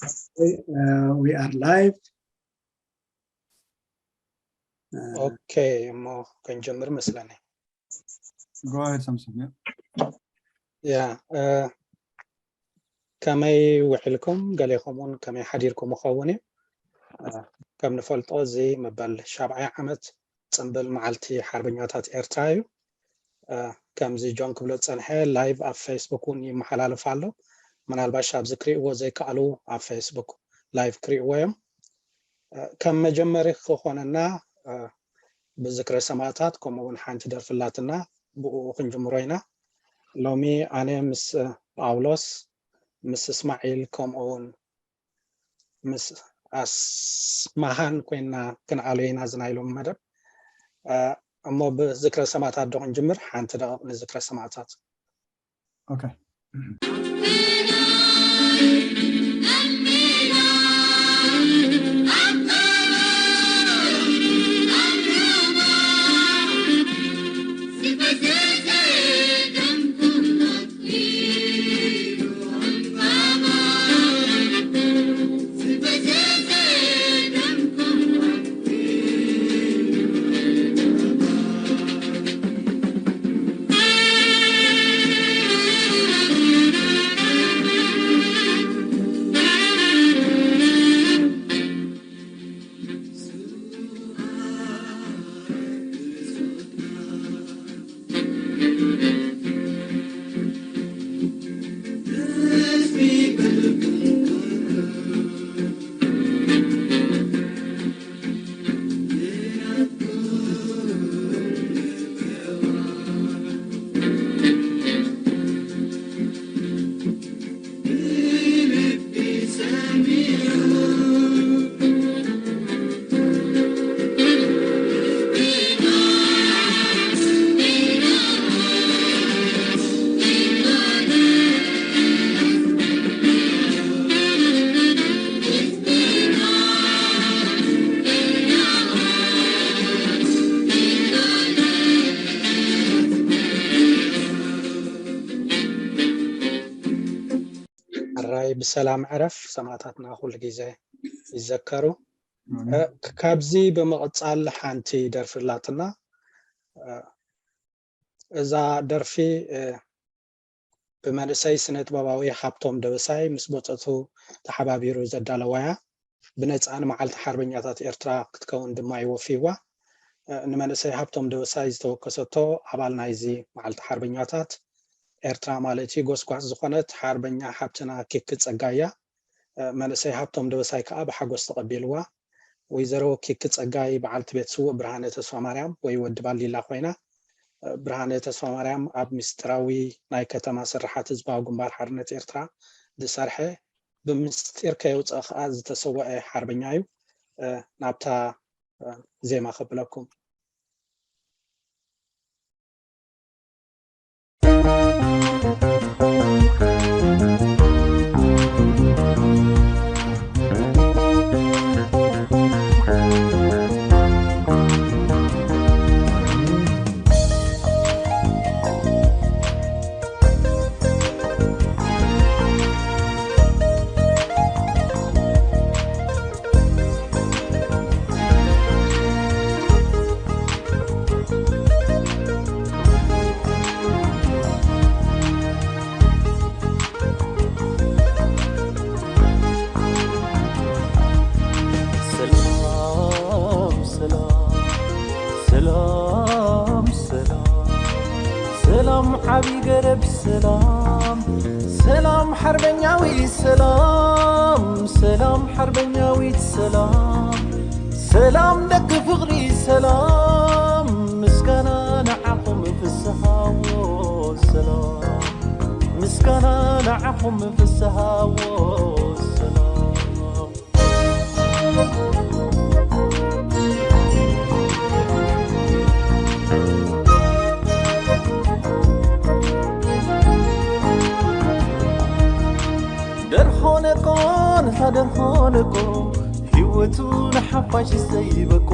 Okay, uh, we are live. Uh, okay, እሞ ክንጀምር መስለኒ። Go ahead, Samson. Yeah. Yeah. Uh, ከመይ ውዕልኩም? ገሌኹም እውን ከመይ ሓዲርኩም ይኸውን እዩ። Uh, ከም ንፈልጦ እዚ መበል ሻብዓይ ዓመት ፅምብል መዓልቲ ሓርበኛታት ኤርትራ እዩ። ከምዚ ጆን ክብሎ ዝጸንሐ ላይቭ ኣብ ፌስቡክ እውን ይመሓላለፍ ኣሎ። ምናልባሽ ኣብዚ ክርእይዎ ዘይከኣሉ ኣብ ፌስቡክ ላይቭ ክርእይዎ እዮም። ከም መጀመሪ ክኾነና ብዝክረ ሰማእታት ከምኡ እውን ሓንቲ ደርፊ ኣላትና፣ ብኡ ክንጅምሮ ኢና። ሎሚ ኣነ ምስ ጳውሎስ ምስ እስማዒል ከምኡ እውን ምስ ኣስማሃን ኮይና ክንኣሎ ኢና እዚ ናይ ሎሚ መደብ። እሞ ብዝክረ ሰማእታት ዶ ክንጅምር? ሓንቲ ደቂቕ ንዝክረ ሰማእታት። Okay. ሕራይ ብሰላም ዕረፍ፣ ሰማእታትና ኩሉ ግዜ ይዘከሩ። ካብዚ ብምቕጻል ሓንቲ ደርፊ ኣላትና። እዛ ደርፊ ብመንእሰይ ስነ ጥበባዊ ሃብቶም ደበሳይ ምስ ቦጸቱ ተሓባቢሩ ዘዳለዋያ፣ ብነጻ ንመዓልቲ ሓርበኛታት ኤርትራ ክትከውን ድማ ይወፍይዋ። ንመንእሰይ ሃብቶም ደበሳይ ዝተወከሰቶ ኣባል ናይዚ መዓልቲ ሓርበኛታት ኤርትራ ማለት እዩ ጎስጓስ ዝኾነት ሓርበኛ ሓብትና ኪኪ ጸጋይ እያ። መንእሰይ ሃብቶም ደበሳይ ከኣ ብሓጎስ ተቐቢልዋ። ወይዘሮ ኪኪ ጸጋይ በዓልቲ ቤት ስዉእ ብርሃነ ተስፋማርያም ወይ ወዲ ባሊላ ኮይና። ብርሃነ ተስፋማርያም ኣብ ምስጢራዊ ናይ ከተማ ስርሓት ህዝባዊ ግንባር ሓርነት ኤርትራ ዝሰርሐ፣ ብምስጢር ከየውፅአ ከኣ ዝተሰወአ ሓርበኛ እዩ። ናብታ ዜማ ከብለኩም። ሰላም ሰላም ሰላም ሰላም ሰላም ዓቢ ገረብ ሰላም ሰላም ሓርበኛዊ ሰላም ሰላም ሓርበኛዊት ሰላም ሰላም ደቂ ፍቕሪ ሰላም ምስጋና ንዓኹም ፍስሃዎ ሰላም ምስጋና ንዓኹም ፍስሃዎ ሰላም ደርሆ ነቆ ነታ ደርሆ ነቆ ህይወቱ ንሓፋሽ ዘይበቆ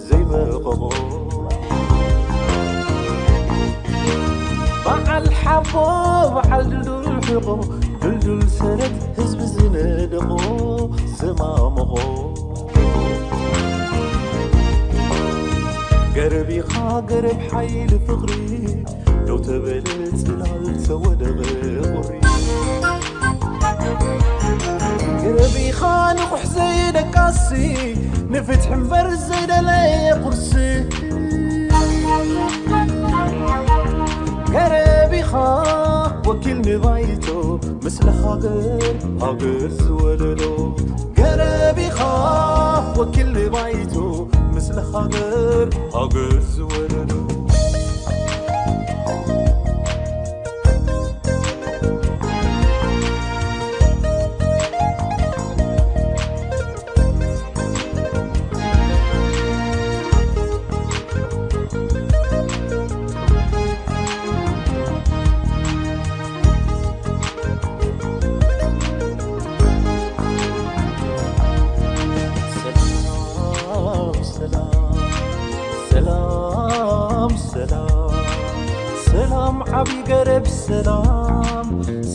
ዘይበቆ በዓል ሓቦ በዓል ድልዱል ሕቆ ድልዱል ሰረት ህዝቢ ዝነደቖ ዝማመቖ ገረብ ኢኻ ገረብ ሓይሊ ፍቕሪ ደው ተበለ ጽላል ተወደቐ ቁሪ ገረብ ኢኻ ንቑሕ ዘይደቃሲ ንፍትሒ እምበር ዘይደለየ ቁርሲ ገረብ ኢኻ ወኪል ንባይቶ ምስለ ሃገር ሃገር ዝወለዶ ገረብ ኢኻ ወኪል ንባይቶ ምስለ ሃገር ሃገር ዝወለዶ ሰላም ሰላም ሰላም ሰላም ሰላም ዓቢ ገረብ ሰላም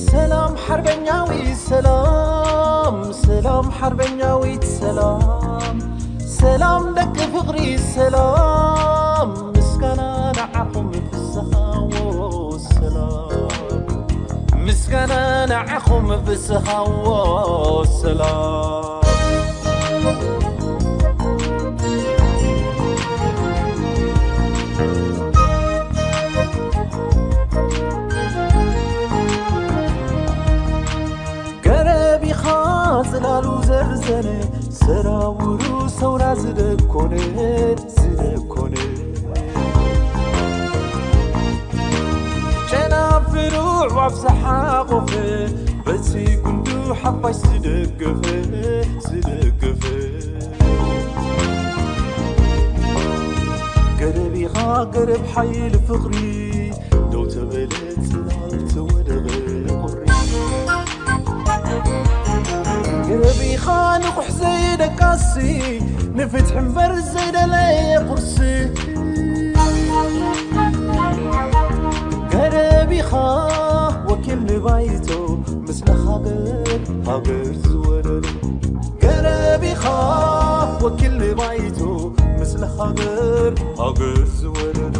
ሰላም ሓርበኛዊ ሰላም ሰላም ሓርበኛዊት ሰላም ሰላም ደቂ ፍቕሪ ሰላም ምስጋና ንዓኹም ፍስሃዎ ሰላም ምስጋና ንዓኹም ፍስሃዎ ሰላም ገረብ ኢኻ ጽላሉ ዘርዘነ ሰራውሩ ሰውራ ዝደኮነ ዝደኮነ ጨናፍሩ ኣዕዋፍ ዝሓቖፈ በቲ ጉንዱ ሓፋሽ ዝደገፈ ዝደገፈ ገረብ ኢኻ ገረብ ሓይሊ ፍቕሪ ደው ተበለ ጽላል ተወደቐ ቁሪ ገረብ ኢኻ ንቑሕ ዘይደቃሲ ንፍትሒ እምበር ዘይደለየ ቁርሲ ገረብ ኢኻ ወኪል ንባይቶ ምስለ ሃገር ሃገር ዝወለዶ ገረብ ኢኻ ወኪል ንባይቶ ምስለ ሃገር ሃገር ዝወለዶ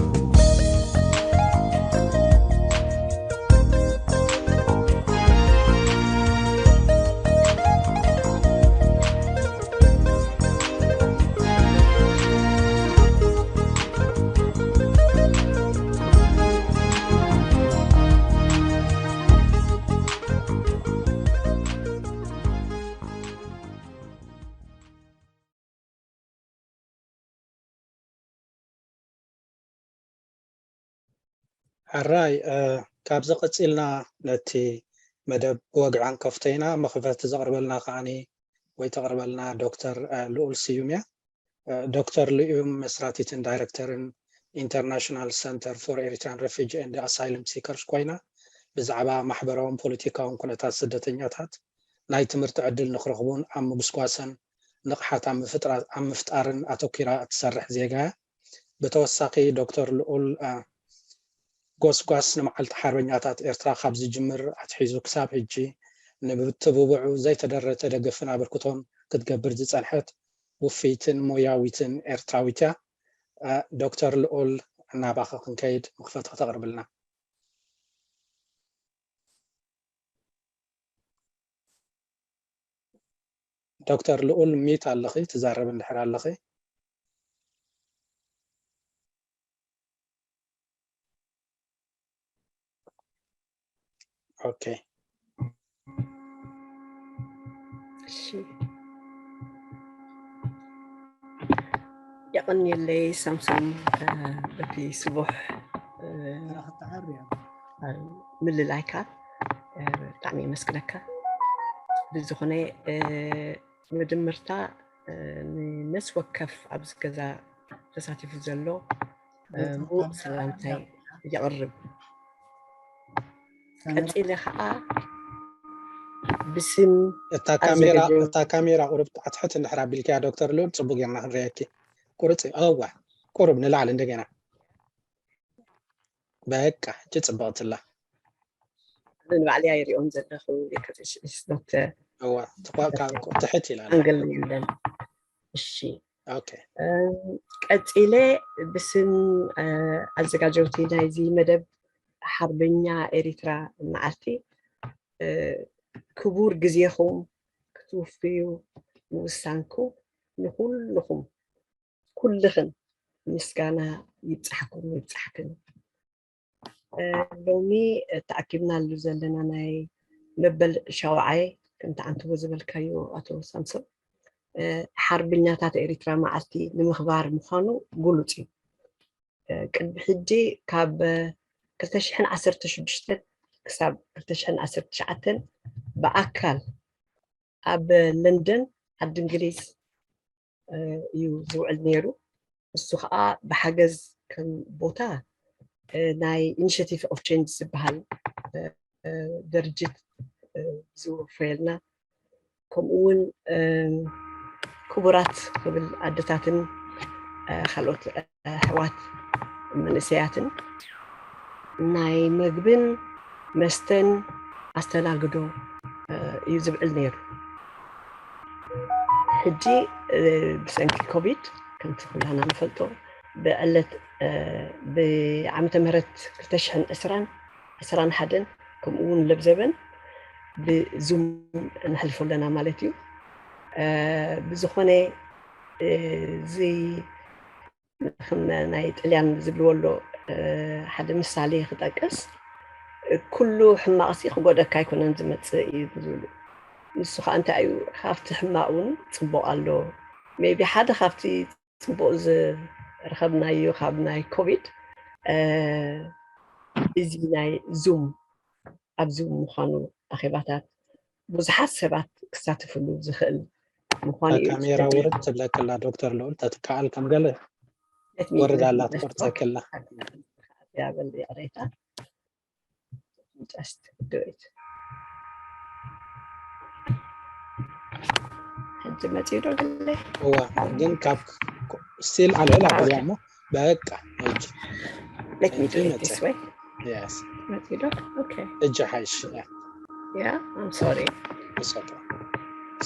ሕራይ ካብዚ ቀፂልና ነቲ መደብ ብወግዒ ክንከፍቶ ኢና። መኽፈቲ ዘቕርበልና ከዓኒ ወይ ተቕርበልና ዶክተር ልኡል ስዩም እያ። ዶክተር ልኡም መስራቲትን ዳይረክተርን International Center for Eritrean Refugee and Asylum Seekers ኮይና ብዛዕባ ማሕበራውን ፖለቲካውን ኩነታት ስደተኛታት ናይ ትምህርቲ ዕድል ንክረኽቡን ኣብ ምጉስጓሰን ንቕሓት ኣብ ምፍጣርን ኣተኲራ እትሰርሕ ዜጋ እያ። ብተወሳኺ ዶክተር ልኡል ጎስጓስ ንመዓልቲ ሓርበኛታት ኤርትራ ካብ ዝጅምር ኣትሒዙ ክሳብ ሕጂ ንብትብብዑ ዘይተደረተ ደገፍን ኣበርክቶን ክትገብር ዝጸንሐት ውፍይትን ሞያዊትን ኤርትራዊት እያ። ዶክተር ልኡል ናባኺ ክንከይድ መኽፈቲ ክተቕርብልና። ዶክተር ልኡል ሚት ኣለኺ ትዛረብ እንድሕር ኣለኺ። ኦኬ እሺ የቐንየለይ ሳምሶን በቲ ስቡሕ ምልላይካ ብጣዕሚ የመስግነካ። ብዝኾነ መጀመርታ ንነፍሲ ወከፍ ኣብዚ ገዛ ተሳቲፉ ዘሎ ምዉቕ ሰላምታይ የቕርብ። ቀጺለ ኸዓ ብስም እታ ካሜራ እታ ካሜራ ቁሩብ ኣትሕት እንድሕር ኣቢልክያ ዶክተር ልኡል ጽቡቅ ጌርና ክንረየኪ። ቁርጺ እዋ ቁሩብ ንላዕሊ እንደገና በቃ እቺ ጽብቕቲ ኣላ። ኣነ ንባዕለይ ኣይሪኦን ዘለኹ። It's not እዋ ትቋ ካብ ትሕት ይላል። ኣንግል የለን። እሺ ኦኬ ቀፂለ ብስም ኣዘጋጀውቲ ናይዚ መደብ ሓርበኛ ኤሪትራ መዓልቲ ክቡር ግዜኹም ክትውፍዩ ምውሳንኩም ንኩልኹም ኩልኽን ምስጋና ይብፃሕኩም ይብፃሕክን። ሎሚ ተኣኪብናሉ ዘለና ናይ መበል ሻውዓይ ከምቲ ዓንትቦ ዝበልካዮ ኣቶ ሳምሶን ሓርበኛታት ኤሪትራ መዓልቲ ንምኽባር ምዃኑ ግሉፅ እዩ። ቅድሚ ሕጂ ካብ ክልተ ሽሕን ዓሰርተ ሽዱሽተን ክሳብ ክልተ ሽሕን ዓሰርተ ትሽዓተን ብኣካል ኣብ ለንደን ዓዲ እንግሊዝ እዩ ዝውዕል ነይሩ። እሱ ከዓ ብሓገዝ ከም ቦታ ናይ Initiative of Change ዝበሃል ድርጅት ዝወፈየልና ከምኡ እውን ክቡራት ክብል ኣደታትን ካልኦት ኣሕዋት መንእሰያትን ናይ መግብን መስተን ኣስተናግዶ እዩ ዝብዕል ነይሩ። ሕጂ ብሰንኪ ኮቪድ ከምቲ ኩላና ንፈልጦ ብዕለት ብዓመተ ምህረት ክልተ ሽሕን ዕስራን ዕስራን ሓደን ከምኡ እውን ለብዘበን ብዙም ነሕልፎ ኣለና ማለት እዩ። ብዝኾነ እዚ ከም ናይ ጥልያን ዝብልዎ ኣሎ ሓደ ምሳሌ ክጠቅስ ኩሉ ሕማቕሲ ክጎደካ ኣይኮነን ዝመፅእ እዩ ዝብሉ። ንሱ ከዓ እንታይ እዩ ካብቲ ሕማቕ እውን ፅቡቕ ኣሎ። ሜቢ ሓደ ካብቲ ፅቡቕ ዝረኸብናዮ ካብ ናይ ኮቪድ እዚ ናይ ዙም ኣብ ዙም ምዃኑ ኣኼባታት ብዙሓት ሰባት ክሳተፍሉ ዝኽእል ምዃኑ እዩ። ካሜራ ውርድ ትብለክላ ዶክተር ልኡል ተትከኣል ከም ገለ ወርድ ኣላ ትቆርፀክላ ያበል ይቕሬታ just do it ሕጂ መፂኡ ዶ ግለ እዋ ግን ካብ ስቲል ኣልዕል ኣብዚኣ እሞ በቃ ሕጂ let me do it this way yes መፂኡ ዶ okay እጂ ሓይሽ yeah I'm sorry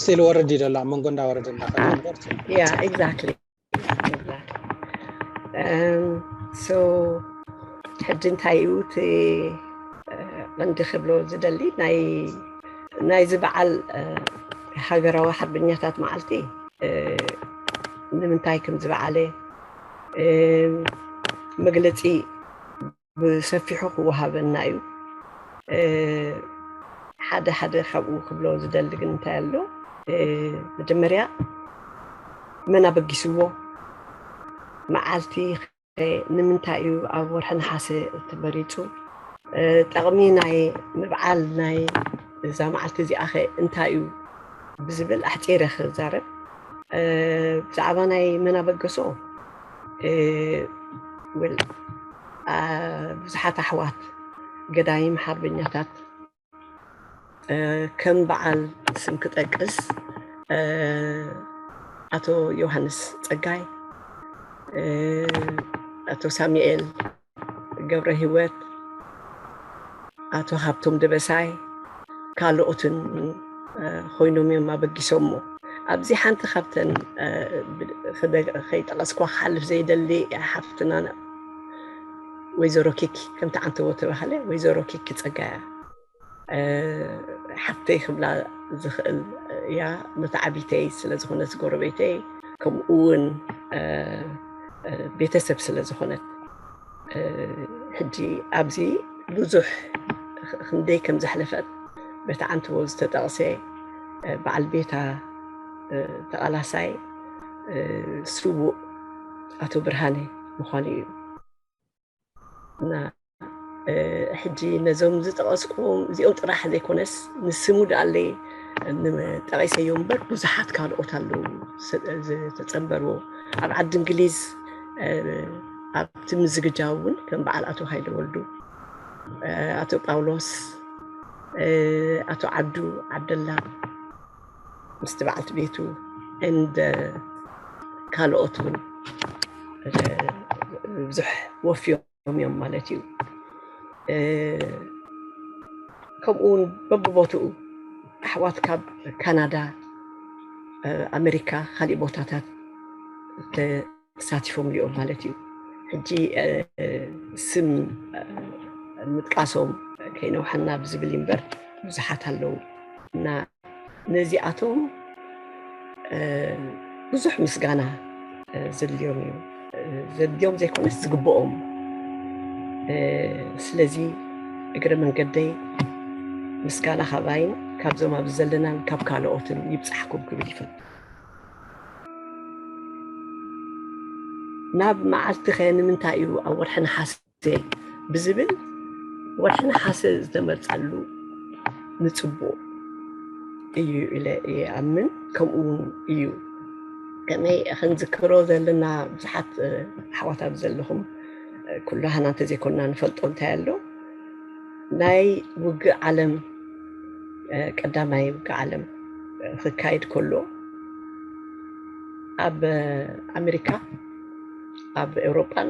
ስቲል ወረድ ይደላ መንጎ እንዳወረድ እንዳኸዳ ንበር yeah exactly so ሕጂ እንታይ እዩ እቲ ቀንዲ ክብሎ ዝደሊ ናይ ናይዚ በዓል ሃገራዊ ሓርበኛታት መዓልቲ ንምንታይ ከም ዝበዓለ መግለፂ ብሰፊሑ ክወሃበና እዩ። ሓደ ሓደ ካብኡ ክብሎ ዝደሊ ግን እንታይ ኣሎ? መጀመርያ መን ኣበጊስዎ? መዓልቲ ንምንታይ እዩ ኣብ ወርሒ ነሓሰ ተመሪፁ? ጠቕሚ ናይ ምብዓል ናይ እዛ መዓልቲ እዚኣ ኸ እንታይ እዩ ብዝብል ኣሕፂረ ክዛረብ። ብዛዕባ ናይ መን ኣበገሶ ብዙሓት ኣሕዋት ገዳይም ሓርበኛታት ከም በዓል ስም ክጠቅስ ኣቶ ዮሃንስ ፀጋይ፣ ኣቶ ሳሙኤል ገብረ ህይወት፣ ኣቶ ሃብቶም ደበሳይ ካልኦትን ኮይኖም እዮም ኣበጊሶሞ። ኣብዚ ሓንቲ ካብተን ከይጠቐስኳ ክሓልፍ ዘይደሊ ሓፍትና ወይዘሮ ኪኪ ከምቲ ዓንተቦ ተባህለ ወይዘሮ ኪኪ ፀጋያ ሓፍተይ ክብላ ዝኽእል እያ። መተዓቢተይ ስለ ዝኾነት ጎረቤተይ ከምኡ እውን ቤተሰብ ስለ ዝኾነት ሕጂ ኣብዚ ብዙሕ ክንደይ ከም ዘሕለፈት በቲ ዓንትቦ ዝተጠቕሰ በዓል ቤታ ተቓላሳይ ስዉእ ኣቶ ብርሃነ ምዃኑ እዩ። እና ሕጂ ነዞም ዝጠቐስኩም እዚኦም ጥራሕ ዘይኮነስ ንስሙ ደኣለይ ጠቒሰዮ እምበር ብዙሓት ካልኦት ኣለዉ ዝተፀንበርዎ ኣብ ዓዲ እንግሊዝ ኣብቲ ምዝግጃው እውን ከም በዓል ኣቶ ሃይለ ወልዱ ኣቶ ጳውሎስ ኣቶ ዓብዱ ዓብደላ ምስቲ በዓልቲ ቤቱ እንደ ካልኦት እውን ብዙሕ ወፍዮም እዮም ማለት እዩ። ከምኡ እውን በብቦትኡ ኣሕዋት ካብ ካናዳ፣ ኣሜሪካ፣ ካሊእ ቦታታት ተሳቲፎም እዮም ማለት እዩ። ሕጂ ስም ምጥቃሶም ከይነውሓና ብዝብል እምበር ብዙሓት ኣለዉ እና ነዚኣቶም ብዙሕ ምስጋና ዘድልዮም እዩ። ዘድልዮም ዘይኮነስ ዝግብኦም። ስለዚ እግረ መንገደይ ምስጋና ካባይን ካብዞም ኣብ ዘለናን ካብ ካልኦትን ይብፃሕኩም ክብል ይፈቱ። ናብ መዓልቲ ከ ንምንታይ እዩ ኣብ ወርሒ ነሓሰ ብዝብል ወርሒ ነሓሰ ዝተመርፀሉ ንፅቡቕ እዩ ኢለ ይኣምን። ከምኡ እውን እዩ ከመይ ክንዝክሮ ዘለና ብዙሓት ኣሕዋታት ዘለኹም ኩላህና እንተዘይኮንና ንፈልጦ እንታይ ኣሎ ናይ ውግእ ዓለም ቀዳማይ ውግእ ዓለም ክካየድ ከሎ ኣብ ኣሜሪካ ኣብ ኤውሮጳን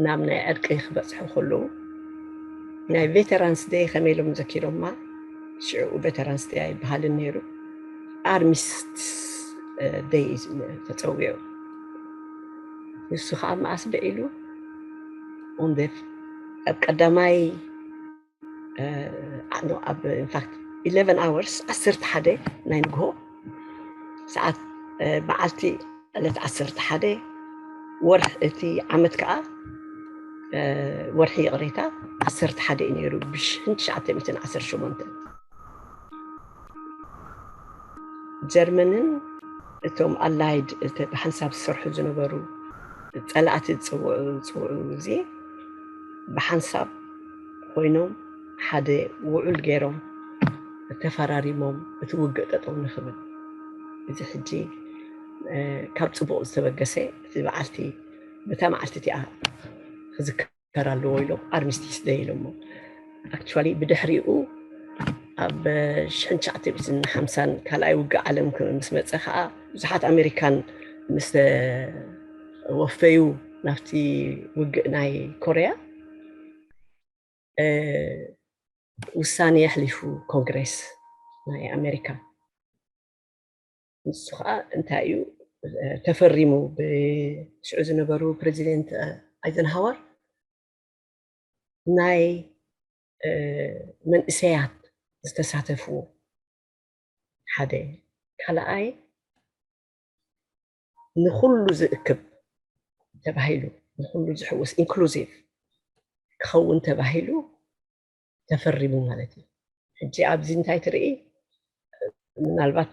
ናብ ናይ ዕርቂ ክበፅሑ ከለዉ ናይ ቬተራንስ ደይ ከመይ ኢሎም ዘኪሮማ ሽዑ ቬተራንስ ደይ ኣይበሃልን ነይሩ ኣርሚስቲስ ደይ ተፀዊዑ ንሱ ከዓ መኣስ ብዒሉ ኣብ ቀዳማይ ኣብ ኢንፋክት ኢለቨን ኣወርስ ዓሰርተ ሓደ ናይ ንግሆ ሰዓት መዓልቲ ዕለት ዓሰርተ ሓደ ወርሒ እቲ ዓመት ከዓ ወርሒ ይቕሬታ ዓሰርተ ሓደ እዩ ነይሩ ብሽሕን ትሽዓተ ሚእትን ዓሰርተ ሸሞንተ ጀርመንን እቶም ኣላይድ ብሓንሳብ ዝሰርሑ ዝነበሩ ፀላእቲ ዝፅውዑ ዝፅውዑ ግዜ ብሓንሳብ ኮይኖም ሓደ ውዑል ገይሮም ተፈራሪሞም እቲ ውግእ ጠጠው ንክብል እዚ ሕጂ ካብ ፅቡቕ ዝተበገሰ እቲ በዓልቲ በታ መዓልቲ እቲኣ ክዝከር ኣለዎ ኢሎም ኣርሚስቲስ ደይ ኢሎሞ ኣክቹዋሊ ብድሕሪኡ ኣብ ሽሕን ትሽዓተ ሚእትን ሓምሳን ካልኣይ ውግእ ዓለም ምስ መፀ ከዓ ብዙሓት ኣሜሪካን ምስ ወፈዩ ናብቲ ውግእ ናይ ኮርያ ውሳኔ የሕሊፉ ኮንግሬስ ናይ ኣሜሪካ ንሱ ከዓ እንታይ እዩ ተፈሪሙ ብሽዑ ዝነበሩ ፕሬዚደንት ኣይዘንሃወር ናይ መንእሰያት ዝተሳተፍዎ ሓደ ካልኣይ ንኩሉ ዝእክብ ተባሂሉ ንኩሉ ዝሕውስ ኢንክሉዚቭ ክኸውን ተባሂሉ ተፈሪሙ ማለት እዩ። ሕጂ ኣብዚ እንታይ ትርኢ ምናልባት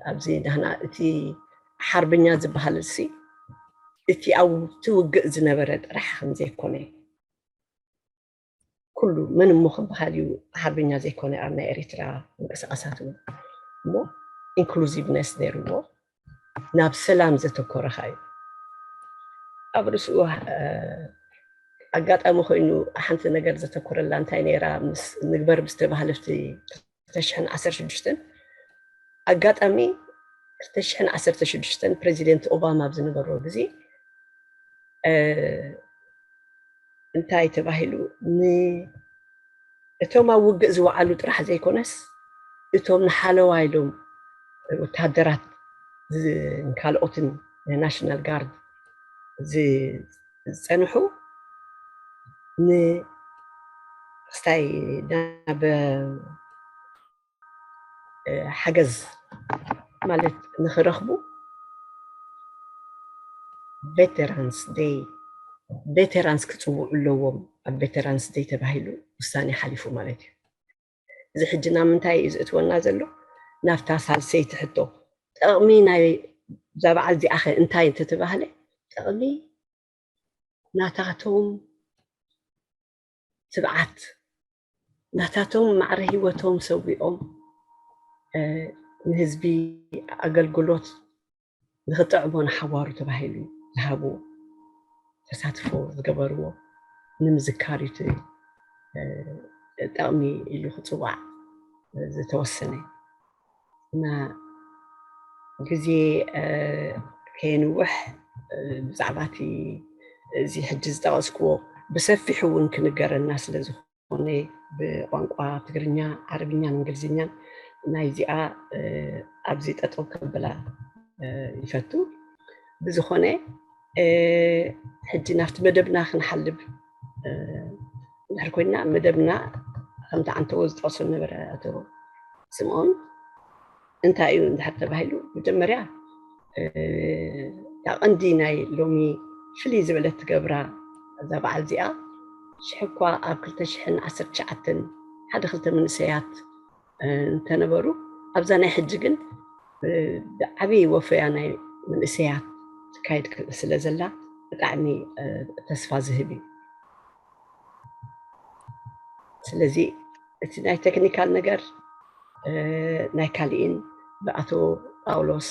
ኣብዚ ናህና እቲ ሓርበኛ ዝበሃል ሲ እቲ ኣብቲ ውግእ ዝነበረ ጥራሕ ከም ዘይኮነ ኩሉ መን እሞ ክበሃል እዩ ሓርበኛ ዘይኮነ ኣብ ናይ ኤሪትራ ምንቅስቃሳት እውን እሞ ኢንክሉዚቭነስ ነይርዎ ናብ ሰላም ዘተኮረ ካ እዩ ኣብ ርእስኡ ኣጋጣሚ ኮይኑ ሓንቲ ነገር ዘተኮረላ እንታይ ነይራ ንግበር ብዝተባሃለፍቲ ክልተ ሽሕን ዓሰርተ ሽዱሽተን ኣጋጣሚ ክልተ ሽሕን ዓሰርተ ሽዱሽተን ፕሬዚደንት ኦባማ ኣብ ዝነበሮ ግዜ እንታይ ተባሂሉ እቶም ኣብ ውግእ ዝወዓሉ ጥራሕ ዘይኮነስ እቶም ንሓለዋ ኢሎም ወታደራት ካልኦትን ናሽናል ጋርድ ዝፀንሑ ንክስታይ ናብ ሓገዝ ማለት ንክረኽቡ ቬተራንስ ደይ ቬተራንስ ክፅውዑ ኣለዎም ኣብ ቬተራንስ ደይ ተባሂሉ ውሳኔ ሓሊፉ ማለት እዩ እዚ ሕጂ ናብ ምንታይ እዩ ዝእትወና ዘሎ ናብታ ሳልሰይቲ ሕቶ ጥቕሚ ናይ እዛ በዓል እዚኣኸ እንታይ እንተተባህለ ጥቕሚ ናታቶም ትብዓት ናታቶም ማዕረ ህይወቶም ሰዊኦም ንህዝቢ ኣገልግሎት ንክጥዕሞ ንሓዋሩ ተባሂሉ ዝሃቡ ተሳትፎ ዝገበርዎ ንምዝካር እዩ ጠቕሚ ኢሉ ክፅዋዕ ዝተወሰነ እና ግዜ ከየንውሕ ብዛዕባ እቲ እዚ ሕጂ ዝጠቐስክዎ ብሰፊሑ እውን ክንገረና ስለ ዝኾነ ዝኾነ ብቋንቋ ትግርኛ፣ ዓረብኛን እንግሊዝኛን ናይዚኣ ኣብዚ ጠጠው ከብላ ይፈቱ። ብዝኾነ ሕጂ ናብቲ መደብና ክንሓልብ እንድሕር ኮይና፣ መደብና ከምቲ ዓንተቦ ዝጠቕሶ ነበረ ኣቶ ስምኦን፣ እንታይ እዩ እንድሕር ተባሂሉ፣ መጀመርያ እታ ቀንዲ ናይ ሎሚ ፍልይ ዝበለት ትገብራ እዛ በዓል እዚኣ፣ ሽሕ እኳ ኣብ ክልተ ሽሕን ዓሰርተ ትሽዓተን ሓደ ክልተ መንእሰያት እንተነበሩ፣ ኣብዛ ናይ ሕጂ ግን ብዓብዪ ወፈያ ናይ መንእሰያት ትካየድ ስለ ዘላ ብጣዕሚ ተስፋ ዝህብ እዩ። ስለዚ እቲ ናይ ቴክኒካል ነገር ናይ ካሊእን ብኣቶ ጳውሎስ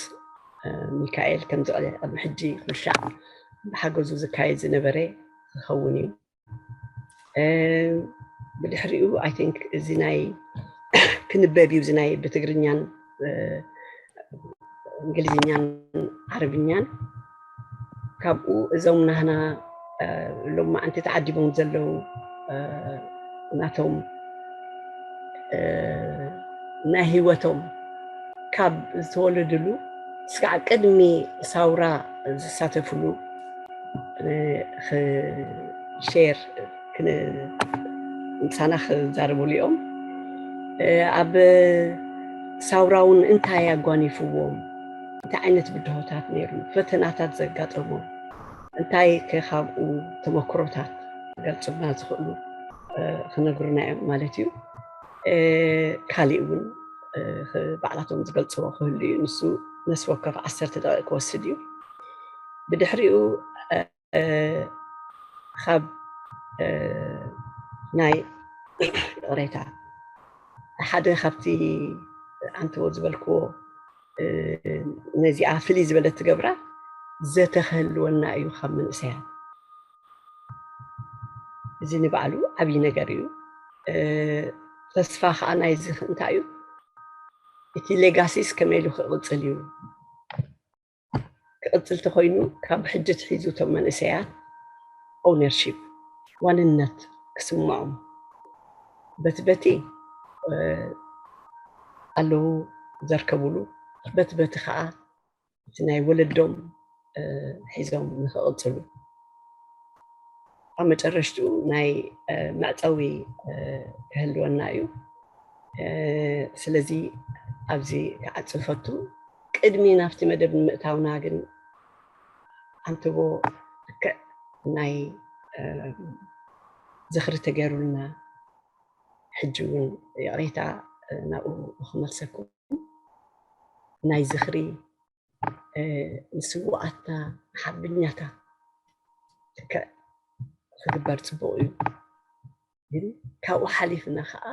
ሚካኤል ከምዚ ቅድሚ ሕጂ ኩልሻዕ ብሓገዙ ዝካየድ ዝነበረ ክኸውን እዩ። ብድሕሪኡ ኣይ ቲንክ እዚ ናይ ክንበብ እዩ፣ እዚ ናይ ብትግርኛን እንግሊዝኛን ዓረብኛን። ካብኡ እዞም ናህና ሎማዓንቲ ተዓዲቦም ዘለዉ ናቶም ናይ ህይወቶም ካብ ዝተወለድሉ እስካዕ ቅድሚ ሳውራ ዝሳተፍሉ ሼር ምሳና ክዛረብሉ እዮም። ኣብ ሳውራ እውን እንታይ ኣጓኒፍዎም፣ እንታይ ዓይነት ብድሆታት ነይሩ፣ ፈተናታት ዘጋጠሞም፣ እንታይ ከ ካብኡ ተመክሮታት ክገልፁልና ዝኽእሉ ክነግሩና እዮም ማለት እዩ። ካሊእ እውን ባዕላቶም ዝገልፅዎ ክህሉ እዩ። ንሱ ነፍሲ ወከፍ ዓሰርተ ደቂቕ ክወስድ እዩ። ብድሕሪኡ ካብ ናይ ይቕሬታ ሓደ ካብቲ ኣንተዎ ዝበልክዎ ነዚኣ ፍልይ ዝበለት ትገብራ ዘተ ክህልወና እዩ ካብ መንእሰያት። እዚ ንባዕሉ ዓብዪ ነገር እዩ። ተስፋ ከዓ ናይዚ እንታይ እዩ? እቲ ሌጋሲስ ከመይ ኢሉ ክቕፅል እዩ? ክቕፅል ተኮይኑ ካብ ሕጂ ትሒዙ እቶም መንእሰያት ኦውነርሺፕ ዋንነት ክስምዖም በቲ በቲ ኣለዉ ዘርከብሉ በቲ በቲ ከዓ እቲ ናይ ወለዶም ሒዞም ንክቕፅሉ ኣብ መጨረሽትኡ ናይ መዕፀዊ ክህልወና እዩ። ስለዚ ኣብዚ ክዓፅው ፈቱ። ቅድሚ ናብቲ መደብ ንምእታውና ግን ኣንትቦ ልክዕ ናይ ዝኽሪ ተገይሩልና ሕጂ እውን ይቕሬታ ናብኡ ንክመልሰኩም ናይ ዝኽሪ ንስውኣትና ሓርበኛታት ልክዕ ክግበር ፅቡቕ እዩ። ግን ካብኡ ሓሊፍና ከዓ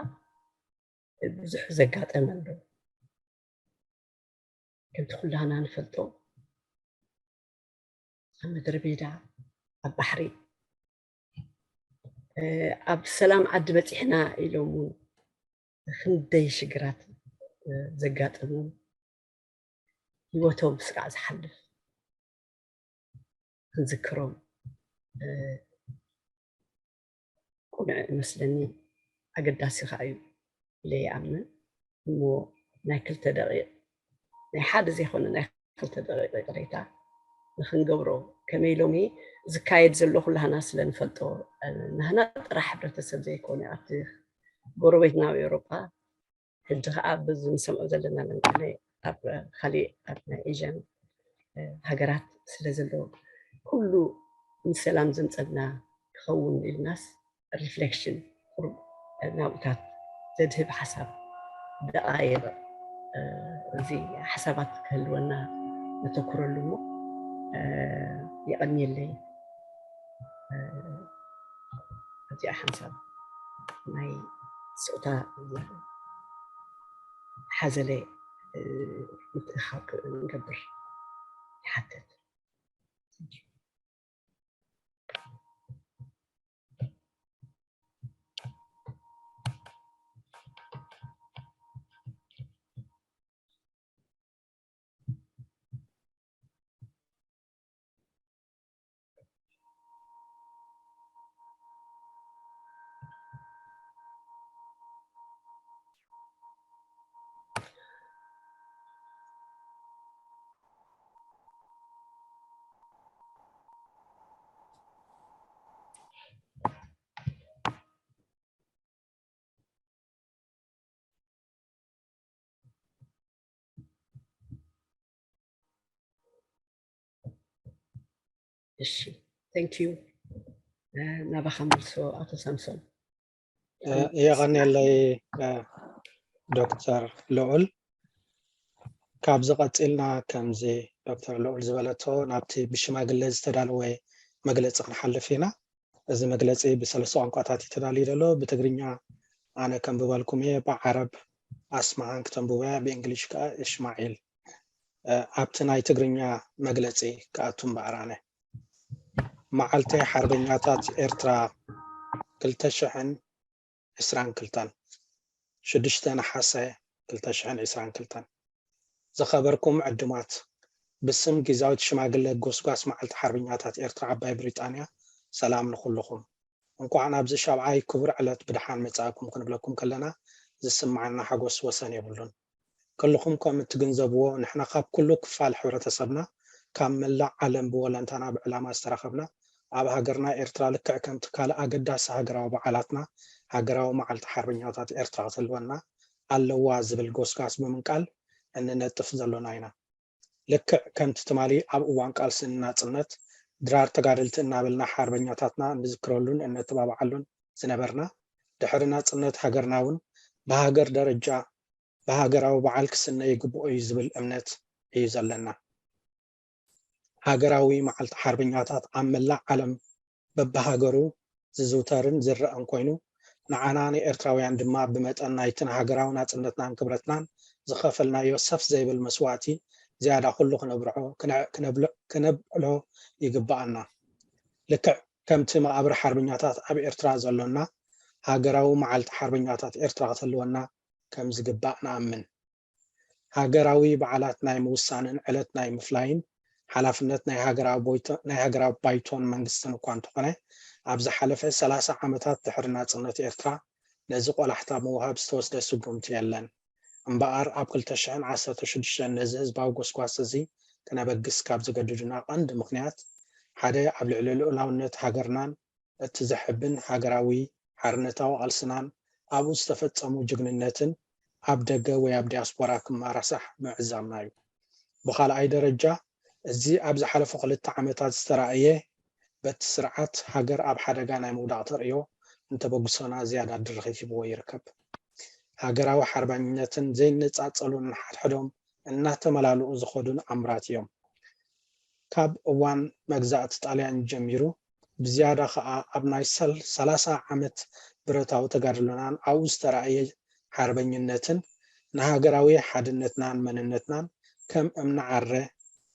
ብዙሕ ዘጋጠመ ኣሎ። ከምቲ ኩላና ንፈልጦ ኣብ ምድሪ ቤዳ ኣብ ባሕሪ ኣብ ሰላም ዓዲ በፂሕና ኢሎም እውን ክንደይ ሽግራት ዘጋጠሙ ህይወቶም ስጋዕ ዝሓልፍ ክንዝክሮም ቅኑዕ ይመስለኒ። ኣገዳሲ ከዓ እዩ ኢለ ይኣምን። እሞ ናይ ክልተ ደቂቕ ናይ ሓደ ዘይኮነ ናይ ክልተ ደቂቕ ይቕሬታ ንክንገብሮ ከመይ ሎሚ ዝካየድ ዘሎ ኩላህና ስለ ንፈልጦ ናህና ጥራሕ ሕብረተሰብ ዘይኮነ ኣብቲ ጎረቤትና ኣብ ኤውሮጳ ሕጂ ከዓ በዚ ንሰምዖ ዘለና ለምሳሌ ኣብ ካሊእ ኣብ ናይ ኤዥያን ሃገራት ስለ ዘሎ ኩሉ ንሰላም ዘምፀልና ክኸውን ኢልናስ ሪፍሌክሽን ቁሩብ ናብኡታት ዘድህብ ሓሳብ ደቃይቕ እዚ ሓሳባት ክህልወና ነተኩረሉ እሞ የቐንየለይ። እዚኣ ሓንሳብ ናይ ስቕታ ሓዘለ ምትእኻብ ንገብር ይሓትት። እሺ፣ thank you። ናባኻ መልሶ ኣቶ ሳምሶን። የቐንየለይ ዶክተር ልዑል። ካብዚ ቀፂልና ከምዚ ዶክተር ልዑል ዝበለቶ ናብቲ ብሽማግለ ዝተዳለወ መግለፂ ክንሓልፍ ኢና። እዚ መግለፂ ብሰለስተ ቋንቋታት እዩ ተዳልዩ ዘሎ። ብትግርኛ ኣነ ከንብበልኩም እየ፣ ብዓረብ ኣስማሃን ክተንብቦ እያ፣ ብእንግሊሽ ከዓ እሽማዒል። ኣብቲ ናይ ትግርኛ መግለፂ ክኣቱ እምበኣር ኣነ መዓልቲ ሓርበኛታት ኤርትራ ክልተ ሽሕን ዕስራን ክልተን ሽዱሽተ ነሓሰ ክልተ ሽሕን ዕስራን ክልተን። ዝኸበርኩም ዕዱማት፣ ብስም ግዝያዊት ሽማግለ ጎስጓስ መዓልቲ ሓርበኛታት ኤርትራ ዓባይ ብሪጣንያ ሰላም ንኹልኹም። እንኳዕ ናብዚ ሻብዓይ ክቡር ዕለት ብድሓን መጻእኩም ክንብለኩም ከለና ዝስምዓና ሓጎስ ወሰን የብሉን። ኩልኹም ከም እትግንዘብዎ ንሕና ካብ ኩሉ ክፋል ሕብረተሰብና ካብ መላእ ዓለም ብወለንታና ብዕላማ ዝተረኸብና ኣብ ሃገርና ኤርትራ ልክዕ ከምቲ ካልእ ኣገዳሲ ሃገራዊ በዓላትና ሃገራዊ መዓልቲ ሓርበኛታት ኤርትራ ክትህልወና ኣለዋ ዝብል ጎስጓስ ብምንቃል እንነጥፍ ዘሎና ኢና። ልክዕ ከምቲ ትማሊ ኣብ እዋን ቃልሲ ንናጽነት ድራር ተጋደልቲ እናበልና ሓርበኛታትና እንዝክረሉን እነተባብዓሉን ዝነበርና፣ ድሕሪ ናጽነት ሃገርና እውን ብሃገር ደረጃ ብሃገራዊ በዓል ክስነ ይግብኦ እዩ ዝብል እምነት እዩ ዘለና። ሃገራዊ መዓልቲ ሓርበኛታት ኣብ መላእ ዓለም በብሃገሩ ዝዝውተርን ዝረኣን ኮይኑ፣ ንዓና ንኤርትራውያን ድማ ብመጠን ናይቲ ንሃገራዊ ናጽነትናን ክብረትናን ዝኸፈልናዮ ሰፍ ዘይብል መስዋእቲ ዝያዳ ኩሉ ክነብርዖ ክነብዕሎ ይግብኣና። ልክዕ ከምቲ መቓብር ሓርበኛታት ኣብ ኤርትራ ዘሎና፣ ሃገራዊ መዓልቲ ሓርበኛታት ኤርትራ ክትህልወና ከም ዝግባእ ንኣምን። ሃገራዊ በዓላት ናይ ምውሳንን ዕለት ናይ ምፍላይን ሓላፍነት ናይ ሃገራዊ ባይቶን መንግስትን እኳ እንተኾነ፣ ኣብ ዝሓለፈ ሰላሳ ዓመታት ድሕሪ ናጽነት ኤርትራ ነዚ ቆላሕታ ምውሃብ ዝተወስደ ስጉምቲ የለን። እምበኣር ኣብ ክልተ ሽሕን ዓሰርተ ሽዱሽተን ነዚ ህዝባዊ ጎስጓስ እዚ ክነበግስ ካብ ዘገድዱና ቀንዲ ምኽንያት ሓደ ኣብ ልዕሊ ልኡላውነት ሃገርናን እቲ ዘሕብን ሃገራዊ ሓርነታዊ ቃልስናን ኣብኡ ዝተፈጸሙ ጅግንነትን ኣብ ደገ ወይ ኣብ ዲያስፖራ ክመራሳሕ ምዕዛብና እዩ። ብኻልኣይ ደረጃ፣ እዚ ኣብ ዝሓለፉ ክልተ ዓመታት ዝተራእየ በቲ ስርዓት ሃገር ኣብ ሓደጋ ናይ ምውዳቕ ተርእዮ እንተበግሶና ዝያዳ ድርኺት ሂብዎ ይርከብ። ሃገራዊ ሓርበኝነትን ዘይነጻጸሉን ንሓድሕዶም እናተመላልኡ ዝኸዱን ኣምራት እዮም። ካብ እዋን መግዛእቲ ጣልያን ጀሚሩ ብዝያዳ ኸኣ ኣብ ናይ ሰላሳ ዓመት ብረታዊ ተጋድሎናን ኣብኡ ዝተራእየ ሓርበኝነትን ንሃገራዊ ሓድነትናን መንነትናን ከም እምኒ ዓረ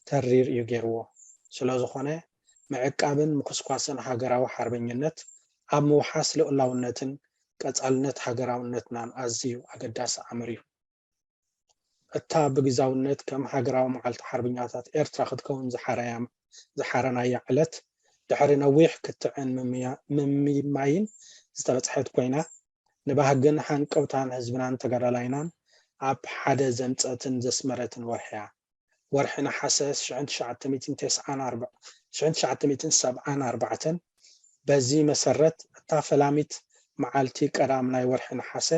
ተሪር እዩ ገይርዎ። ስለዝኾነ ምዕቃብን ምኹስኳስን ሃገራዊ ሓርበኝነት ኣብ ምውሓስ ልኡላውነትን ቀጻልነት ሃገራውነትናን ኣዝዩ ኣገዳሲ ኣምር እዩ። እታ ብግዛውነት ከም ሃገራዊ መዓልቲ ሓርበኛታት ኤርትራ ክትከውን ዝሓረናያ ዕለት፣ ድሕሪ ነዊሕ ክትዕን ምምይማይን ዝተበጽሐት ኮይና፣ ንባህግን ሃንቀውታን ህዝብናን ተጋዳላይናን ኣብ ሓደ ዘምጸትን ዘስመረትን ወርሒ እያ። ወርሒ ነሓሰ ሽሕን ትሽዓተ ሚእትን ተስዓን ኣርባዕተን፣ ሽሕን ትሽዓተ ሚእትን ሰብዓን ኣርባዕተን። በዚ መሰረት፣ እታ ፈላሚት መዓልቲ ቀዳም ናይ ወርሒ ነሓሰ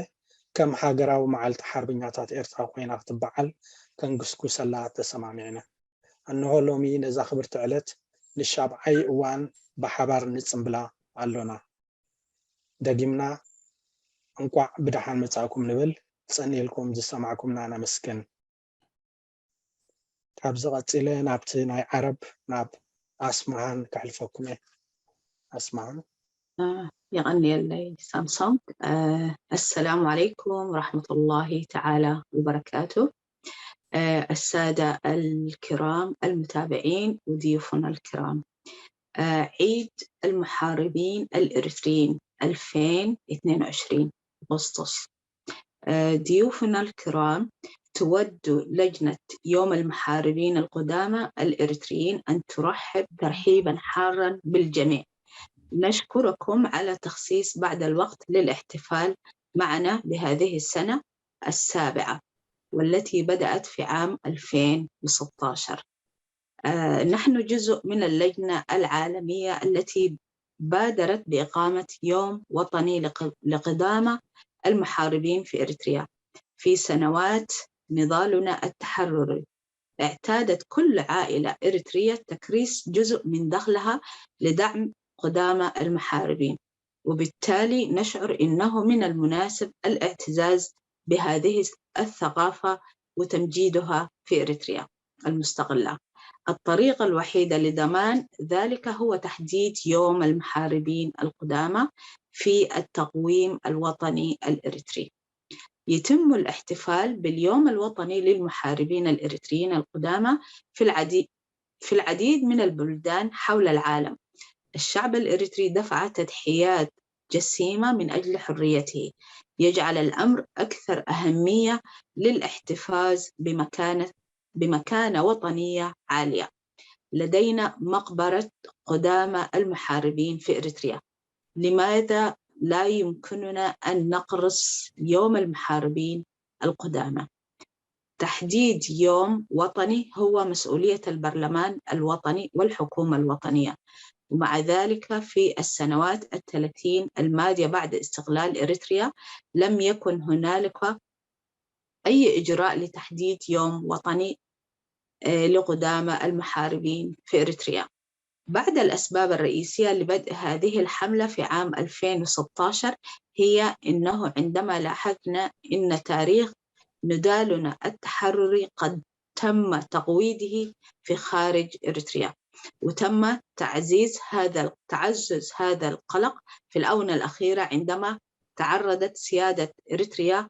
ከም ሃገራዊ መዓልቲ ሓርበኛታት ኤርትራ ኮይና ክትበዓል ከንጉስጉሰላ ተሰማሚዕና። እንሆ ሎሚ ነዛ ክብርቲ ዕለት ንሻብዓይ እዋን ብሓባር ንጽምብላ ኣሎና። ደጊምና እንቋዕ ብደሓን መጻእኩም ንብል። ጽን ኢልኩም ዝሰማዕኩምና ነመስግን። ካብዚ ቀጺለ ናብቲ ናይ ዓረብ ናብ ኣስማሃን ከሕልፈኩም እየ። ኣስማሃን። የቐንየለይ ሳምሶን። السلام عليكم ورحمة الله تعالى وبركاته. السادة الكرام المتابعين وضيوفنا الكرام، عيد المحاربين الإريتريين ألفين واثنين وعشرين أغسطس. ضيوفنا الكرام، تود لجنة يوم المحاربين القدامى الإريتريين أن ترحب ترحيبا حارا بالجميع. نشكركم على تخصيص بعض الوقت للاحتفال معنا بهذه السنة السابعة، والتي بدأت في عام ألفين وستاشر. نحن جزء من اللجنة العالمية التي بادرت بإقامة يوم وطني لقدامى المحاربين في إريتريا في سنوات نضالنا التحرري. اعتادت كل عائلة إريترية تكريس جزء من دخلها لدعم قدامى المحاربين، وبالتالي نشعر إنه من المناسب الاعتزاز بهذه الثقافة وتمجيدها في إريتريا المستقلة. الطريقة الوحيدة لضمان ذلك هو تحديد يوم المحاربين القدامى في التقويم الوطني الإريتري. يتم الاحتفال باليوم الوطني للمحاربين الإريتريين القدامى في العديد في العديد من البلدان حول العالم. الشعب الإريتري دفع تضحيات جسيمة من أجل حريته، يجعل الأمر أكثر أهمية للاحتفاظ بمكانة بمكانة وطنية عالية. لدينا مقبرة قدامى المحاربين في إريتريا. لماذا لا يمكننا أن نقرص يوم المحاربين القدامى؟ تحديد يوم وطني هو مسؤولية البرلمان الوطني والحكومة الوطنية، ومع ذلك في السنوات الثلاثين الماضية بعد استقلال إريتريا لم يكن هنالك أي إجراء لتحديد يوم وطني آه، لقدامى المحاربين في إريتريا. بعد الأسباب الرئيسية لبدء هذه الحملة في عام ألفين وستاشر هي إنه عندما لاحظنا إن تاريخ نضالنا التحرري قد تم تقويضه في خارج إريتريا، وتم تعزيز هذا تعزز هذا القلق في الآونة الأخيرة عندما تعرضت سيادة إريتريا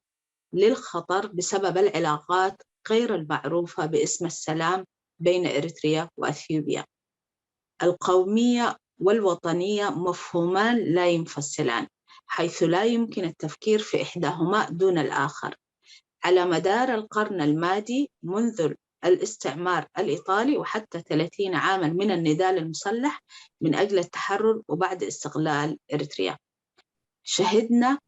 للخطر بسبب العلاقات غير المعروفة باسم السلام بين إريتريا وأثيوبيا. القومية والوطنية مفهومان لا ينفصلان، حيث لا يمكن التفكير في إحداهما دون الآخر. على مدار القرن الماضي، منذ الاستعمار الإيطالي وحتى ثلاثين عاما من النضال المسلح من أجل التحرر وبعد استقلال إريتريا، شهدنا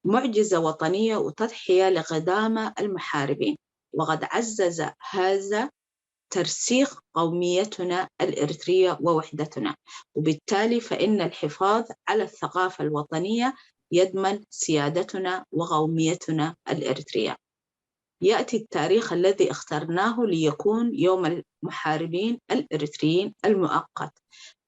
معجزة وطنية وتضحية لقدامى المحاربين، وقد عزز هذا ترسيخ قوميتنا الإريترية ووحدتنا، وبالتالي فإن الحفاظ على الثقافة الوطنية يضمن سيادتنا وقوميتنا الإريترية. يأتي التاريخ الذي اخترناه ليكون يوم المحاربين الإريتريين المؤقت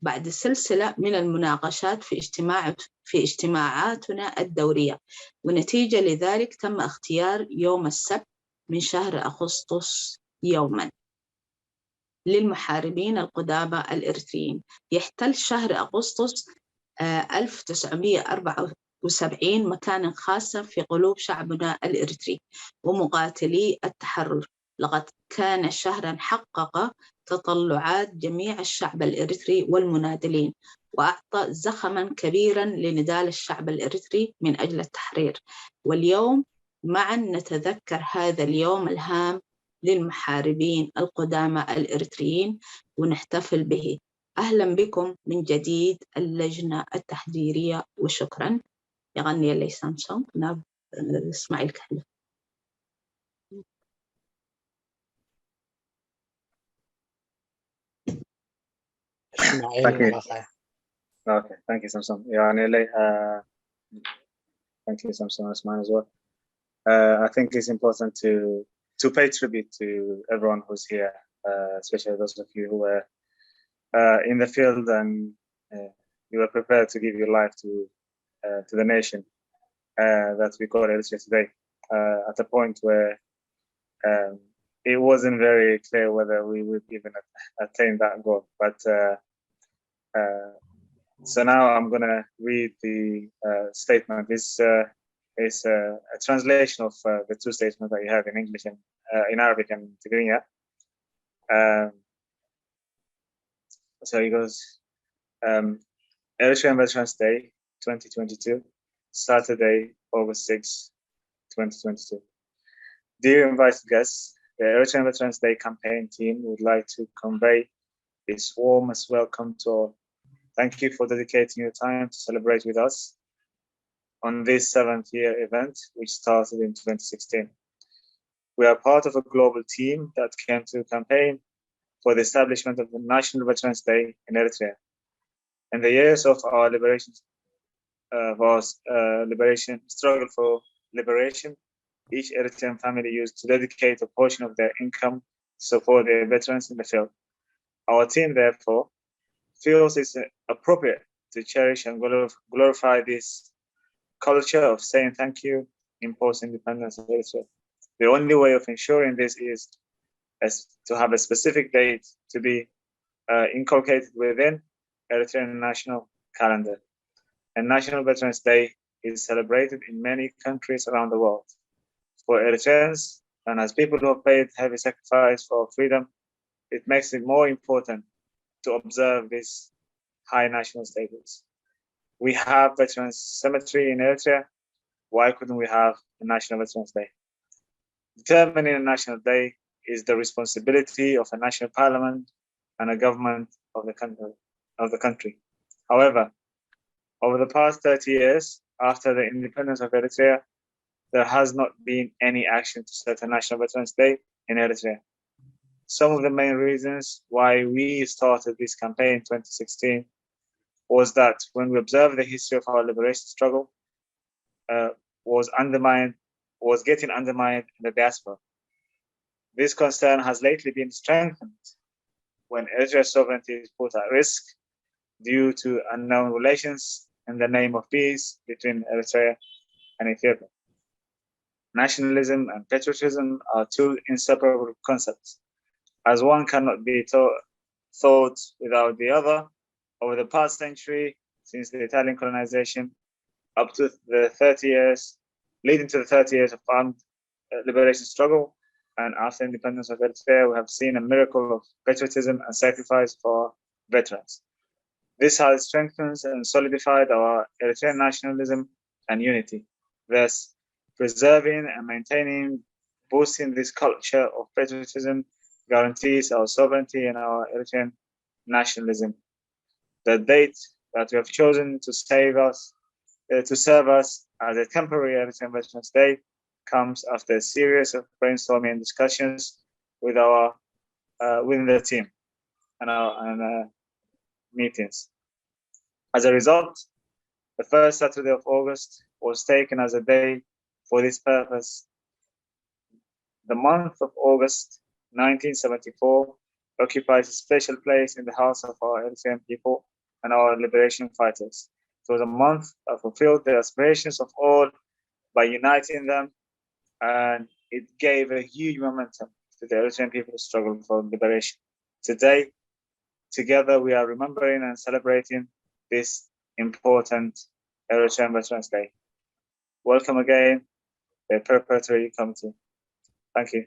بعد سلسلة من المناقشات في اجتماع في اجتماعاتنا الدورية، ونتيجة لذلك تم اختيار يوم السبت من شهر أغسطس يوما للمحاربين القدامى الإريتريين. يحتل شهر أغسطس آه، ألف وتسعمية وأربعة وسبعين مكانا خاصا في قلوب شعبنا الإريتري ومقاتلي التحرر. لقد كان شهرا حقق تطلعات جميع الشعب الإريتري والمناضلين، وأعطى زخما كبيرا لنضال الشعب الإريتري من أجل التحرير. واليوم معا نتذكر هذا اليوم الهام للمحاربين القدامى الإريتريين ونحتفل به. أهلا بكم من جديد اللجنة التحضيرية، وشكرا. يغني لي سامسونج ناب إسماعيل كحلة. Thank you. Okay, thank you, Samson. يعني لي, uh, thank you, Samson, Asman as well. Uh, I think it's important to to pay tribute to everyone who's here, uh, especially those of you who were uh, in the field and uh, you were prepared to give your life to uh, to the nation uh, that we call Eritrea today. Uh, at a point where um, it wasn't very clear whether we would even at- attain that goal. But uh, uh, so now I'm going to read the uh, statement. It's, uh, it's a, a translation of uh, the two statements that you have in English and uh, in Arabic and Tigrinya. Um, so he goes, um, Eritrean Veterans Day twenty twenty-two, Saturday, August sixth, twenty twenty-two. Dear invited guests, the Eritrean Veterans Day campaign team would like to convey its warmest welcome to all. Thank you for dedicating your time to celebrate with us on this seventh year event, which started in twenty sixteen. We are part of a global team that came to campaign for the establishment of the National Veterans Day in Eritrea. In the years of our liberation, uh, of our uh, liberation struggle for liberation, each Eritrean family used to dedicate a portion of their income support their veterans in the field. Our team, therefore, feels it's appropriate to cherish and glorify this culture of saying thank you in post-independence Eritrea. The only way of ensuring this is as to have a specific date to be uh, inculcated within Eritrean national calendar. And National Veterans Day is celebrated in many countries around the world. For Eritreans, and as people who have paid heavy sacrifice for freedom, it makes it more important to observe this high national status. We have Veterans Cemetery in Eritrea. Why couldn't we have a National Veterans Day? Determining a national day is the responsibility of a national parliament and a government of the country. Of the country. However, over the past thirty years, after the independence of Eritrea, there has not been any action to set a National Veterans Day in Eritrea. Some of the main reasons why we started this campaign in twenty sixteen was that when we observed the history of our liberation struggle, uh, was undermined, was getting undermined in the diaspora. This concern has lately been strengthened when Eritrea's sovereignty is put at risk due to unknown relations in the name of peace between Eritrea and Ethiopia. Nationalism and patriotism are two inseparable concepts, as one cannot be thought without the other. Over the past century, since the Italian colonization, up to the thirty years, leading to the thirty years of armed uh, liberation struggle, and after independence of Eritrea, we have seen a miracle of patriotism and sacrifice for veterans. This has strengthened and solidified our Eritrean nationalism and unity. Thus, preserving and maintaining, boosting this culture of patriotism guarantees our sovereignty and our Eritrean nationalism. The date that we have chosen to save us, uh, to serve us as a temporary Eritrean Veterans Day comes after a series of brainstorming and discussions with our uh, within the team and our and, uh, meetings. As a result, the first Saturday of August was taken as a day for this purpose. The month of August nineteen seventy-four occupies a special place in the hearts of our Eritrean people and our liberation fighters. It was a month that fulfilled the aspirations of all by uniting them, and it gave a huge momentum to the Eritrean people's struggle for liberation. Today, together we are remembering and celebrating this important Eritrean Veterans Day. Welcome again, the preparatory committee. Thank you.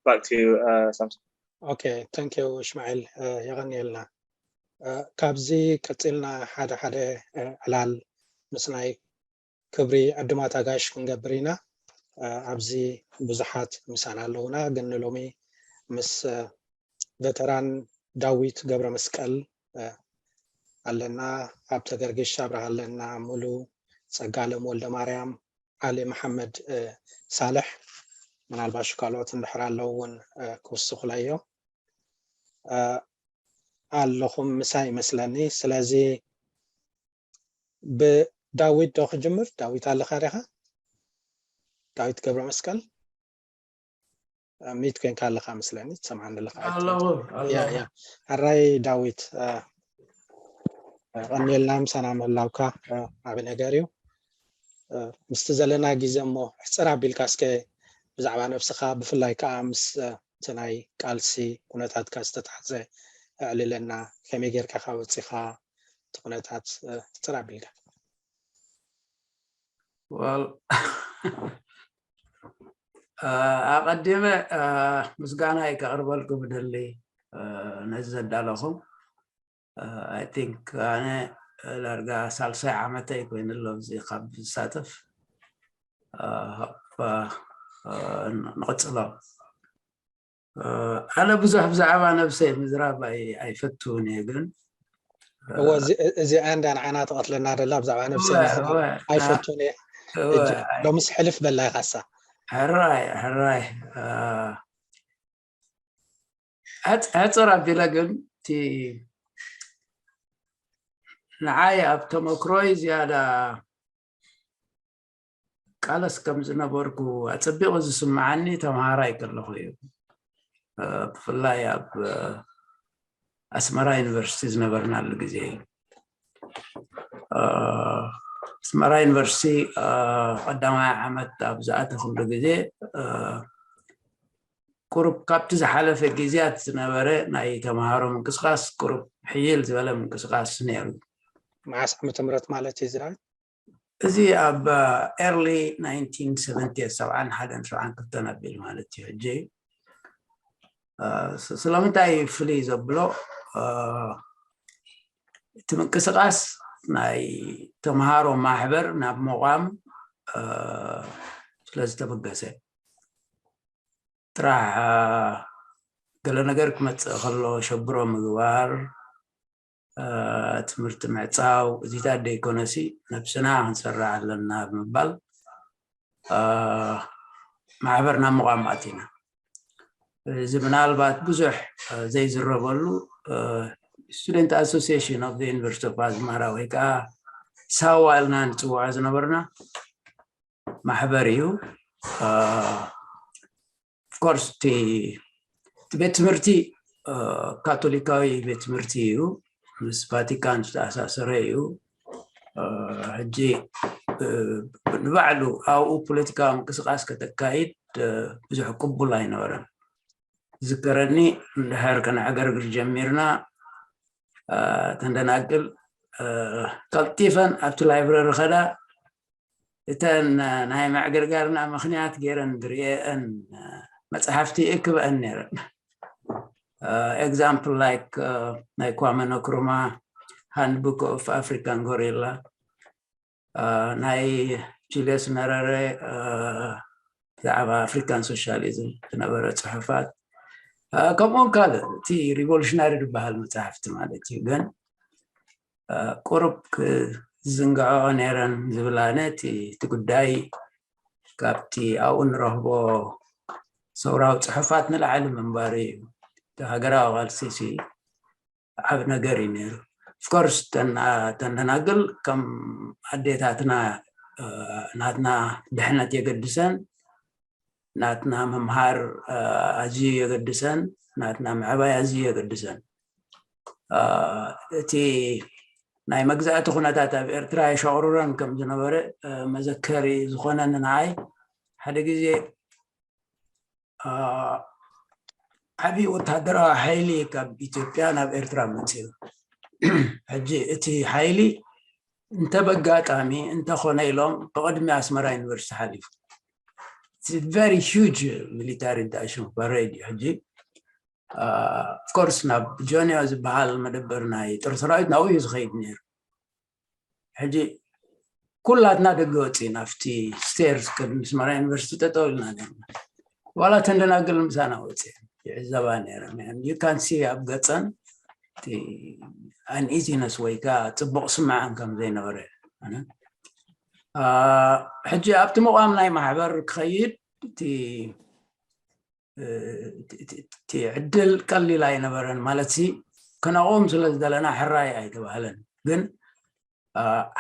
Back to you, uh, Samson. Okay, thank you, Ishmael. Uh, የቐንየልና። Uh, ካብዚ ቀፂልና ሓደ ሓደ uh, ዕላል ምስ ናይ ክብሪ ዕዱማት ኣጋይሽ ክንገብር ኢና። Uh, ኣብዚ ብዙሓት ምሳና ኣለውና፣ ግን ንሎሚ ምስ uh, ቬተራን ዳዊት ገብረ መስቀል uh, ኣለና፣ ሃብተ ገርግሽ ኣብርሃ ኣለና፣ ሙሉ ጸጋለም ወልደ ማርያም፣ ዓሊ መሓመድ ሳልሕ፣ ምናልባሽ ካልኦት እንድሕር ኣለዉ እውን ክውስኹለዮ ኣለኹም ምሳይ ይመስለኒ። ስለዚ ብዳዊት ዶ ክጅምር? ዳዊት ኣለኻ ዲኻ? ዳዊት ገብረ መስቀል ሚት ኮንካ ኣለኻ መስለኒ፣ ትሰምዓኒ ኣለኻ? ኣለኹ ኣለኹ። ሕራይ ዳዊት፣ ቀኒልና ምሳና ምህላውካ ዓቢ ነገር እዩ። ምስቲ ዘለና ግዜ እሞ ሕፅር ኣቢልካ እስከ ብዛዕባ ነብስኻ፣ ብፍላይ ከዓ ምስ እቲ ናይ ቃልሲ ኩነታትካ ዝተታሕዘ ኣዕልለና። ከመይ ጌርካ ካብ ወፂኻ እቲ ኩነታት ሕፅር ኣቢልካ? Well, ኣቐዲመ ምስጋናይ ከቕርበልኩም እደሊ፣ ነዚ ዘዳለኹም። I think ኣነ ዳርጋ ሳልሳይ ዓመተይ ኮይኑ ኣሎ ኣብዚ ካብ ዝሳተፍ። ንቕፅሎ። ኣነ ብዙሕ ብዛዕባ ነብሰይ ምዝራብ ኣይፈትውን እየ፣ ግን እወ፣ እዚኣ እንዳ ንዓና ትቐትለና ደላ፣ ብዛዕባ ነብሰይ ምዝራብ ኣይፈትውን እየ። ሎምስ ሕልፍ በላ ኢኻሳ። ሕራይ ሕራይ። ሕፅር ኣቢለ ግን እቲ ንዓይ ኣብ ተመክሮይ ዝያዳ ቃለስ ከም ዝነበርኩ ኣጸቢቑ ዝስምዓኒ ተምሃራይ ከለኹ እዩ። ብፍላይ ኣብ ኣስመራ ዩኒቨርሲቲ ዝነበርናሉ ግዜ እዩ። ኣስመራ ዩኒቨርሲቲ ቀዳማይ ዓመት ኣብ ዝኣተኹሉ ግዜ ቁሩብ ካብቲ ዝሓለፈ ግዜያት ዝነበረ ናይ ተምሃሮ ምንቅስቃስ ቁሩብ ሕይል ዝበለ ምንቅስቃስ ነይሩ። መዓስ ዓመተ ምህረት ማለት እዩ ዝራይ? እዚ ኣብ early nineteen seventy ሰብዓን ሓደን ሰብዓን ክልተን ኣቢል ማለት እዩ። ሕጂ ስለምንታይ ፍልይ ዘብሎ እቲ ምንቅስቃስ ናይ ተምሃሮ ማሕበር ናብ መቋም ስለዝተበገሰ ጥራሕ ገለ ነገር ክመፅእ ከሎ ሸብሮ ምግባር፣ ትምህርቲ ምዕፃው፣ እዚታት ደይኮነሲ ነብስና ክንሰርሕ ኣለና ብምባል ማሕበር ናብ ምቋም ኣቲና። እዚ ምናልባት ብዙሕ ዘይዝረበሉ Student Association of the University of Asmara ወይ ከዓ ሳዋ ኢልና ንፅውዖ ዝነበርና ማሕበር እዩ። Of course እቲ ቤት ትምህርቲ ካቶሊካዊ ቤት ትምህርቲ እዩ፣ ምስ ቫቲካን ዝተኣሳሰረ እዩ። ሕጂ ንባዕሉ ኣብኡ ፖለቲካዊ ምንቅስቃስ ከተካይድ ብዙሕ ቅቡል ኣይነበረን። ዝከረኒ እንድሕር ከነዕገርግር ጀሚርና ተንደናግል ቀልጢፈን ኣብቲ ላይብረሪ ከዳ እተን ናይ ምዕግርጋርና ምክንያት ገይረን ዝርእየአን መፅሓፍቲ እክበአን ነይረን። Example like ናይ ኳመ ንክሩማ Handbook of African Guerrilla፣ ናይ ጁልየስ ነረረ ብዛዕባ ኣፍሪካን ሶሻሊዝም ዝነበረ ፅሑፋት፣ ከምኡውን ካልእ እቲ ሪቮሉሽናሪ ዝበሃል መፅሓፍቲ ማለት እዩ። ግን ቁሩብ ክዝንግዐኦ ነይረን ዝብል ኣነ እቲ ጉዳይ ካብቲ ኣብኡ ንረኽቦ ሰውራዊ ፅሑፋት ንላዕሊ ምንባሩ እዩ። እቲ ሃገራዊ ቃልሲ ዓብ ነገር እዩ ነይሩ። Of course ተንደናግል ከም ኣዴታትና ናትና ድሕነት የገድሰን፣ ናትና ምምሃር ኣዝዩ የገድሰን፣ ናትና ምዕባይ ኣዝዩ የገድሰን። እቲ ናይ መግዛእቲ ኩነታት ኣብ ኤርትራ የሸቕርረን ከም ዝነበረ መዘከሪ ዝኾነኒ ንዓይ ሓደ ግዜ ዓብዪ ወታደራዊ ሓይሊ ካብ ኢትዮጵያ ናብ ኤርትራ መፅኡ። ሕጂ እቲ ሓይሊ እንተ በጋጣሚ እንተኾነ ኢሎም ብቕድሚ ኣስመራ ዩኒቨርሲቲ ሓሊፉ። Very huge military parade እዩ። ሕጂ Of course ናብ ጆንዮ ዝበሃል መደበር ናይ ጦር ሰራዊት ናብኡ እዩ ዝኸይድ ነይሩ። ሕጂ ኩላትና ደገ ወፂና ኣብቲ stairs ቅድሚ ኣስመራ ዩኒቨርሲቲ ጠጠው ኢልና ነርና። ዋላ ተንደናግል ምሳና ወፅኤን ይዕዘባ ነይረን። You can see ኣብ ገፀን uneasiness ወይ ከዓ ፅቡቕ ስምዐን ከም ዘይነበረ። ሕጂ ኣብቲ ምቋም ናይ ማሕበር ክኸይድ እቲ ዕድል ቀሊል ኣይነበረን። ማለት ሲ ከነቑም ስለ ዝደለና ሕራይ ኣይተባህለን። ግን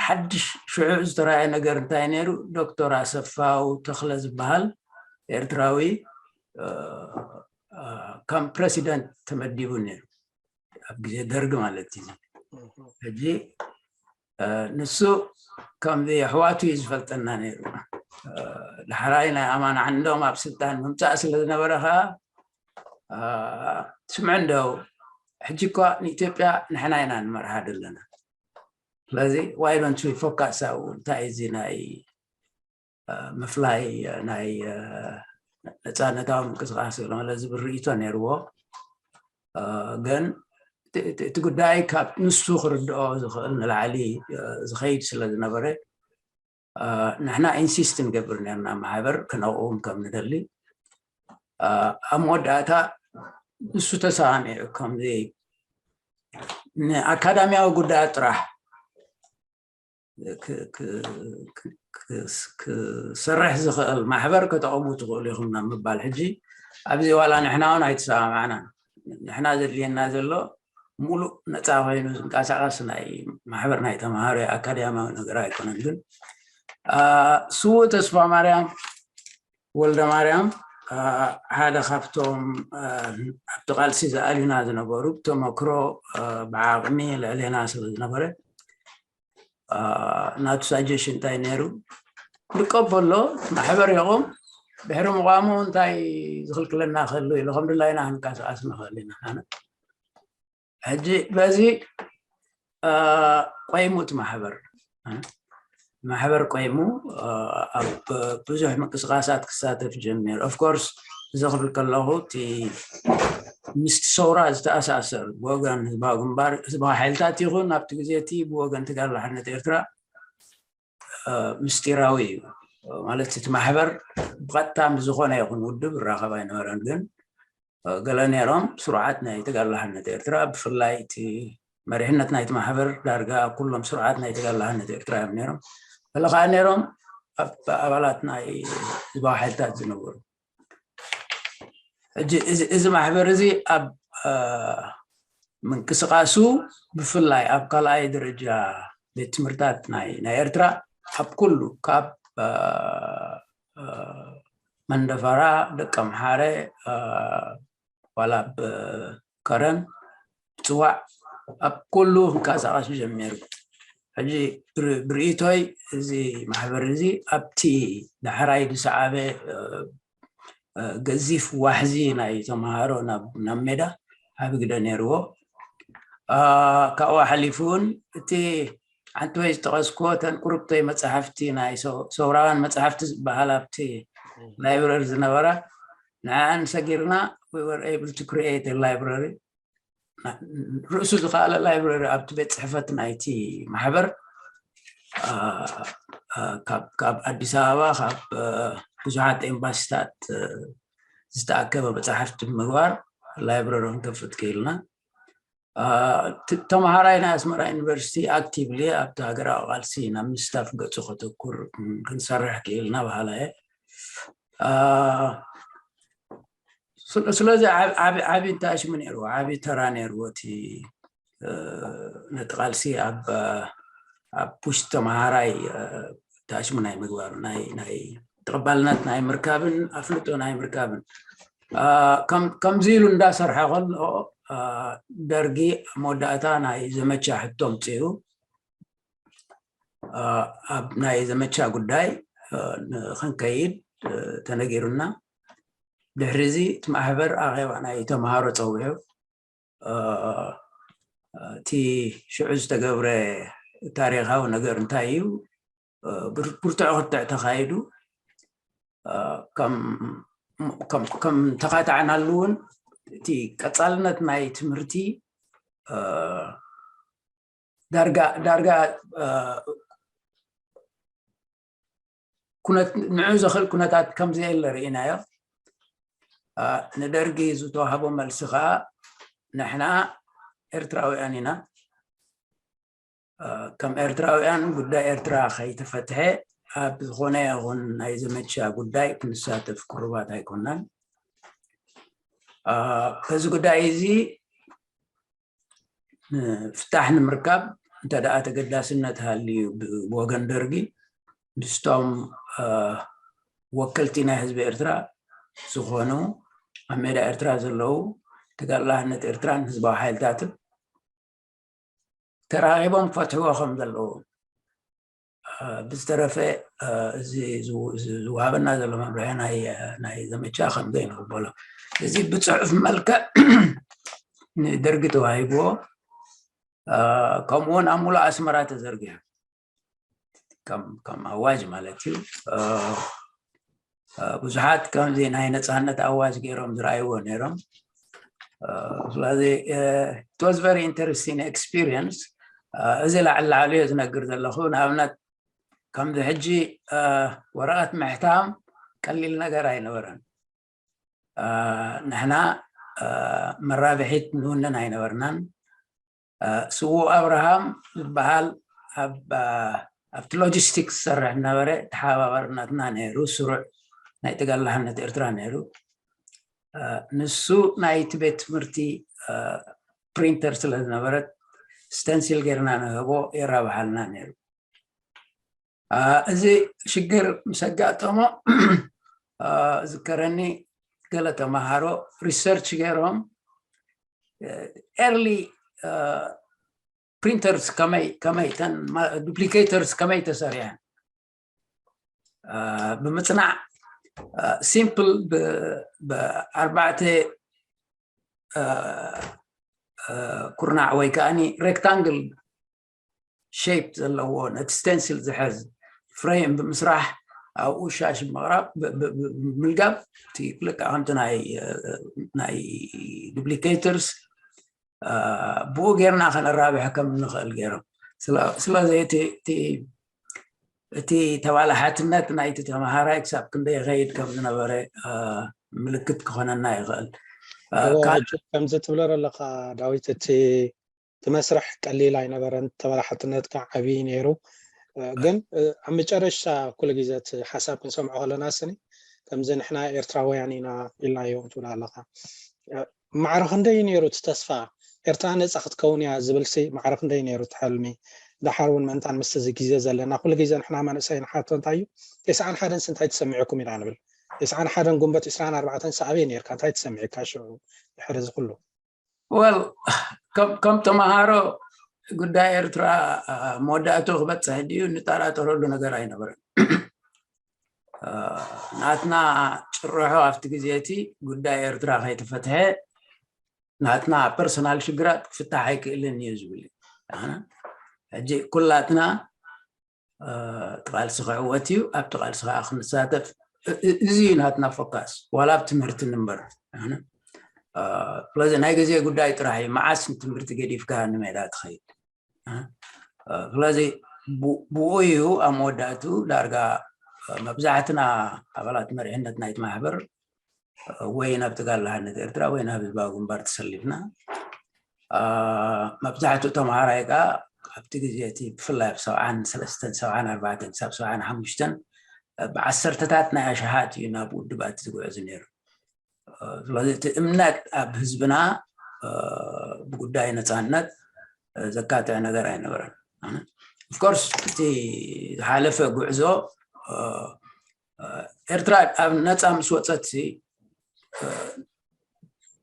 ሓድሽ ሽዑ ዝተረኣየ ነገር እንታይ ነይሩ? ዶክተር ኣሰፋው ተኽለ ዝበሃል ኤርትራዊ ከም ፕረሲደንት ተመዲቡ ነይሩ፣ ኣብ ግዜ ደርግ ማለት እዩ። ሕጂ ንሱ ከምዚ ኣሕዋቱ እዩ ዝፈልጠና ነይሩ። ዳሕራይ ናይ ኣማን ዓንዶም ኣብ ስልጣን ምምፃእ ስለ ዝነበረ ከዓ ስምዑ እንደው ሕጂ እኳ ንኢትዮጵያ ንሕና ኢና ንመርሓ ዘለና። ስለዚ why don't we focus ኣብኡ? እንታይ እዚ ናይ ምፍላይ ናይ ነፃነታዊ ምንቅስቃስ ማለት ዝብል ርእይቶ ነይርዎ። ግን እቲ ጉዳይ ካብ ንሱ ክርድኦ ዝኽእል ንላዕሊ ዝኸይድ ስለ ዝነበረ ንሕና ኢንሲስት ንገብር ነርና ማሕበር ክነቕውም ከም ንደሊ። ኣብ መወዳእታ ንሱ ተሰማሚዑ ከምዚ ንኣካዳሚያዊ ጉዳያት ጥራሕ ክሰርሕ ዝኽእል ማሕበር ከተቐሙ ትኽእሉ ኢኹም ናብ ምባል ሕጂ ኣብዚ ዋላ ንሕና እውን ኣይተሰማማዕናን። ንሕና ዘድልየና ዘሎ ሙሉእ ነፃ ኮይኑ ዝንቀሳቀስ ናይ ማሕበር ናይ ተምሃሮ ኣካዳሚያዊ ነገር ኣይኮነን። ግን ስዉእ ተስፋ ማርያም ወልደ ማርያም ሓደ ካብቶም ኣብቲ ቃልሲ ዝኣልዩና ዝነበሩ፣ ብተመክሮ ብዓቕሚ ልዕሌና ስለ ዝነበረ፣ ናቱ ሳጀሽን እንታይ ነይሩ? ንቀበሎ፣ ማሕበር የቑም፣ ድሕሪ ምቋሙ እንታይ ዝኽልክለና ክህሉ ኢሉ፣ ከም ድላይና ክንቀሳቀስ ንኽእል ኢና። ሕጂ በዚ ቆይሙ እቲ ማሕበር ማሕበር ቆይሙ ኣብ ብዙሕ ምንቅስቃሳት ክሳተፍ ጀሚሩ። ኦፍኮርስ፣ እዚ ክብል ከለኹ እቲ ምስቲ ሰውራ ዝተኣሳሰር፣ ብወገን ህዝባዊ ግንባር፣ ህዝባዊ ሓይልታት ይኹን ኣብቲ ግዜ እቲ ብወገን ተጋድሎ ሓርነት ኤርትራ ምስጢራዊ እዩ። ማለት እቲ ማሕበር ብቐጥታ ምስ ዝኾነ ይኹን ውድብ ይራኸብ ኣይነበረን። ግን ገለ ነይሮም ስሩዓት ናይ ተጋድሎ ሓርነት ኤርትራ፣ ብፍላይ እቲ መሪሕነት ናይቲ ማሕበር ዳርጋ ኩሎም ስሩዓት ናይ ተጋድሎ ሓርነት ኤርትራ እዮም ነይሮም። ገለ ከዓ ነይሮም ኣብ ኣባላት ናይ ህዝባዊ ሓይልታት ዝነበሩ። ሕጂ እዚ ማሕበር እዚ ኣብ ምንቅስቃሱ፣ ብፍላይ ኣብ ካልኣይ ደረጃ ቤት ትምህርታት ናይ ኤርትራ፣ ኣብ ኩሉ ካብ መንደፈራ፣ ደቀ ምሓረ፣ ዋላ ኣብ ከረን፣ ጽዋዕ፣ ኣብ ኩሉ ክንቀሳቀስ ጀሚሩ። ሕጂ ብርእይቶይ እዚ ማሕበር እዚ ኣብቲ ዳሕራይ ዝሰዓበ ገዚፍ ዋሕዚ ናይ ተምሃሮ ናብ ሜዳ ዓቢ ግደ ነይርዎ። ካብኡ ሓሊፉ እውን እቲ ሓንቲ ወይ ዝጠቐስኩዎ፣ እተን ቁርብተይ መጻሕፍቲ፣ ናይ ሰውራውያን መጻሕፍቲ ዝበሃል ኣብቲ ላይብረሪ ዝነበራ፣ ንዓን ሰጊርና we were able to create a library። ርእሱ ዝኸኣለ ላይብረሪ ኣብቲ ቤት ጽሕፈት ናይቲ ማሕበር ካብ ኣዲስ ኣበባ፣ ካብ ብዙሓት ኤምባሲታት ዝተኣከበ መጻሕፍቲ ብምግባር ላይብረሪ ክንከፍት ክኢልና። ተምሃራይ ናይ ኣስመራ ዩኒቨርሲቲ ኣክቲቭሊ ኣብቲ ሃገራዊ ቃልሲ ናብ ምስታፍ ገጹ ከተኩር ክንሰርሕ ክኢልና በሃላ እየ። ስለዚ ዓቢ ታሽሙ ነይርዎ፣ ዓቢ ተራ ነይርዎ እቲ ነቲ ቃልሲ ኣብ ውሽጢ ተምሃራይ ታሽሙ ናይ ምግባሩ፣ ናይ ተቐባልነት ናይ ምርካብን ኣፍልጦ ናይ ምርካብን። ከምዚ ኢሉ እንዳሰርሐ ከሎ ደርጊ ኣብ መወዳእታ ናይ ዘመቻ ሕቶ ኣምጺኡ፣ ኣብ ናይ ዘመቻ ጉዳይ ክንከይድ ተነጊሩና። ድሕሪ እዚ እቲ ማሕበር ኣኼባ ናይ ተምሃሮ ጸዊዑ፣ እቲ ሽዑ ዝተገብረ ታሪኻዊ ነገር እንታይ እዩ፣ ብርቱዕ ክትዕ ተኻይዱ። ከም ተኻታዕናሉ እውን እቲ ቀጻልነት ናይ ትምህርቲ ዳርጋ ዳርጋ ንዑ ዘኽእል ኩነታት ከም ዘየለ ርኢናዮ። ንደርጊ ዝተዋህቦ መልሲ ከዓ፣ ንሕና ኤርትራውያን ኢና፣ ከም ኤርትራውያን ጉዳይ ኤርትራ ከይተፈትሐ ኣብ ዝኾነ ይኹን ናይ ዘመቻ ጉዳይ ክንሳተፍ ቅሩባት ኣይኮናን። በዚ ጉዳይ እዚ ፍታሕ ንምርካብ እንተ ደኣ ተገዳስነት ሃልዩ ብወገን ደርጊ፣ ምስቶም ወከልቲ ናይ ህዝቢ ኤርትራ ዝኾኑ፣ ኣብ ሜዳ ኤርትራ ዘለዉ ተጋድሎ ሓርነት ኤርትራን ህዝባዊ ሓይልታትን ተራኺቦም ክፈትሕዎ ከም ዘለዎም። ብዝተረፈ እዚ ዝወሃበና ዘሎ መምርሒ ናይ ዘመቻ ከም ዘይንቕበሎ፣ እዚ ብፅሑፍ መልክዕ ንደርጊ ተዋሂብዎ፣ ከምኡውን ኣብ ሙሉእ ኣስመራ ተዘርጊሑ፣ ከም ኣዋጅ ማለት እዩ። ብዙሓት ከምዚ ናይ ነፃነት ኣዋጅ ገይሮም ዝረኣይዎ ነይሮም። ስለዚ it was very interesting experience። እዚ ላዕሊ ላዕሊ እየ ዝነግር ዘለኹ። ንኣብነት ከምዚ ሕጂ ወረቐት ምሕታም ቀሊል ነገር ኣይነበረን። ንሕና መራብሒት ንውንን ኣይነበርናን። ስዉእ ኣብርሃም ዝበሃል ኣብቲ ሎጂስቲክስ ዝሰርሕ ዝነበረ ተሓባባርነትና ነይሩ፣ ስሩዕ ናይ ተጋድሎ ሓርነት ኤርትራ ነይሩ። ንሱ ናይቲ ቤት ትምህርቲ ፕሪንተር ስለ ዝነበረት፣ ስተንሲል ጌርና ንህቦ የራብሓልና ነይሩ። እዚ ሽግር ምስ ኣጋጠሞ ዝከረኒ፣ ገለ ተምሃሮ ሪሰርች ገይሮም ኤርሊ ፕሪንተርስ ከመይ ከመይ ተን ዱፕሊኬተርስ ከመይ ተሰሪሐን ብምፅናዕ፣ ሲምፕል ብኣርባዕተ ኩርናዕ ወይ ከዓኒ ሬክታንግል ሼፕ ዘለዎ ነቲ ስቴንሲል ዝሕዝ ፍሬም ብምስራሕ ኣብኡ ሻሽ ምቕራብ ምልጋብ እቲ ልክዕ ከምቲ ናይ ዱፕሊኬተርስ ብኡ ጌርና ከነራብሕ ከም ንኽእል ገይሮም። ስለዚ እቲ ተባላሓትነት ናይቲ ተምሃራይ ክሳብ ክንደይ ይኸይድ ከም ዝነበረ ምልክት ክኾነና ይኽእል። ከምዚ ትብሎ ዘለኻ ዳዊት፣ እቲ እቲ መስርሕ ቀሊል ኣይነበረን፣ ተበላሓትነት ከዓ ዓብዪ ነይሩ። ግን ኣብ መጨረሻ ኩሉ ግዜ እቲ ሓሳብ ክንሰምዖ ከለና ስኒ ከምዚ ንሕና ኤርትራውያን ኢና ኢልናዮ ትብል ኣለኻ። ማዕረ ክንደይ ነይሩ እቲ ተስፋ ኤርትራ ነፃ ክትከውን እያ ዝብልሲ ማዕረ ክንደይ ነይሩ እቲ ሕልሚ? ደሓር እውን ምእንታን ምስቲ እዚ ግዜ ዘለና ኩሉ ግዜ ንሕና መንእሰይ ንሓቶ እንታይ እዩ፣ ተስዓን ሓደን እንታይ ተሰሚዑኩም ኢና ንብል። ተስዓን ሓደን ጉንበት ዕስራን ኣርባዕተን ሰኣበይ ነርካ እንታይ ተሰሚዕካ ሽዑ ድሕሪ እዚ ኩሉ? ወል ከም ተምሃሮ ጉዳይ ኤርትራ መወዳእቱ ክበፅሕ ድዩ እንጠራጠረሉ ነገር ኣይነበረን። ናትና ጭርሖ ኣብቲ ግዜ እቲ ጉዳይ ኤርትራ ከይተፈትሐ ናትና ፐርሶናል ሽግራት ክፍታሕ ኣይክእልን እዩ ዝብል እዩ። ሕጂ ኩላትና እቲ ቃልሲ ክዕወት እዩ፣ ኣብቲ ቃልሲ ከዓ ክንሳተፍ። እዚ እዩ ናትና ፎካስ። ዋላ ኣብ ትምህርቲ ንበር። ስለዚ ናይ ግዜ ጉዳይ ጥራሕ እዩ። መዓስ ንትምህርቲ ገዲፍካ ንሜዳ ትኸይድ? ስለዚ ብኡ እዩ ኣብ መወዳእቱ ዳርጋ መብዛሕትና ኣባላት መሪሕነት ናይቲ ማሕበር ወይ ናብ ተጋላሃነት ኤርትራ ወይ ናብ ህዝባዊ ግንባር ተሰሊፍና። መብዛሕትኡ ተምሃራይ ከዓ ኣብቲ ግዜ እቲ ብፍላይ ኣብ ሰብዓን ሰለስተን ሰብዓን ኣርባዕተን ክሳብ ሰብዓን ሓሙሽተን ብዓሰርተታት ናይ ኣሽሓት እዩ ናብ ውድባት ዝጉዕዝ ነይሩ። ስለዚ እቲ እምነት ኣብ ህዝብና ብጉዳይ ነፃነት ዘካትዕ ነገር ኣይነበረን። ኦፍኮርስ እቲ ዝሓለፈ ጉዕዞ ኤርትራ ኣብ ነፃ ምስ ወፀት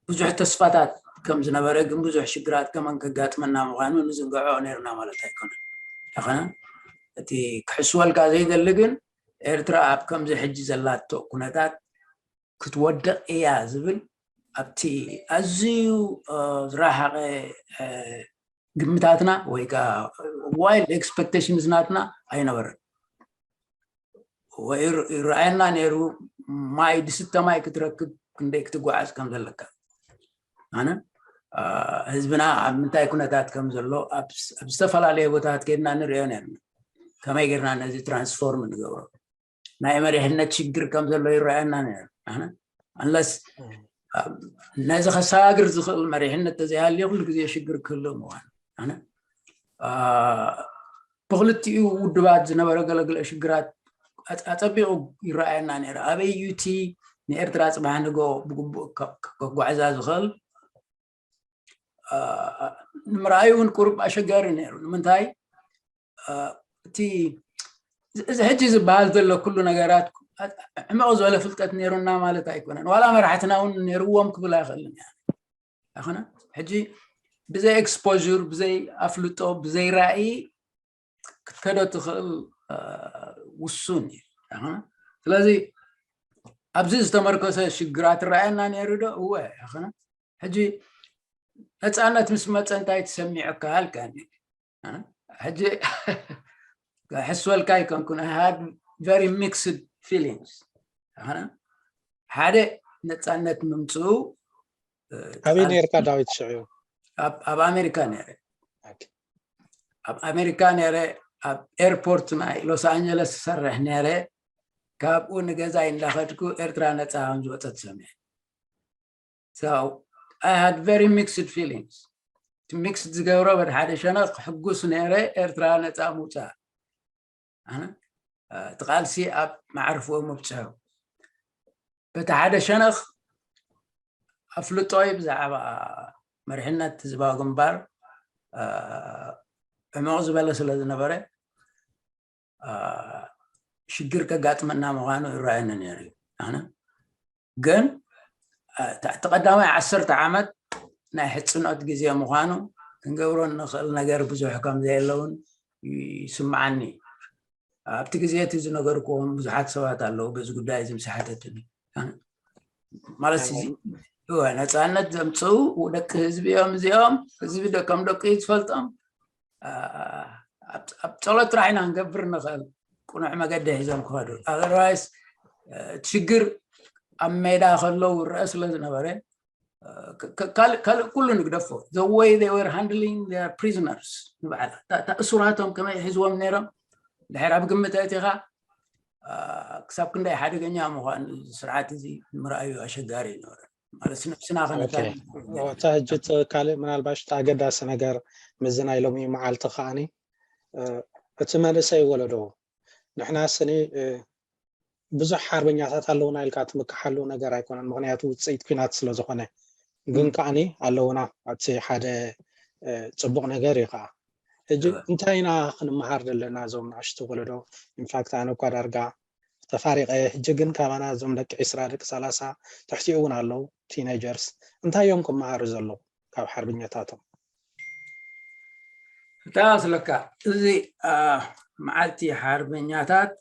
ብዙሕ ተስፋታት ከም ዝነበረ ግን ብዙሕ ሽግራት ከመን ከጋጥመና ምዃኑ ንዝንግዖ ነርና ማለት ኣይኮነን። ይኸነ እቲ ክሕስወልካ ዘይደሊ ግን ኤርትራ ኣብ ከምዚ ሕጂ ዘላቶ ኩነታት ክትወድቕ እያ ዝብል ኣብቲ ኣዝዩ ዝረሓቐ ግምታትና ወይ ከዓ ዋይልድ ኤክስፐክቴሽንስ ናትና ኣይነበረን። ይረኣየና ነይሩ ማይ ድስተ ማይ ክትረክብ ክንደይ ክትጓዓዝ ከም ዘለካ። ኣነ ህዝብና ኣብ ምንታይ ኩነታት ከም ዘሎ ኣብ ዝተፈላለየ ቦታት ከድና ንሪኦ ነርና። ከመይ ጌርና ነዚ ትራንስፎርም ንገብሮ? ናይ መሪሕነት ሽግር ከም ዘሎ ይረኣየና ነይሩ። ኣንለስ ነዚ ከሰጋግር ዝኽእል መሪሕነት ተዘይሃልዩ ኩሉ ግዜ ሽግር ክህሉ ምዃን። ብክልቲኡ ውድባት ዝነበረ ገለገለ ሽግራት ኣፀቢቑ ይረኣየና ነይሩ። ኣበይ እዩ እቲ ንኤርትራ ፅባሕ ንጎ ብግቡእ ከጓዕዛ ዝኽእል ንምርኣዩ እውን ቁሩብ ኣሸጋሪ ነይሩ። ንምንታይ እቲ እዚ ሕጂ ዝበሃል ዘሎ ኩሉ ነገራት ዕምቕ ዝበለ ፍልጠት ነይሩና ማለት ኣይኮነን። ዋላ መራሕትና እውን ነይርዎም ክብል ኣይኽእልን እያ። ኣይኮነ ሕጂ ብዘይ ኤክስፖር ብዘይ ኣፍልጦ ብዘይ ራእይ ክትከዶ ትኽእል ውሱን እዩ። ስለዚ ኣብዚ ዝተመርኮሰ ሽግራት ይረኣየና ነይሩ ዶ? እወ። ሕጂ ነፃነት ምስ መፀ እንታይ ተሰሚዑካ ኣልካኒ። ሕጂ ሕስወልካ ኣይኮንኩን። I had very mixed feelings። ሓደ ነፃነት ምምፅኡ ኣበይ ነርካ ዳዊት ሽዑ? ኣብ ኣሜሪካ ነረ ኣብ ኣሜሪካ ነረ ኣብ ኤርፖርት ናይ ሎስ ኣንጀለስ ዝሰርሕ ነረ። ካብኡ ንገዛይ እንዳኸድኩ ኤርትራ ነፃ ከም ዝወፀት ሰሚዐ። So I had very mixed feelings። ሚክስድ ዝገብሮ በቲ ሓደ ሸነኽ ሕጉስ ነረ ኤርትራ ነፃ ምውፃእ። ኣነ እቲ ቃልሲ ኣብ መዓርፍኡ ምብፅሑ በቲ ሓደ ሸነኽ ኣፍልጦይ ብዛዕባ መሪሕነት ህዝባዊ ግንባር ዕሙቕ ዝበለ ስለ ዝነበረ ሽግር ከጋጥመና ምዃኑ ይረኣየኒ ነይሩ እዩ። ኣነ ግን እቲ ቀዳማይ ዓሰርተ ዓመት ናይ ሕፅኖት ግዜ ምዃኑ ክንገብሮ እንኽእል ነገር ብዙሕ ከም ዘየለውን ይስምዓኒ። ኣብቲ ግዜ እቲ ዝነገርኩዎም ብዙሓት ሰባት ኣለዉ በዚ ጉዳይ እዚ ምስ ሓተትኒ። ማለት ነፃነት ዘምፅኡ ደቂ ህዝቢ እዮም እዚኦም። ህዝቢ ከም ደቂ ዝፈልጦም ኣብ ፀሎት ጥራሕ ኢና ክንገብር ንኽእል። ቅኑዕ መገዲ ሒዞም ክኸዱ። ኣዘርዋይስ እቲ ሽግር ኣብ ሜዳ ከለዉ ረአ ስለ ዝነበረ ካልእ ኩሉ ንግደፎ። The way they were handling their prisoners ንበዓል እሱራቶም ከመይ ሒዝዎም ነይሮም ድሕር ኣብ ግምት ኣእቲኻ ክሳብ ክንደይ ሓደገኛ ምዃኑ ስርዓት እዚ ምርኣዩ ኣሸጋሪ ይነበረ። ማለት ነብስና ከነታ ሕጂ ካልእ ምናልባሽ ኣገዳሲ ነገር ምዚ ናይ ሎሚ መዓልቲ ከዓኒ እቲ መንእሰይ ወለዶ ንሕና ስኒ ብዙሕ ሓርበኛታት ኣለውና ኢልካ ትምክሓሉ ነገር ኣይኮነን። ምክንያቱ ውፅኢት ኩናት ስለ ዝኾነ ግን ከዓኒ ኣለውና ኣብቲ ሓደ ፅቡቕ ነገር እዩ ከዓ። ሕጂ እንታይ ኢና ክንመሃር ዘለና እዞም ንኣሽቱ ወለዶ? ኢንፋክት ኣነ እኳ ዳርጋ ተፋሪቀ ሕጂ ግን ካባና እዞም ደቂ ዒስራ ደቂ ሰላሳ ትሕቲኡ እውን ኣለዉ ቲነጀርስ እንታይ እዮም ክመሃሩ ዘለዉ ካብ ሓርብኛታቶም? እታ ስለካ እዚ መዓልቲ ሓርበኛታት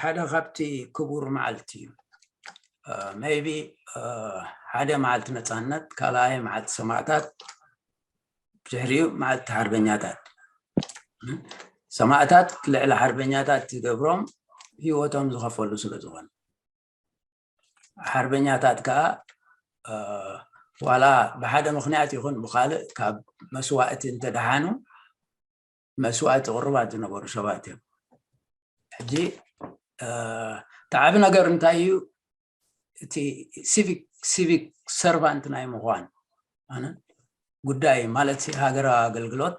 ሓደ ካብቲ ክቡር መዓልቲ እዩ። ሜይቢ ሓደ መዓልቲ ነፃነት፣ ካልኣይ መዓልቲ ሰማእታት፣ ብድሕሪኡ መዓልቲ ሓርበኛታት። ሰማእታት ልዕሊ ሓርበኛታት ዝገብሮም ህይወቶም ዝኸፈሉ ስለ ዝኾነ ሓርበኛታት ከዓ ዋላ ብሓደ ምክንያት ይኹን ብካልእ ካብ መስዋእቲ እንተደሓኑ መስዋእቲ ቅሩባት ዝነበሩ ሰባት እዮም። ሕጂ እቲ ዓቢ ነገር እንታይ እዩ? እቲ ሲቪክ ሲቪክ ሰርቫንት ናይ ምኳን ኣነ ጉዳይ ማለት ሃገራዊ ኣገልግሎት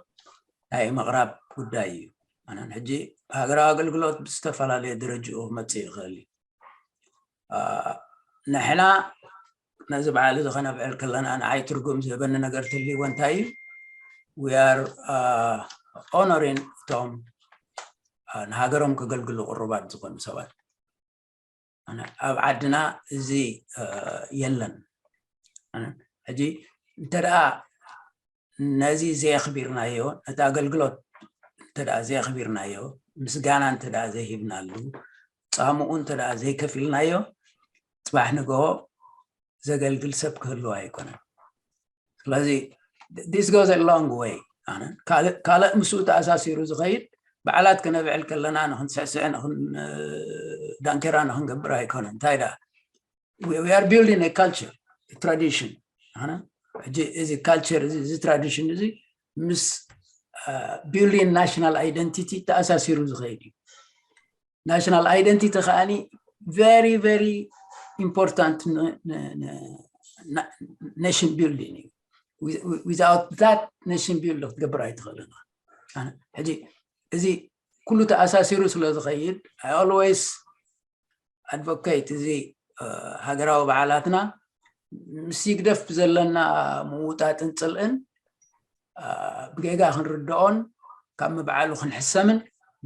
ናይ ምቕራብ ጉዳይ እዩ። ኣነ ሕጂ ሃገራዊ ኣገልግሎት ብዝተፈላለየ ደረጅኡ ክመፅእ ይኽእል እዩ። ንሕና ነዚ በዓል እዚ ከነብዕል ከለና ንዓይ ትርጉም ዝህበኒ ነገር ትልዎ እንታይ እዩ? We are honoring እቶም ንሃገሮም ከገልግሉ ቅሩባት ዝኾኑ ሰባት። ኣብ ዓድና እዚ የለን። ሕጂ እንተ ደኣ ነዚ ዘየኽቢርናዮ፣ ነቲ ኣገልግሎት እንተ ደኣ ዘየኽቢርናዮ፣ ምስጋና እንተ ደኣ ዘይሂብናሉ፣ ጻምኡ እንተ ደኣ ዘይከፊልናዮ፣ ጽባሕ ንግሆ ዘገልግል ሰብ ክህልው ኣይኮነን። ስለዚ this goes a long way። ካልእ ምስኡ ተኣሳሲሩ ዝኸይድ በዓላት ከነብዕል ከለና ንክንስዕስዕ ዳንኬራ ንክንገብር ኣይኮነን። እንታይ ደኣ we are building a culture tradition። ሕጂ እዚ ካልቸር እዚ ትራዲሽን እዚ ምስ building national identity ተኣሳሲሩ ዝኸይድ እዩ። ናሽናል ኣይደንቲቲ ከዓኒ very very important nation building እዩ። Without that nation build ክትገብር ኣይትኽእልን። ሕጂ እዚ ኩሉ ተኣሳሲሩ ስለ ዝኸይድ I always advocate እዚ ሃገራዊ በዓላትና ምስ ይግደፍ ዘለና ምውጣጥን ፅልእን ብጌጋ ክንርድኦን ካብ ምብዓሉ ክንሕሰምን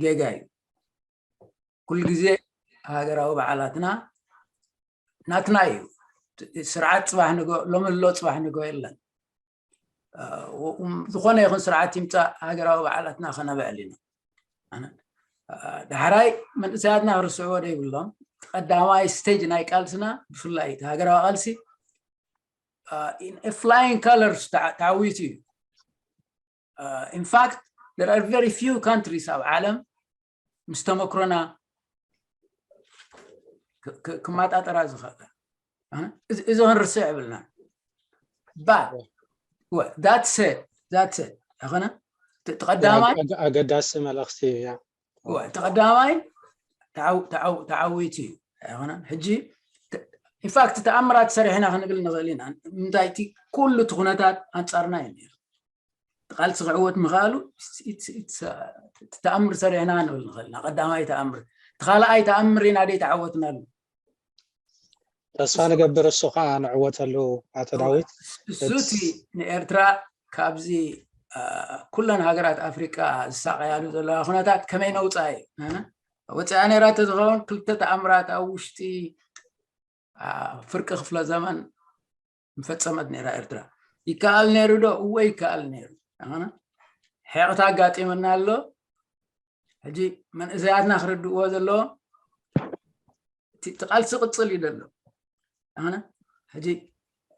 ጌጋ እዩ። ኩሉ ግዜ ሃገራዊ በዓላትና ናትና እዩ። ስርዓት ፅባሕ ንጎ ሎሚ ኣሎ ፅባሕ ንጎ የለን። ዝኾነ ይኹን ስርዓት ይምፃእ ሃገራዊ በዓላትና ከነብዕል ኢና። ዳሕራይ መንእሰያትና ክርስዕዎ ዘይብሎም ቀዳማይ ስቴጅ ናይ ቃልስና ብፍላይ እቲ ሃገራዊ ቃልሲ flying colors ተዓዊቱ እዩ። In fact there are very few countries ኣብ ዓለም ምስ ተመክሮና ክመጣጠራ ዝኽእላ። እዚ ክንርስዕ የብልና። But that said that said ኣይኮነ እቲ ቀዳማይ ኣገዳሲ መልእኽቲ እዩ። እቲ ቀዳማይ ተዓዊቱ እዩ ኣይኮነ። ሕጂ ኢንፋክት ተኣምራት ሰሪሕና ክንብል ንኽእል ኢና። ምንታይ እቲ ኩሉ እቲ ኩነታት ኣንፃርና እዩ ነይሩ። ቃልሲ ክዕወት ምኽኣሉ ተኣምር ሰሪሕና ንብል ንኽእል ኢና። ቀዳማይ ተኣምር። እቲ ካልኣይ ተኣምር ኢና ደይ ተዓወትናሉ። ተስፋ ንገብር እሱ ከዓ ንዕወተሉ። ኣቶ ዳዊት እሱ እቲ ንኤርትራ ካብዚ ኩለን ሃገራት ኣፍሪቃ ዝሳቀያሉ ዘለዋ ኩነታት ከመይ ነውፃ እዩ። ወፂኣ ነይራ ተዝኸውን ክልተ ተኣምራት ኣብ ውሽጢ ፍርቂ ክፍለ ዘመን ምፈፀመት ነይራ ኤርትራ። ይከኣል ነይሩ ዶ? እወ ይከኣል ነይሩ። ሕቕታ ኣጋጢመና ኣሎ። ሕጂ መንእሰያትና ክርድእዎ ዘለዎ እቲ ቃልሲ ቅፅል እዩ ዘሎ። ሕጂ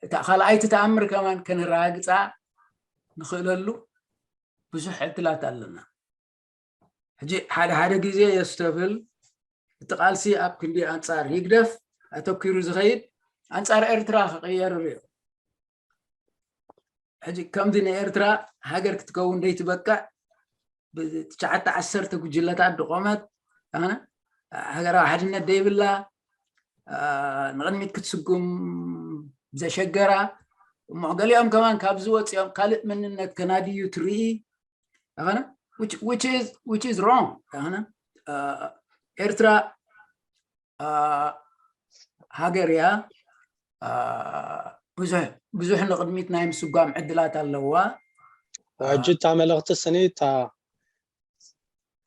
እታ ካልኣይቲ ተኣምር ከማን ከነረጋግፃ ንኽእለሉ ብዙሕ ዕድላት ኣለና። ሕጂ ሓደ ሓደ ግዜ የስተብል እቲ ቃልሲ ኣብ ክንዲ ኣንፃር ህግደፍ ኣተኪሩ ዝኸይድ ኣንፃር ኤርትራ ክቕየር ርዮ። ሕጂ ከምዚ ንኤርትራ ሃገር ክትከውን ደይትበቅዕ ብትሽዓተ ዓሰርተ ጉጅለታት ድቆመት ሃገራዊ ሓድነት ደይብላ ንቕድሚት ክትስጉም ዘሸገራ እሞ ገሊኦም ከማን ካብዚ ወፂኦም ካልእ መንነት ከናድዩ ትርኢ ኣነ which is wrong ኣነ ኤርትራ ሃገር እያ። ብዙሕ ንቕድሚት ናይ ምስጓም ዕድላት ኣለዋ። ሕጂ እታ መልእኽቲ ስኒ እታ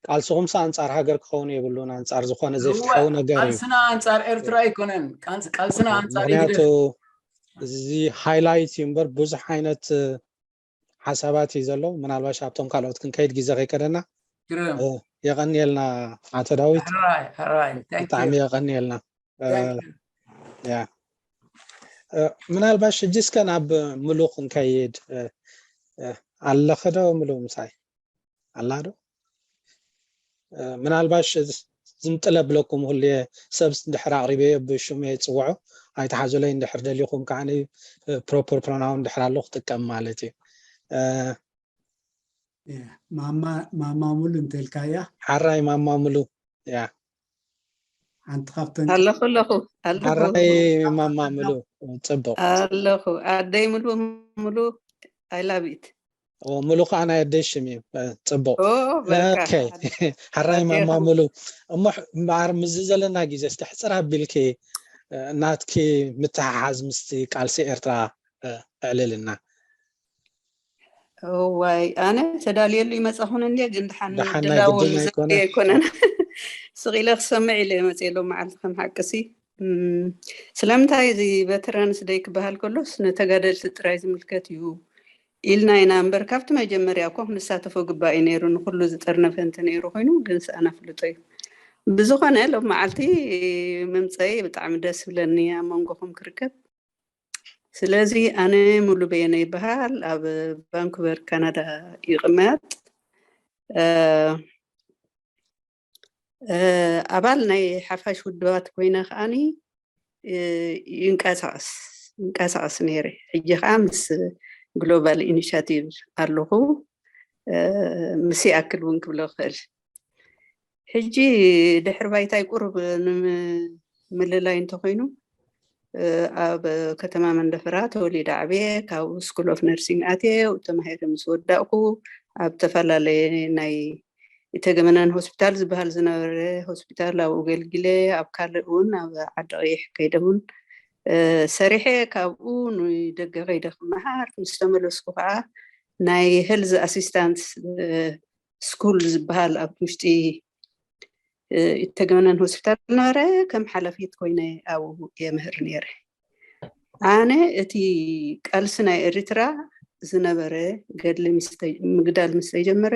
ቃልስኹምስ ኣንጻር ሃገር ክኸውን የብሉን፣ ኣንጻር ዝኾነ ዘይፍትሓዊ ነገር እዩ። ቃልስና ኣንጻር ኤርትራ ኣይኮነን። ቃልስና ኣንጻር ምክንያቱ እዚ ሃይላይት እዩ እምበር ብዙሕ ዓይነት ሓሳባት እዩ ዘሎ። ምናልባሽ ኣብቶም ካልኦት ክንከይድ ግዜ ከይከደና የቐንየልና ኣቶ ዳዊት። ብጣዕሚ የቐንየልና። ምናልባሽ ሕጂ እስከ ናብ ምሉ ክንከይድ ኣለኸ ዶ? ምሉ ምሳይ ኣላ ዶ? ምናልባሽ ዝምጥለ ብለኩም ሁሌ ሰብ ድሕር ኣቕሪበዮ ብሽሙ የፅውዖ ኣይተሓዙለይ። እንድሕር ደሊኹም ከዓ ፕሮፐር ፕሮናውን ድሕር ኣሎ ክጥቀም ማለት እዩ። ማማ ሙሉ እንተልካያ ሓራይ ማማ ሙሉ ያ ሓንቲ ካብተን ኣለኹ ኣለኹ ኣለኹ ሓራይ ማማ ሙሉ ጽቡቕ ኣለኹ ኣደይ ሙሉ ሙሉ I love it ሙሉ ከዓ ናይ ኣደይ ሽም እዩ። ጽቡቕ ኦ በቃ ኦኬ። ሓራይ ማማ ሙሉ እሞ እምበኣር ምስዚ ዘለና ግዜ እስቲ ሕፅር ኣቢልኪ ናትኪ ምትሓሓዝ ምስቲ ቃልሲ ኤርትራ ኣዕልልና። እዋይ ኣነ ተዳልየሉ ይመፃኹን እንድየ ግን ድሓን ደሓን ናይ ድላው ግድን ዝብል ኣይኮነን። ኣይኮነን። ስቕ ኢለ ክሰምዕ ኢለ መፅእ ሎም መዓልቲ ከም ሓቅሲ እም፣ ስለምንታይ እዚ ቨተራንስ ደይ ክበሃል ከሎስ ንተጋደልቲ ጥራይ ዝምልከት እዩ ኢልና ኢና እምበር ካብቲ መጀመርያ እኮ ክንሳተፎ ግባእ እዩ ነይሩ። ንኩሉ ዝጠርነፈ እንተ ነይሩ ኮይኑ ግን ስኣና ፍልጦ እዩ። ብዝኾነ ሎም መዓልቲ ምምፀይ ብጣዕሚ ደስ ብለኒ ኣብ መንጎኹም ክርከብ። ስለዚ ኣነ ሙሉ በየነ ይበሃል፣ ኣብ ቫንኩቨር ካናዳ ይቕመጥ። ኣባል ናይ ሓፋሽ ውድባት ኮይነ ከዓኒ ይንቀሳቐስ ይንቀሳቐስ ነይረ። ሕጂ ከዓ ምስ ግሎባል ኢኒሽቲቭ ኣለኹ። ምስ ይኣክል እውን ክብሎ ክኽእል። ሕጂ ድሕሪ ባይታይ ቁሩብ ንምልላይ እንተኮይኑ ኣብ ከተማ መንደፈራ ተወሊደ ዓብየ። ካብኡ ስኩል ኦፍ ነርሲንግ ኣትየ ተማሂረ ምስ ወዳእኩ ኣብ ዝተፈላለየ ናይ ኢተገመነን ሆስፒታል ዝበሃል ዝነበረ ሆስፒታል ኣብኡ ገልጊለ ኣብ ካልእ እውን ኣብ ዓዲ ቀይሕ ከይደ እውን ሰሪሐ ካብኡ ንደገ ከይደ ክመሃር ምስ ተመለስኩ ከዓ ናይ ሄልዝ ኣሲስታንስ ስኩል ዝበሃል ኣብ ውሽጢ ኢተገመነን ሆስፒታል ነበረ ከም ሓላፊት ኮይነ ኣብኡ የምህር ነይረ። ኣነ እቲ ቃልሲ ናይ ኤሪትራ ዝነበረ ገድሊ ምስ ተ- ምግዳል ምስ ተጀመረ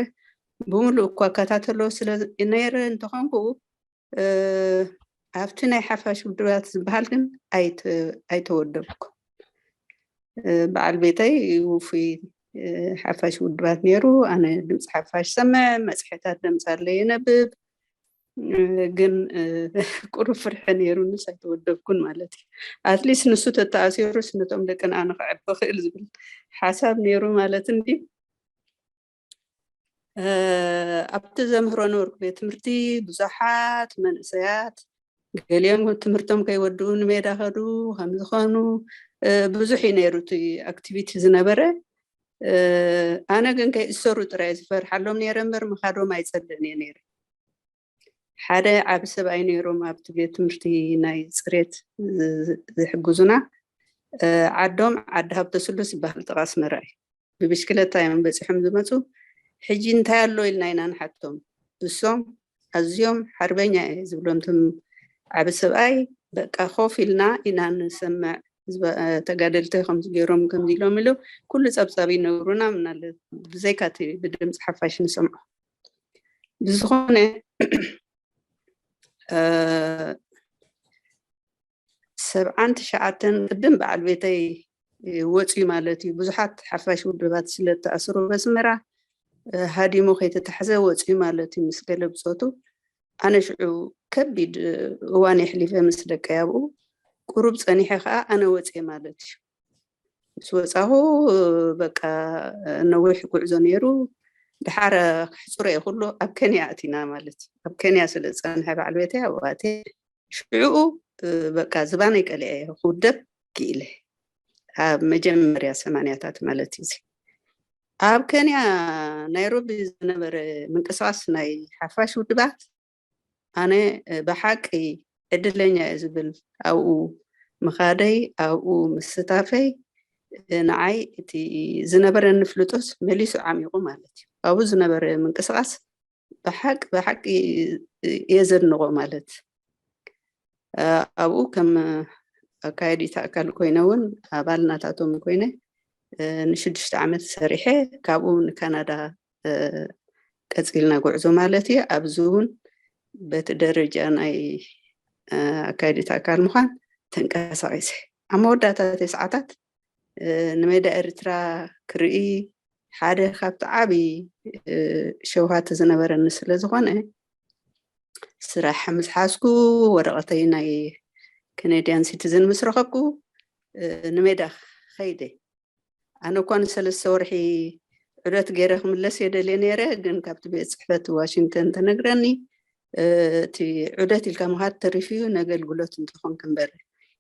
ብምሉእ እኳ እከታተሎ ስለ ነይረ እንተኾንኩ ኣብቲ ናይ ሓፋሽ ውድባት ዝበሃል ግን ኣይተወደብኩ። በዓል ቤተይ ውፉይ ሓፋሽ ውድባት ነይሩ። ኣነ ድምፂ ሓፋሽ ሰምዕ፣ መፅሔታት ደምፃለ የነብብ። ግን ቁሩብ ፍርሒ ነይሩንስ ኣይተወደብኩን ማለት እዩ። ኣትሊስት ንሱ ተተኣሲሩስ ነቶም ደቅን ኣነ ክዕቢ ክእል ዝብል ሓሳብ ነይሩ ማለት እንዲ ኣብቲ ዘምህሮ ነበርኩ ቤት ትምህርቲ ብዙሓት መንእሰያት ገሊኦም ትምህርቶም ከይወድኡ ንሜዳ ከዱ ከምዝኾኑ ብዙሕ እዩ ነይሩ እቲ ኣክቲቪቲ ዝነበረ። ኣነ ግን ከይእሰሩ ጥራይ ዝፈርሓሎም ነይረ እምበር ምኻዶም ኣይጸልእን እየ ነይረ። ሓደ ዓቢ ሰብኣይ ነይሮም ኣብቲ ቤት ትምህርቲ ናይ ጽሬት ዝሕግዙና። ዓዶም ዓዲ ሃብተስሉስ ዝበሃል ጥቓ ኣስመራ እዩ። ብብሽክለታ እዮም በፂሖም ዝመፁ። ሕጂ እንታይ ኣሎ ኢልና ኢና ንሓቶም። እሶም ኣዝዮም ሓርበኛ እየ ዝብሎም እቶም ዓቢ ሰብኣይ፣ በቃ ኮፍ ኢልና ኢና ንሰምዕ። ተጋደልቲ ከምዚ ገይሮም ከምዚ ኢሎም ኢሉ ኩሉ ፀብፃብ ይነግሩና። ምናለ ብዘይካ እቲ ብድምፂ ሓፋሽ ንሰምዖ። ብዝኾነ ሰብዓን ትሽዓተን ቅድም በዓል ቤተይ ወፅዩ ማለት እዩ። ብዙሓት ሓፋሽ ውድባት ስለተኣስሩ በስመራ ሃዲሙ ከይተታሕዘ ወፅዩ ማለት እዩ። ምስ ገለ ብፆቱ ኣነ ሽዑ ከቢድ እዋን የሕሊፈ ምስ ደቀይ ኣብኡ ቁሩብ ፀኒሐ ከዓ ኣነ ወፅየ ማለት እዩ። ምስ ወፃኹ በቃ ነዊሕ ጉዕዞ ነይሩ። ድሓር ክሕፅሮ እየ ኩሉ ኣብ ከንያ ኣቲና ማለት እዩ። ኣብ ከንያ ስለ ዝፀንሐ በዓል ቤተይ ኣብኡ ኣትየ ሽዑኡ በቃ ዝባነይ ቀሊዐ ክውደብ ክኢለ ኣብ መጀመርያ ሰማንያታት ማለት እዩ። ኣብ ከንያ ናይሮቢ ዝነበረ ምንቅስቃስ ናይ ሓፋሽ ውድባት ኣነ ብሓቂ ዕድለኛ እየ ዝብል ኣብኡ ምኻደይ ኣብኡ ምስታፈይ ንዓይ እቲ ዝነበረኒ ፍልጦት መሊሱ ዓሚቑ ማለት እዩ። ኣብኡ ዝነበረ ምንቅስቃስ ብሓቂ ብሓቂ እየ ዘድንቆ ማለት ኣብኡ ከም ኣካየዲት ኣካል ኮይነ እውን ኣባል ናታቶም ኮይነ ንሽዱሽተ ዓመት ሰሪሐ ካብኡ ንካናዳ ቀፂልና ጉዕዞ ማለት እዩ። ኣብዚ እውን በቲ ደረጃ ናይ ኣካየዲት ኣካል ምዃን ተንቀሳቂሰ ኣብ መወዳእታ ተስዓታት ንሜዳ ኤርትራ ክርኢ ሓደ ካብቲ ዓብዪ ሸውሃት ዝነበረኒ ስለ ዝኾነ ስራሕ ምስ ሓዝኩ ወረቐተይ ናይ ከነድያን ሲቲዝን ምስ ረኸብኩ ንሜዳ ኸይደ። ኣነ እኳ ንሰለስተ ወርሒ ዑደት ገይረ ክምለስ እየ ደልየ ነይረ፣ ግን ካብቲ ቤት ፅሕፈት ዋሽንግተን ተነግረኒ እቲ ዑደት ኢልካ ምኻድ ተሪፉ እዩ ነገልግሎት እንተኾንክ እምበር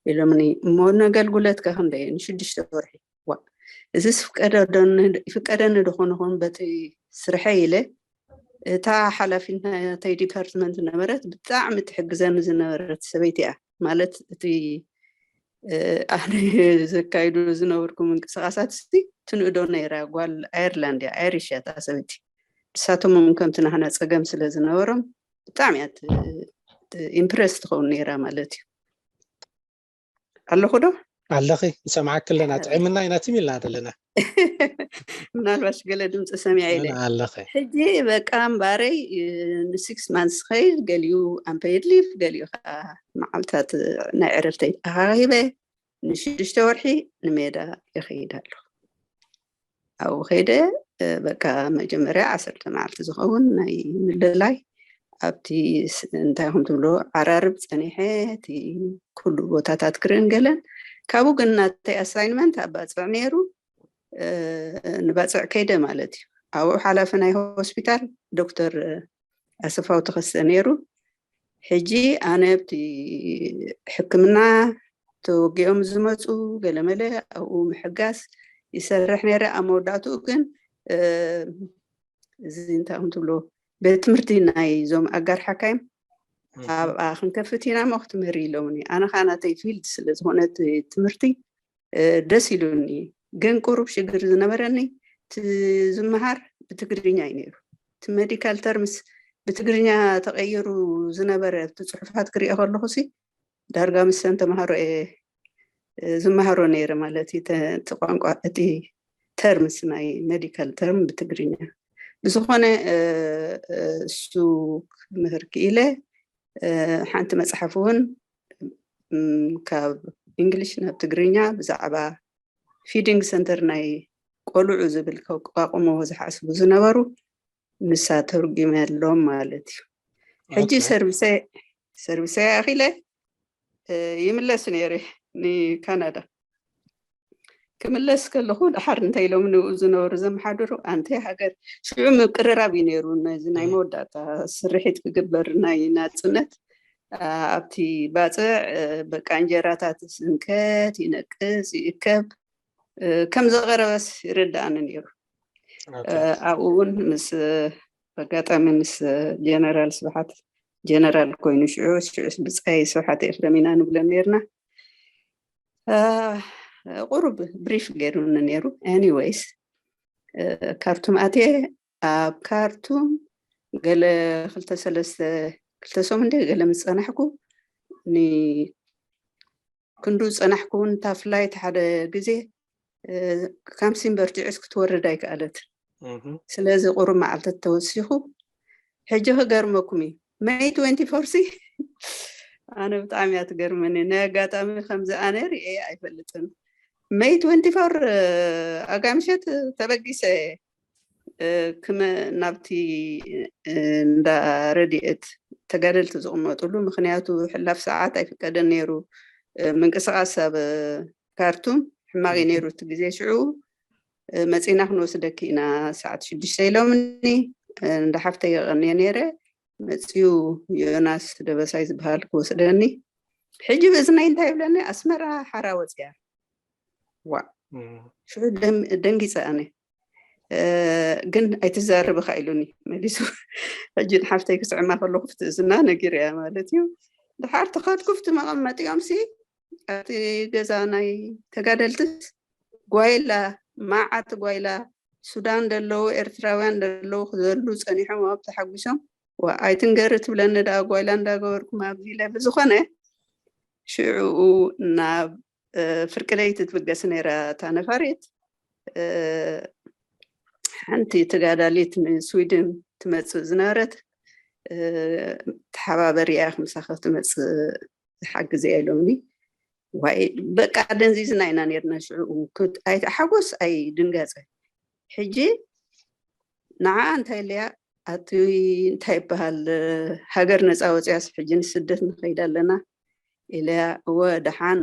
ኢሎምኒ። እሞ ነገልግሎት ከ ክንደይ? ንሽዱሽተ ወርሒ። ዋ እዚስ ይፍቀደኒ ዶ ኮን በቲ ስርሐይ ኢለ እታ ሓላፊት ናተይ ዲፓርትመንት ነበረት ብጣዕሚ ትሕግዘኒ ዝነበረት ሰበይቲ እያ። ማለት እቲ ኣነ ዘካይዶ ዝነበርኩ ምንቅስቃሳት ስ ትንእዶ ነይራ። ጓል ኣየርላንድ እያ፣ ኣይሪሽ እያ እታ ሰበይቲ። ንሳቶም እውን ከምቲ ናህና ፀገም ስለ ዝነበሮም ብጣዕሚ እያ ኢምፕረስ ትኸውን ነይራ ማለት እዩ። ኣለኹ ዶ? ኣለኺ፣ ንሰምዓኪ ኣለና። ጥዒምና ኢና ትም ኢልና ዘለና። ምናልባሽ ገለ ድምፂ ሰሚዐ ኢለ ኣለኺ። ሕጂ በቃ እምባረይ ንሲክስ ማንስ ኸይድ፣ ገሊኡ ኣምፐይድ ሊፍ፣ ገሊኡ ከዓ መዓልታት ናይ ዕረፍተይ ተኻኺበ ንሽዱሽተ ወርሒ ንሜዳ ይኸይድ ኣለኹ። ኣብኡ ከይደ በቃ መጀመርያ ዓሰርተ መዓልቲ ዝኸውን ናይ ምልላይ ኣብቲ እንታይ ከም ትብሎ ዓራርብ ፀኒሐ እቲ ኩሉ ቦታታት ክርእን ገለን። ካብኡ ግን ናተይ ኣሳይንመንት ኣብ ባፅዕ ነይሩ። ንባፅዕ ከይደ ማለት እዩ። ኣብኡ ሓላፊ ናይ ሆስፒታል ዶክተር ኣሰፋው ተኸስተ ነይሩ። ሕጂ ኣነ ኣብቲ ሕክምና ተወጊኦም ዝመፁ ገለመለ ኣብኡ ምሕጋዝ ይሰርሕ ነይረ። ኣብ መወዳእትኡ ግን እዚ እንታይ ከም ትብሎ ቤት ትምህርቲ ናይ ዞም ኣጋር ሓካይም ኣብኣ ክንከፍት ኢና እሞ ክትምህሪ ኢሎምኒ። ኣነ ከዓ ናተይ ፊልድ ስለ ዝኾነ እቲ ትምህርቲ ደስ ኢሉኒ። ግን ቁሩብ ሽግር ዝነበረኒ እቲ ዝመሃር ብትግርኛ እዩ ነይሩ። እቲ ሜዲካል ተርምስ ብትግርኛ ተቐይሩ ዝነበረ እቲ ፅሑፋት ክሪኦ ከለኹ ሲ ዳርጋ ምሰን ተምሃሮ እየ ዝመሃሮ ነይረ ማለት እዩ። እቲ ቋንቋ እቲ ተርምስ ናይ ሜዲካል ተርም ብትግርኛ ብዝኾነ እሱ ክምህር ክኢለ። ሓንቲ መፅሓፍ እውን ካብ እንግሊሽ ናብ ትግርኛ ብዛዕባ ፊዲንግ ሰንተር ናይ ቆልዑ ዝብል ከቋቁምዎ ዝሓስቡ ዝነበሩ ንሳ ተርጉመሎም ማለት እዩ። ሕጂ ሰርቪሰይ ኣኺለ ይምለስ ነይረ ንካናዳ። ክምለስ ከለኹ ደሓር እንታይ ኢሎም ንብኡ ዝነበሩ ዘመሓድሩ ኣንተ ሃገር ሽዑ ምቅርራብ እዩ ነይሩ። ነዚ ናይ መወዳእታ ስርሒት ክግበር ናይ ናፅነት ኣብቲ ባፅዕ በቃ እንጀራታት ዝንከት ይነቅፅ ይእከብ ከም ዘቐረበስ ይርዳኣኒ ነይሩ። ኣብኡ እውን ምስ ኣጋጣሚ ምስ ጀነራል ስብሓት ጀነራል ኮይኑ ሽዑ ሽዑስ ብፃይ ስብሓት ኤፍረም ኢና ንብለን ነይርና። ቁሩብ ብሪፍ ገይሩኒ ነይሩ። ኤኒወይስ ካርቱም ኣትየ። ኣብ ካርቱም ገለ ክልተ ሰለስተ ክልተ ሰሙን እንደ ገለ ምስ ጸናሕኩ፣ ንክንዱ ጸናሕኩ እውን፣ እታ ፍላይት ሓደ ግዜ ካምሲን በርቲዑስ ክትወርድ ኣይከኣለት። ስለዚ ቁሩብ መዓልታት ተወሲኹ። ሕጂ ክገርመኩም እዩ፣ መይ ትወንቲ ፎር ሲ ኣነ ብጣዕሚ እያ ትገርመኒ። ናይ ኣጋጣሚ ከምዚ ኣነ ርእየ ኣይፈልጥን። መይ ትወንቲ ፎር ኣጋምሸት ተበጊሰ ክመ ናብቲ እንዳ ረድኤት ተጋደልቲ ዝቕመጥሉ፣ ምክንያቱ ሕላፍ ሰዓት ኣይፍቀደን ነይሩ። ምንቅስቓስ ኣብ ካርቱም ሕማቕ እዩ ነይሩ እቲ ግዜ ሽዑ። መፂና ክንወስደኪ ኢና ሰዓት ሽዱሽተ ኢሎምኒ። እንዳ ሓፍተይ የቐንየ ነይረ። መፅዩ ዮናስ ደበሳይ ዝበሃል ክወስደኒ። ሕጂ ብእዝነይ እንታይ ይብለኒ፣ ኣስመራ ሓራ ወፅያ። ዋ ሽዑ ደንጊፀ ኣነ። ግን ኣይትዛረብኻ ኢሉኒ መሊሱ። ሕጂ ንሓፍተይ ክስዕማ ከለኹ ፍትእዝና ነጊረያ ማለት እዩ። ድሓር ተኸድኩ ፍቲ መቐመጢኦም ሲ ኣብቲ ገዛ ናይ ተጋደልትስ ጓይላ፣ መዓት ጓይላ፣ ሱዳን ደለዉ ኤርትራውያን ደለዉ ክዘሉ ጸኒሖም ኣብ ተሓጒሶም። ኣይትንገሪ ትብለኒ ደኣ ጓይላ እንዳገበርኩም ኣብዚ ኢለ። ብዝኾነ ሽዑኡ ናብ ፍርቂ ለይቲ ትብገስ ነይራ እታ ነፋሪት። ሓንቲ ተጋዳሊት ንስዊድን ትመፅእ ዝነበረት፣ ተሓባበሪ እያ ክምሳኸ ትመፅእ ዝሓግዝ እያ ኢሎምኒ። ዋይ በቃ ደንዚዝና ኢና ነርና ሽዑ። ኣይተሓጎስ ኣይድንጋፀ። ሕጂ ንዓ እንታይ ኢለያ፣ ኣቲ እንታይ ይበሃል፣ ሃገር ነፃ ወፅያስ ሕጂ ንስደት ንኸይድ ኣለና ኢለያ። እወ ደሓን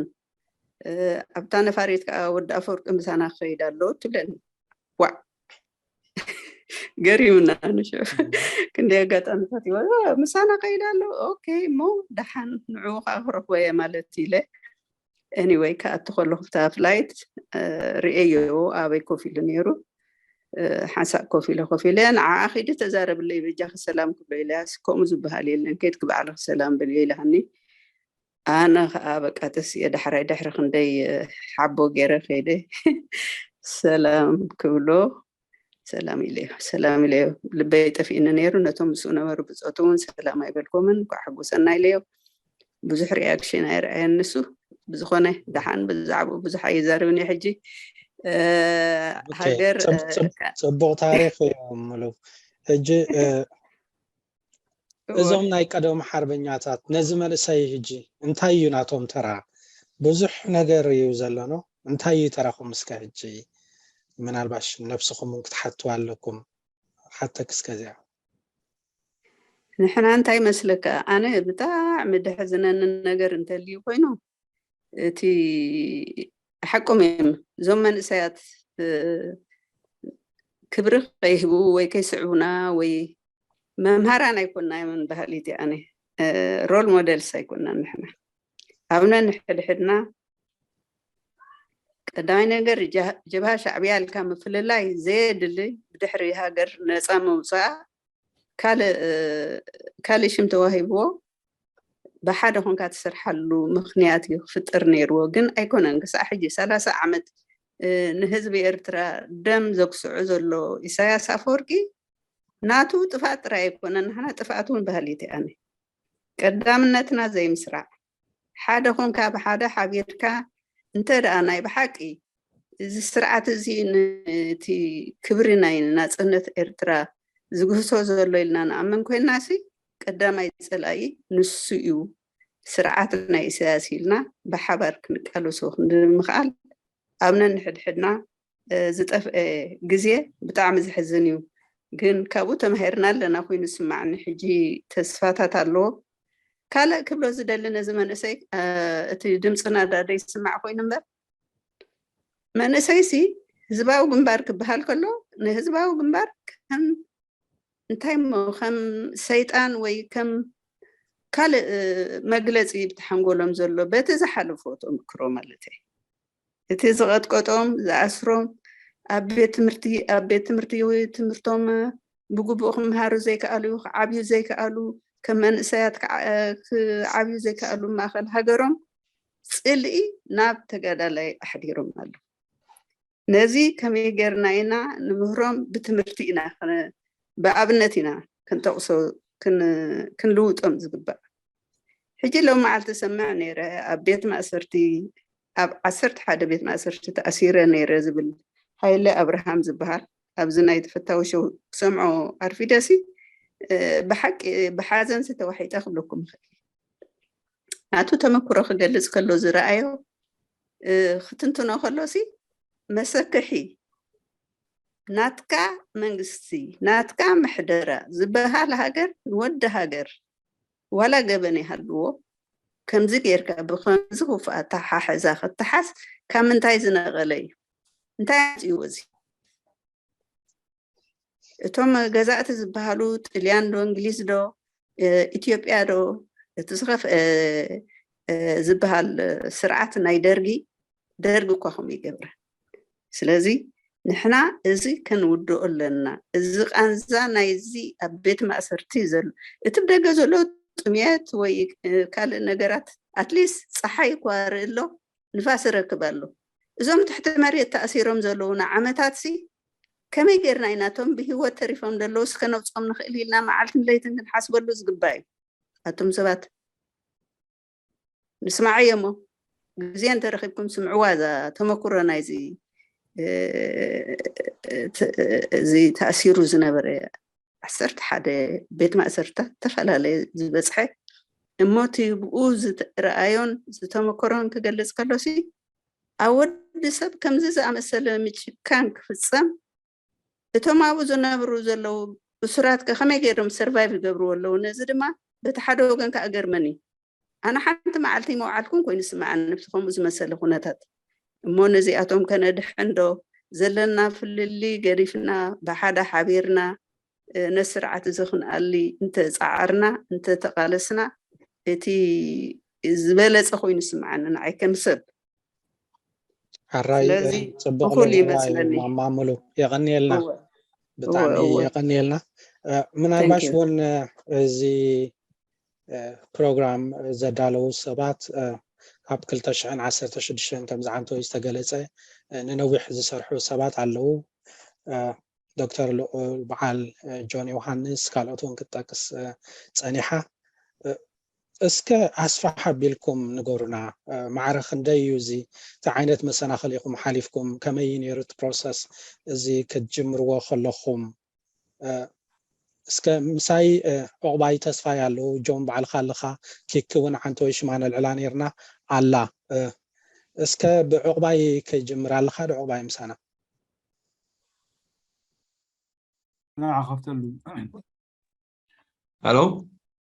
ኣብታ ነፋሪት ከዓ ወዲ ኣፈወርቂ ምሳና ክኸይድ ኣሎ ትብለኒ። ዋዕ ገሪምና ንሽዑ ክንደይ ኣጋጣሚታት ይበ ምሳና ከይድ ኣሎ። ኦኬ እሞ ደሓን ንዑ ከዓ ክረኽቦ እየ ማለት ኢለ። ኤኒወይ ክኣቲ ከለኹ ብታ ፍላይት ርእየዮ ኣበይ ኮፍ ኢሉ ነይሩ። ሓንሳእ ኮፍ ኢለ ኮፍ ኢለ ንዓኣ ኺዲ ተዛረብለይ በጃኺ ሰላም ክብሎ ኢለያ። ከምኡ ዝበሃል የለን፣ ከይድኪ ባዕልኺ ሰላም በልዮ ኢላሃኒ። ኣነ ከዓ በቃ ተስየ ዳሕራይ ድሕሪ ክንደይ ሓቦ ገይረ ከይደ ሰላም ክብሎ፣ ሰላም ኢለዮ፣ ሰላም ኢለዮ። ልበይ ጠፊእኒ ነይሩ። ነቶም ምስኡ ነበሩ ብፆቱ እውን ሰላም ኣይበልኩምን፣ እንኳዕ ሓጎሰና ኢለዮ። ብዙሕ ሪያክሽን ኣይረኣየን ንሱ። ብዝኾነ ደሓን ብዛዕባኡ ብዙሕ ኣይዛረብን እየ ሕጂ። ሃገር ፅቡቕ ታሪክ እዮም ምሉ። ሕጂ እዞም ናይ ቀደም ሓርበኛታት ነዚ መንእሰይ ሕጂ እንታይ እዩ ናቶም ተራ? ብዙሕ ነገር እዩ ዘሎኖ። እንታይ እዩ ተራኹም? እስከ ሕጂ ምናልባሽ ነብስኹም እውን ክትሓትዋ ኣለኩም። ሓተክ እስከዚኣ። ንሕና እንታይ መስለካ? ኣነ ብጣዕሚ ደሕዝነኒ ነገር እንተልዩ ኮይኑ፣ እቲ ሓቆም እዮም እዞም መንእሰያት ክብሪ ከይህቡ ወይ ከይስዕቡና ወይ መምሃራን ኣይኮንና እዮም በሃሊት እየ ኣነ። ሮል ሞዴልስ ኣይኮንና ንሕና። ኣብ ነንሕድሕድና ቀዳማይ ነገር ጀብሃ ሻዕብያ ኢልካ ምፍልላይ ዘየድሊ፣ ብድሕሪ ሃገር ነፃ ምውፃእ ካልእ ሽም ተዋሂብዎ ብሓደ ኮንካ ትሰርሓሉ ምኽንያት እዩ ክፍጥር ነይርዎ። ግን ኣይኮነን። ክሳዕ ሕጂ ሰላሳ ዓመት ንህዝቢ ኤርትራ ደም ዘጉስዖ ዘሎ ኢሳያስ ኣፈወርቂ ናቱ ጥፍኣት ጥራይ ኣይኮነን፣ ንሕና ጥፍኣት እውን በሃሊት እየ ኣነ። ቀዳምነትና ዘይምስራዕ፣ ሓደ ኮንካ ብሓደ ሓቢርካ እንተ ደኣ ናይ ብሓቂ እዚ ስርዓት እዚ ነቲ ክብሪ ናይ ናጽነት ኤርትራ ዝግህሶ ዘሎ ኢልና ንኣምን ኮይንና ሲ ቀዳማይ ጸላኢ ንሱ እዩ፣ ስርዓት ናይ ኢሳያስ ኢልና ብሓባር ክንቃለሶ ክንዲ ምኽኣል ኣብ ነንሕድሕድና ዝጠፍአ ግዜ ብጣዕሚ ዘሕዝን እዩ። ግን ካብኡ ተማሂርና ኣለና ኮይኑ ዝስማዕኒ። ሕጂ ተስፋታት ኣለዎ። ካልእ ክብሎ ዝደሊ ነዚ መንእሰይ፣ እቲ ድምፅና ዳደ ይስማዕ ኮይኑ እምበር መንእሰይሲ ህዝባዊ ግንባር ክበሃል ከሎ ንህዝባዊ ግንባር ከም እንታይ እሞ ከም ሰይጣን ወይ ከም ካልእ መግለፂ ብቲ ሓንጎሎም ዘሎ በቲ ዝሓለፎ ተምክሮ ማለት እዩ። እቲ ዝቐጥቀጦም ዝኣስሮም ኣብ ቤት ትምህርቲ ኣብ ቤት ትምህርቲ ትምህርቶም ብግቡእ ክምሃሩ ዘይከኣሉ ክዓብዩ ዘይከኣሉ ከም መንእሰያት ክዓብዩ ዘይከኣሉ ማእኸል ሃገሮም ፅልኢ ናብ ተጋዳላይ ኣሕዲሮም ኣለዉ። ነዚ ከመይ ጌርና ኢና ንምህሮም? ብትምህርቲ ኢና፣ ብኣብነት ኢና ክንጠቕሶ፣ ክንልውጦም ዝግባእ። ሕጂ ሎም መዓልቲ ሰምዕ ነይረ፣ ኣብ ቤት ማእሰርቲ፣ ኣብ ዓሰርተ ሓደ ቤት ማእሰርቲ ተኣሲረ ነይረ ዝብል ሃይለ ኣብርሃም ዝበሃል ኣብዚ ናይ ተፈታዊ ሸው ክሰምዖ ኣርፊደ ሲ ብሓቂ ብሓዘን ሲ ተዋሒጠ ክብለኩም ይኽእል። ናቱ ተመክሮ ክገልጽ ከሎ ዝረኣዮ ክትንትኖ ከሎ ሲ መሰክሒ ናትካ መንግስቲ ናትካ ምሕደራ ዝበሃል ሃገር ንወዲ ሃገር ዋላ ገበን ይሃልዎ ከምዚ ጌርካ ብከምዚ ክፉእ ኣተሓሕዛ ክትሓዝ ካብ ምንታይ ዝነቐለ እዩ? እንታይ ኣምፅእዎ እዚ? እቶም ገዛእቲ ዝበሃሉ ጥልያን ዶ እንግሊዝ ዶ ኢትዮጵያ ዶ እቲ ዝኸፍአ ዝበሃል ስርዓት ናይ ደርጊ ደርጊ እኳ ከምኡ ይገብረ። ስለዚ ንሕና እዚ ከንውድኦ ኣለና። እዚ ቃንዛ ናይዚ ኣብ ቤት ማእሰርቲ ዘሎ እቲ ብደገ ዘሎ ጥሜት ወይ ካልእ ነገራት ኣትሊስት ፀሓይ እኳ ርኢ ኣሎ፣ ንፋስ ይረክብ ኣሎ። እዞም ትሕቲ መሬት ተኣሲሮም ዘለዉ ንዓመታት ሲ ከመይ ጌርና ኢና እቶም ብህይወት ተሪፎም ዘለዉ እስከነውፅኦም ንኽእል ኢልና መዓልትን ለይትን ክንሓስበሉ ዝግባእ እዩ። ኣቱም ሰባት ንስማዓዮ እሞ ግዜ እንተረኺብኩም ስምዕዋ እዛ ተመኩሮ ናይዚ እዚ ተኣሲሩ ዝነበረ ዓሰርተ ሓደ ቤት ማእሰርታት ዝተፈላለየ ዝበፅሐ እሞ እቲ ብኡ ዝረኣዮን ዝተመከሮን ክገልፅ ከሎሲ ኣብ ወዲ ሰብ ከምዚ ዝኣመሰለ ምጭካን ክፍፀም እቶም ኣብኡ ዝነብሩ ዘለዉ እሱራት ከ ከመይ ገይሮም ሰርቫይቭ ይገብርዎ ኣለዉ? ነዚ ድማ በቲ ሓደ ወገን ከዓ ገርመኒ። ኣነ ሓንቲ መዓልቲ መውዓልኩም ኮይኑ ስምዓኒ ብቲ ከምኡ ዝመሰለ ኩነታት። እሞ ነዚኣቶም ከነድሕን ዶ ዘለና ፍልሊ ገዲፍና ብሓደ ሓቢርና ነስርዓት እዚ ክንኣሊ እንተፀዓርና እንተተቃለስና እቲ ዝበለፀ ኮይኑ ስምዓኒ ንዓይ ከም ሰብ። ሓራይ ጽቡቕ ይመስለኒ። ማማሙሉ የቐንየልና፣ ብጣዕሚ የቐንየልና። ምናልባሽ እውን እዚ ፕሮግራም ዘዳለዉ ሰባት ኣብ ክልተ ሽሕን ዓሰርተ ሽዱሽተን ከም ዝዓንተው ዝተገለጸ ንነዊሕ ዝሰርሑ ሰባት ኣለዉ። ዶክተር ልዑል፣ በዓል ጆን ዮሃንስ፣ ካልኦት እውን ክትጠቅስ ጸኒሓ። እስከ ኣስፋሕ ኣቢልኩም ንገሩና፣ ማዕረ ክንደይ እዩ እዚ? እንታይ ዓይነት መሰናኽል ኢኹም ሓሊፍኩም? ከመይ እዩ ነይሩ እቲ ፕሮሰስ እዚ ክትጅምርዎ ከለኹም? እስከ ምሳይ ዑቕባይ ተስፋይ ኣለዉ፣ ጆን ባዕልኻ ኣለኻ፣ ኪኪ እውን ዓንተወይ ሽማ ነልዕላ ነይርና ኣላ። እስከ ብዑቕባይ ከይጅምር ኣለኻ ዶ ዑቕባይ ምሳና? ንዓ ከፍተሉ። ሃሎ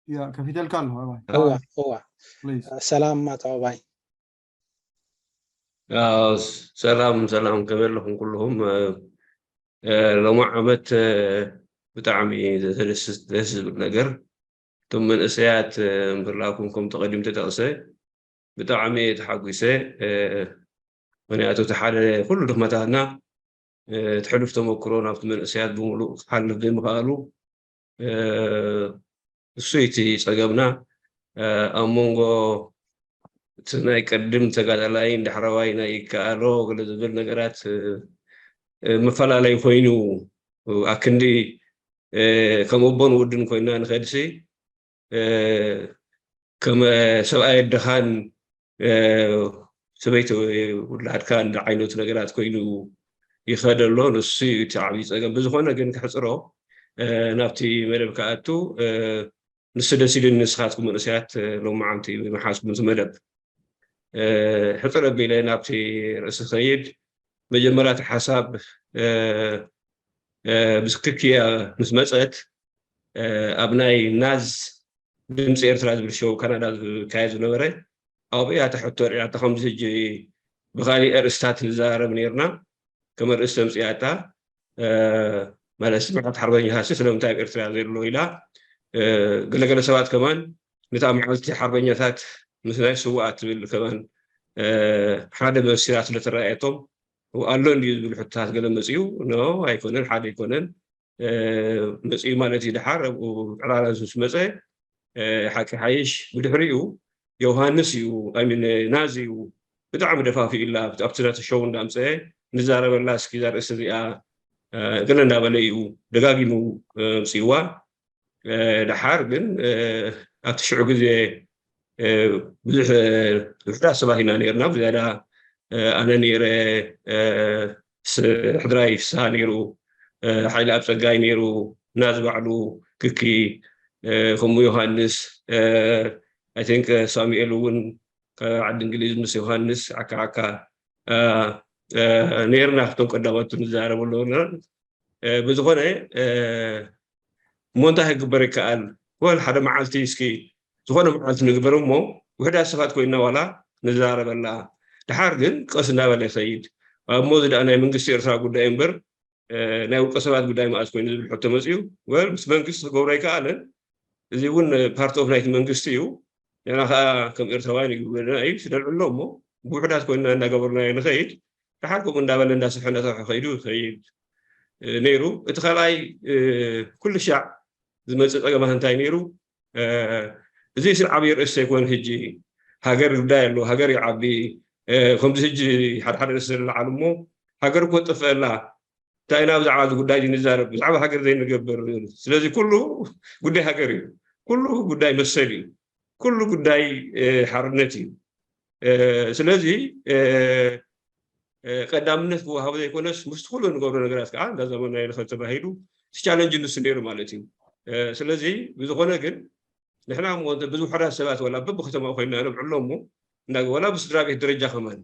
ያ ከፊተልካ ኣለኹ። እዋ እዋ። ሰላም ኣቶ ዕቕባይ። ሰላም ሰላም፣ ከመይ ኣለኹም ኩልኹም? ሎሚ ዓመት ብጣዕሚ ደስ ዝብል ነገር፣ እቶም መንእሰያት ምህላውኩም ከም ተቐዲም ተጠቕሰ ብጣዕሚ እየ ተሓጒሰ። ምክንያቱ እቲ ሓደ ኩሉ ድኽመታትና እቲ ሕሉፍ ተመክሮ ናብቲ መንእሰያት ብምሉእ ክሓልፍ ዘይምኽኣሉ፣ እሱ እቲ ጸገምና። ኣብ መንጎ እቲ ናይ ቀድም ተጋዳላይን ዳሕረዋይ ናይ ይከኣሎ ገለ ዝብል ነገራት መፈላለይ ኮይኑ፣ ኣክንዲ ከም ኣቦን ወድን ኮይና ንኸድሲ ከም ሰብኣይ ኣደኻን ሰበይቲ ውላድካ እንደ ዓይነቱ ነገራት ኮይኑ ይኸደ ኣሎ። ንሱ እዩ እቲ ዓብዪ ፀገም። ብዝኾነ ግን ክሕፅሮ ናብቲ መደብ ክኣቱ ንሱ ደስ ኢሉኒ። ንስኻትኩም መንእሰያት ሎማዓንቲ ምሓዝኩም እቲ መደብ ሕፅር ኣቢለ ናብቲ ርእሲ ክኸይድ፣ መጀመርያ እቲ ሓሳብ ብስክክያ ምስ መፀት ኣብ ናይ ናዝ ድምፂ ኤርትራ ዝብል ሸው ካናዳ ዝካየድ ዝነበረ ኣብኡ እያ እታ ሕቶ ሪኣታ። ከምዚ ሕጂ ብካሊእ ኣርእስታት ንዘራረብ ነርና። ከም ኣርእስቲ ኣምፅኣታ ማለት ስምዕታት ሓርበኛታት ስለምንታይ ኣብ ኤርትራ ዘሎ ኢላ። ገለገለ ሰባት ከማን ነታ መዓልቲ ሓርበኛታት ምስ ናይ ስውኣት ትብል ከማን ሓደ መሲላ ስለተረኣየቶም ኣሎ እንድዩ ዝብል ሕቶታት ገለ መፅኡ። ኖ ኣይኮነን፣ ሓደ ኣይኮነን መፅኡ ማለት እዩ። ድሓር ኣብኡ ዕላላ ምስ መፀ ሓቂ ሓይሽ ብድሕሪኡ ዮሃንስ እዩ፣ ኣይ ሚን ናዚ እዩ ብጣዕሚ ደፋፊኡላ ኣብቲ ናተ ሾው እንዳምፀአ ንዛረበላ እስኪ ዛርእስ እዚኣ ገለ እንዳበለ እዩ ደጋጊሙ ምፅዋ። ድሓር ግን ኣብቲ ሽዑ ግዜ ብዙሕ ውሕዳት ሰባት ኢና ነርና። ብዝያዳ ኣነ ነረ፣ ሕድራይ ፍስሃ ነይሩ፣ ሓይሊ ኣብ ፀጋይ ነይሩ፣ ናዝ ባዕሉ፣ ክኪ፣ ከምኡ ዮሃንስ፣ ኣይንክ ሳሙኤል እውን ዓዲ እንግሊዝ ምስ ዮሃንስ ዓካ ዓካ ነርና። ክቶም ቀዳሞት ንዛረበሉ ብዝኾነ እሞ እንታይ ክግበር ይከኣል? ወል ሓደ መዓልቲ እስኪ ዝኾነ መዓልቲ ንግበር እሞ ውሕዳት ሰባት ኮይና ዋላ ንዛረበላ። ድሓር ግን ቀስ እናበለ ይኸይድ። እሞ እዚ ደኣ ናይ መንግስቲ ኤርትራ ጉዳይ እምበር ናይ ውልቀ ሰባት ጉዳይ መኣዝ ኮይኑ ዝብል ሕቶ መፅኡ። ወል ምስ መንግስቲ ክገብሮ ኣይከኣለን። እዚ እውን ፓርት ኦፍ ናይቲ መንግስቲ እዩ። ንሕና ከዓ ከም ኤርትራውያን ይግበና እዩ ስደልዕሎ እሞ ብውሕዳት ኮይና እንዳገበርናዮ ንኸይድ። ድሓር ከምኡ እንዳበለ እንዳሰፍሐ እንዳሰፍሐ ከይዱ ይኸይድ ነይሩ። እቲ ካልኣይ ኩሉ ሻዕ ዝመፅእ ፀገማት እንታይ ነይሩ? እዚ ስለ ዓብዪ ርእስ ኣይኮን። ሕጂ ሃገር ጉዳይ ኣሎ፣ ሃገር ይዓቢ። ከምዚ ሕጂ ሓደ ሓደ ርእስ ዝለዓሉ እሞ ሃገር እኮ ትጠፍአላ እንታይ ኢና ብዛዕባ እዚ ጉዳይ እዚ ንዛረብ? ብዛዕባ ሃገር ዘይንገብር? ስለዚ ኩሉ ጉዳይ ሃገር እዩ። ኩሉ ጉዳይ መሰል እዩ። ኩሉ ጉዳይ ሓርነት እዩ። ስለዚ ቀዳምነት ክወሃቦ ዘይኮነስ ምስቲ ኩሉ ንገብሮ ነገራት ከዓ እንዳ ዘመናዊ ንኸል ተባሂሉ እቲ ቻለንጅ ንሱ ነይሩ ማለት እዩ። ስለዚ ብዝኾነ ግን ንሕና እሞ እንተ ብዙ ውሕዳት ሰባት ዋላ በብከተማ ኮይና ነብዕሎ እሞ እንዳ ዋላ ብስድራ ቤት ደረጃ ከማን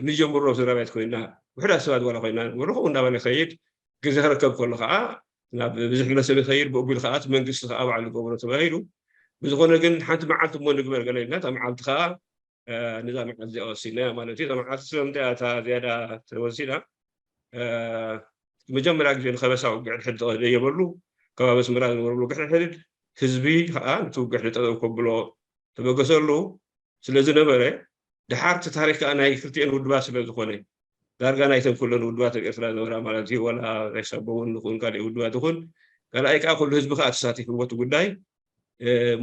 ንጀምሮ ስድራ ቤት ኮይና ውሕዳት ሰባት ዋላ ኮይና ንገብሮ ከምኡ እንዳበለ ይኸይድ። ግዜ ክረከብ ከሎ ከዓ ናብ ብዙሕ ሕብረተሰብ ይኸይድ። ብኡ ኣቢሉ ከዓ እቲ መንግስቲ ከዓ ባዕሉ ይገብሮ ተባሂሉ። ብዝኾነ ግን ሓንቲ መዓልቲ እሞ ንግበር ገለ ኢልና እታ መዓልቲ ከዓ ነዛ መዓልቲ እዚኣ ወሲድናያ ማለት እዩ። እዛ መዓልቲ ስለምንታይ እያ እታ ዝያዳ ተወሲዳ? መጀመርያ ግዜ ንኸበሳ ውግዕ ድሕድ ዘየበሉ ከባቢ ኣስመራ ዝነበረሉ ውግዕ ድሕድ ህዝቢ ከዓ ነቲ ውግዕ ድጠጠው ከብሎ ተበገሰሉ ስለ ዝነበረ ድሓርቲ ታሪክ ከዓ ናይ ክልቲኤን ውድባት ስለ ዝኾነ ዳርጋ ናይተን ኩለን ውድባት ኣብ ኤርትራ ዝነበራ ማለት እዩ። ዋላ ናይ ሳቦ እውን ንኹን ካልእ ውድባት ይኹን ካልኣይ ከዓ ኩሉ ህዝቢ ከዓ ተሳቲፍዎ እቲ ጉዳይ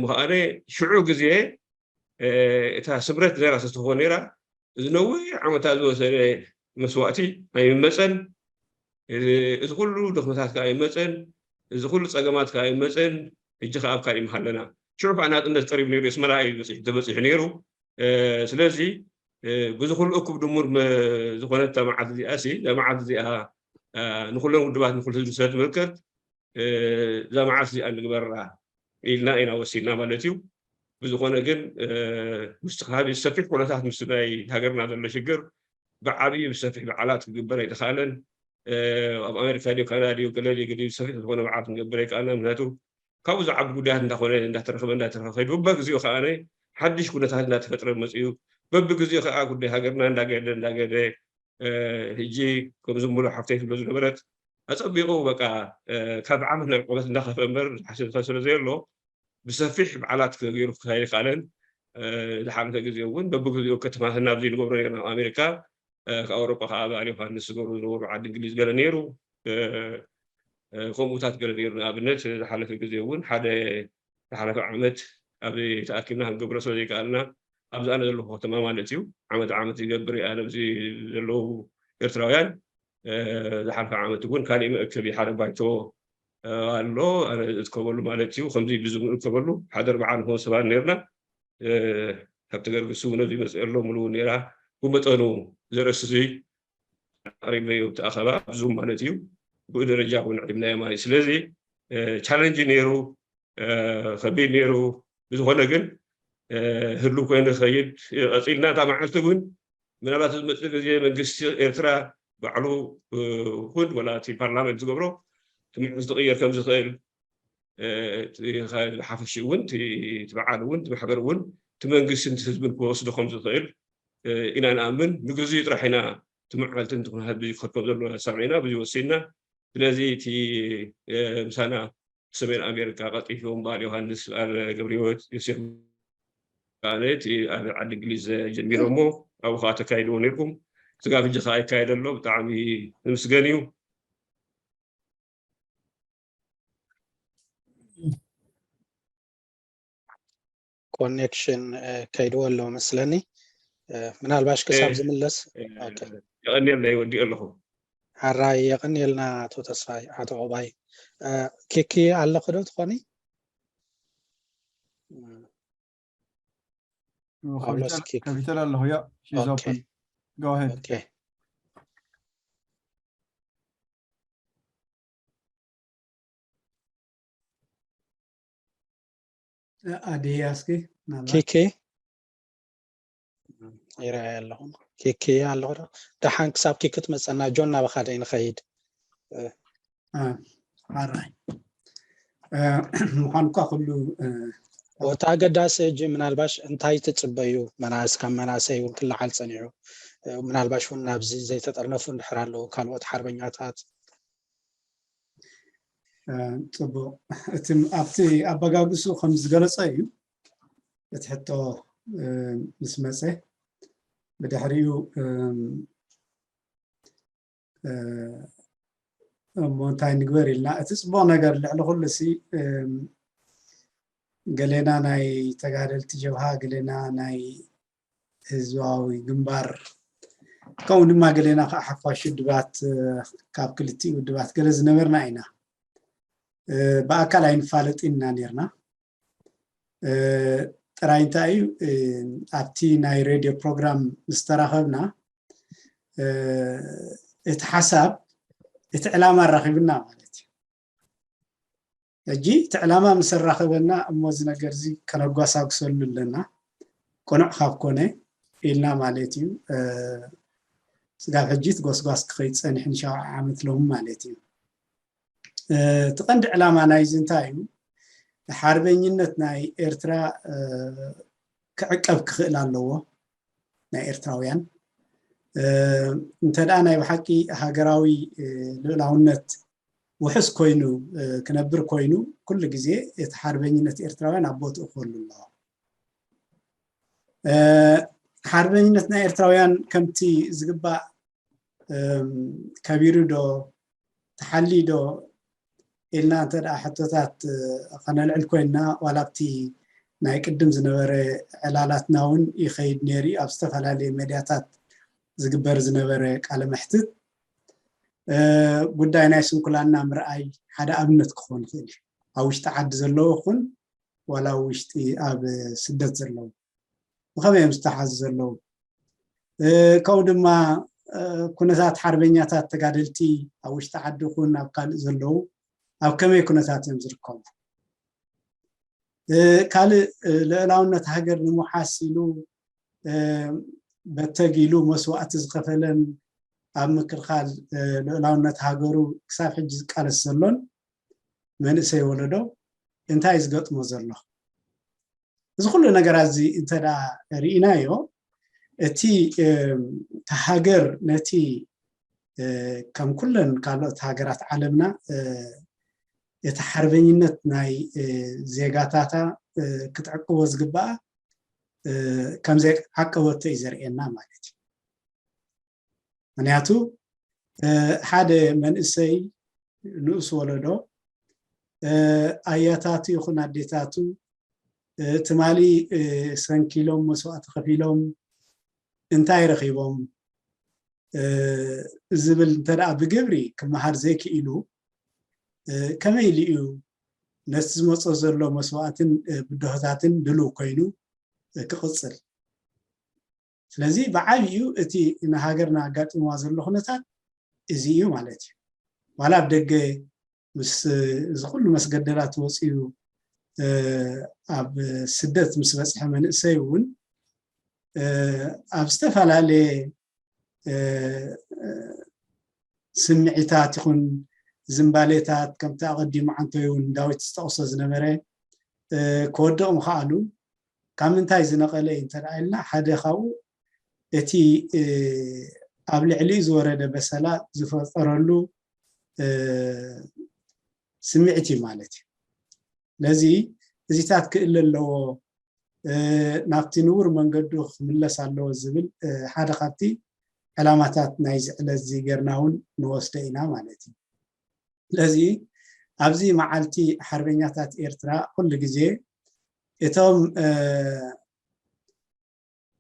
ምዃነ ሽዑ ግዜ እታ ስምረት ነራ ተትኾ ነራ እዚ ነዊሕ ዓመታት ዝወሰደ መስዋእቲ ኣይመፀን። እዚ ኩሉ ድኽመታት ከዓ ኣይመፀን። እዚ ኩሉ ፀገማት ከዓ ኣይመፀን። ሕጂ ከዓ ኣብ ካልእ ምሃለና ሽዑ ከዓ ናፅነት ቀሪቡ ነይሩ። ኣስመራ እዩ በፂሑ ተበፂሑ ነይሩ። ስለዚ ብዚ ኩሉ እኩብ ድሙር ዝኾነት እታ መዓልቲ እዚኣ ሲ እዛ መዓልቲ እዚኣ ንኩለን ውድባት ንኩሉ ህዝቢ ስለ ትምልከት እዛ መዓልቲ እዚኣ ንግበራ ኢልና ኢና ወሲድና ማለት እዩ። ብዝኾነ ግን ምስቲ ከባቢ ሰፊሕ ኩነታት ምስ ናይ ሃገርና ዘሎ ሽግር ብዓብዩ ብሰፊሕ በዓላት ክግበር ኣይተኻእለን። ኣብ ኣሜሪካ ድዩ ካናዳ ድዩ ገለ ድዩ ገለ ድዩ ሰፊሕ ዝኾነ በዓል ክንገብር ኣይከኣልና። ምክንያቱ ካብኡ ዝዓቢ ጉዳያት እንዳኾነ እንዳተረኸበ እንዳተረኸበ ከይዱ በብግዜኡ ከዓ ሓድሽ ኩነታት እንዳተፈጥረ መፅኡ በብግዜኡ ከዓ ጉዳይ ሃገርና እንዳገደ እንዳገደ ሕጂ ከምዚ ሙሉ ሓፍተይ ትብሎ ዝነበረት ኣፀቢቑ በቃ ካብ ዓመት ናብ ዓመት እንዳኸፈ እምበር ዝሓሰብካ ስለ ዘየሎ ብሰፊሕ በዓላት ገይሩ ክካየድ ይከኣለን። ዝሓለፈ ግዜ እውን በብግዜኡ ከተማትና ኣብዚ ንገብሮ ነርና ኣብ ኣሜሪካ ካብ ኣውሮጳ ከዓ በዓል ዮሃንስ ዝገብሩ ዝነበሩ ዓዲ እንግሊዝ ገለ ነይሩ። ከምኡታት ገለ ነይሩ። ንኣብነት ዝሓለፈ ግዜ እውን ሓደ ዝሓለፈ ዓመት ኣብ ተኣኪብና ክንገብሮ ስለ ዘይከኣልና ኣብዚ ኣነ ዘለኹ ከተማ ማለት እዩ ዓመት ዓመት ይገብር እየ ኣነ ኣብዚ ዘለዉ ኤርትራውያን ዝሓለፈ ዓመት እውን ካሊእ መእከቢ ሓደ ባይቶ ኣሎ ኣነ እርከበሉ ማለት እዩ። ከምዚ ብዙ ንእከበሉ ሓደ ኣርባዓ ንኾኑ ሰባት ነርና። ካብቲ ገርግስ እውን ኣብዚ ይመፅእ ኣሎ ሙሉ እውን ነራ ብመጠኑ ዘርእስዚ ኣቅሪበዮ እቲ ኣኸባ ብዙም ማለት እዩ። ብኡ ደረጃ እውን ዕድምናዮ ማለት እዩ። ስለዚ ቻለንጅ ነይሩ ከቢድ ነይሩ። ብዝኾነ ግን ህሉ ኮይኑ ዝኸይድ ቀፂልና እታ መዓልቲ እውን ምናልባት ዝመፅእ ግዜ መንግስቲ ኤርትራ ባዕሉ ይኹን ወላ እቲ ፓርላመንት ዝገብሮ እቲ መዓልቲ ክቕየር ከም ዝኽእል ሓፈሽ እውን እቲ በዓል እውን እቲ ማሕበር እውን እቲ መንግስትን ህዝብን ክወስዶ ከም ዝኽእል ኢና ንኣምን። ንግዜኡ ጥራሕ ኢና እቲ መዓልቲ ንትኹን ህዝቢ ክርከብ ዘለዎ ሰሚዕና ብዙ ወሲንና። ስለዚ እቲ ምሳና ሰሜን ኣሜሪካ ቀልጢፎም በዓል ዮሃንስ በዓል ገብረህይወት ዮሴፍ በዓል እቲ ኣብ ዓዲ እንግሊዝ ጀሚሮሞ ኣብኡ ከዓ ተካይድዎ ነርኩም። ስጋብ ሕጂ ከዓ ይካየድ ኣሎ። ብጣዕሚ ንምስገን እዩ። ኮኔክሽን ከይድዎ ኣሎ መስለኒ። ምናልባሽ ክሳብ ዝምለስ። የቐንየልና፣ ይወዲኦ ኣለኹ። ሓራይ የቐንየልና ኣቶ ተስፋይ፣ ኣቶ ዑባይ። ኪኪ ኣለኺ ዶ ትኾኒ? ከፊተል ኣለኹ። ያ she's open, go ahead. ኣድያ እስኪ ኪኪ ይረኣይ ኣለኹ። ኪኪ ኣለኹ ዶ? ደሓን ክሳብ ኪኪ ትመፀና ጆን ናባኻ ዶ ንኸይድ? ሓራይ ምዃን እኳ ኩሉ ወታ ኣገዳሲ ሕጂ ምናልባሽ እንታይ ትፅበዩ? መናእስ ካብ መናእሰይ እውን ክለዓል ፀኒዑ፣ ምናልባሽ እውን ናብዚ ዘይተጠርነፉ እንድሕር ኣለዉ ካልኦት ሓርበኛታት። ፅቡቅ፣ እቲ ኣብቲ ኣበጋግሱ ከም ዝገለፀ እዩ። እቲ ሕቶ ምስ መፀ ብድሕሪኡ እሞ እንታይ ንግበር ኢልና፣ እቲ ፅቡቅ ነገር ልዕሊ ኩሉ ሲ ገሌና ናይ ተጋደልቲ ጀብሃ፣ ገሌና ናይ ህዝባዊ ግንባር፣ ከምኡ ድማ ገሌና ከዓ ሓፋሽ ውድባት ካብ ክልቲኡ ውድባት ገለ ዝነበርና ኢና። ብኣካል ኣይንፋለጥን ኢና ነርና። ጥራይ እንታይ እዩ ኣብቲ ናይ ሬድዮ ፕሮግራም ምስ ተራኸብና እቲ ሓሳብ እቲ ዕላማ ኣራኺብና ማለት እዩ። ሕጂ እቲ ዕላማ ምስ ኣራኸበና እሞ እዚ ነገር እዚ ከነጓሳጉሰሉ ኣለና፣ ቅኑዕ ካብ ኮነ ኢልና ማለት እዩ። ስጋብ ሕጂ እቲ ጎስጓስ ክኸይድ ፀኒሑ ንሸውዓ ዓመት ሎሚ ማለት እዩ። እቲ ቀንዲ ዕላማ ናይዚ እንታይ እዩ? ሓርበኝነት ናይ ኤርትራ ክዕቀብ ክኽእል ኣለዎ፣ ናይ ኤርትራውያን። እንተ ደኣ ናይ ብሓቂ ሃገራዊ ልኡላውነት ውሑስ ኮይኑ ክነብር ኮይኑ፣ ኩሉ ግዜ እቲ ሓርበኝነት ኤርትራውያን ኣብ ቦትኡ ክህሉ ኣለዎ። ሓርበኝነት ናይ ኤርትራውያን ከምቲ ዝግባእ ከቢሩ ዶ ተሓልዩ ዶ ኢልና እንተ ደኣ ሕቶታት ከነልዕል ኮይንና፣ ዋላ ኣብቲ ናይ ቅድም ዝነበረ ዕላላትና እውን ይኸይድ ነይሩ እዩ። ኣብ ዝተፈላለየ መድያታት ዝግበር ዝነበረ ቃለ መሕትት ጉዳይ ናይ ስንኩላንና ምርኣይ ሓደ ኣብነት ክኾን ይኽእል እዩ። ኣብ ውሽጢ ዓዲ ዘለዎ ይኹን ዋላ ኣብ ውሽጢ ኣብ ስደት ዘለዉ ብኸመይ እዮም ዝተሓዙ ዘለዉ? ከምኡ ድማ ኩነታት ሓርበኛታት ተጋደልቲ ኣብ ውሽጢ ዓዲ ይኹን ኣብ ካልእ ዘለዉ ኣብ ከመይ ኩነታት እዮም ዝርከቡ? ካልእ ልኡላውነት ሃገር ንምውሓስ ኢሉ በተግ ኢሉ መስዋእቲ ዝኸፈለን ኣብ ምክልኻል ልኡላውነት ሃገሩ ክሳብ ሕጂ ዝቃለስ ዘሎን መንእሰይ ወለዶ እንታይ ዝገጥሞ ዘሎ? እዚ ኩሉ ነገራት እዚ እንተ ደኣ ርኢናዮ፣ እቲ እም፣ እታ ሃገር ነቲ እ፣ ከም ኩለን ካልኦት ሃገራት ዓለምና እ፣ እቲ ሓርበኝነት ናይ እ፣ ዜጋታታ እ፣ ክትዕቅቦ ዝግባኣ እ፣ ከም ዘይዓቀበቶ እዩ ዘርእየና ማለት እዩ። ምክንያቱ እ፣ ሓደ መንእሰይ ንኡስ ወለዶ እ፣ ኣያታቱ ይኹን ኣዴታቱ እ፣ ትማሊ እ፣ ሰንኪሎም መስዋእቲ ከፊሎም እንታይ ረኺቦም እ፣ ዝብል እንተ ደኣ ብግብሪ ክመሃር ዘይክኢሉ እ፣ ከመይ ኢሉ እዩ ነቲ ዝመጾ ዘሎ መስዋእትን እ፣ ብድሆታትን ድሉው ኮይኑ እ፣ ክቕጽል? ስለዚ ብዓብዩ እቲ ንሃገርና ኣጋጢምዋ ዘሎ ኩነታት እዚ እዩ ማለት እዩ። ዋላ ኣብ ደገ ምስ እዚ ኩሉ መስገደላት ወፂኡ እ፣ ኣብ ስደት ምስ በፅሐ መንእሰይ እውን እ፣ ኣብ ዝተፈላለየ እ፣ ስምዒታት ይኹን ዝንባሌታት ከምቲ ኣቐዲሙ ዓንቶይ እውን ዳዊት ዝጠቕሶ ዝነበረ እ፣ ክወድቕ ምኽኣሉ ካብ ምንታይ ዝነቐለ እዩ እንተ ደኣ ኢልና ሓደ ካብኡ እቲ እ፣ ኣብ ልዕሊኡ ዝወረደ በሰላ ዝፈጠረሉ እ፣ ስምዒት እዩ ማለት እዩ። ስለዚ እዚታት ክእለ ኣለዎ እ፣ ናብቲ ንቡር መንገዱ ክምለስ ኣለዎ ዝብል እ፣ ሓደ ካብቲ ዕላማታት ናይዚ ዕለት እዚ ጌርና እውን ንወስዶ ኢና ማለት እዩ። ስለዚ ኣብዚ መዓልቲ ሓርበኛታት ኤርትራ ኩሉ ግዜ እቶም እ፣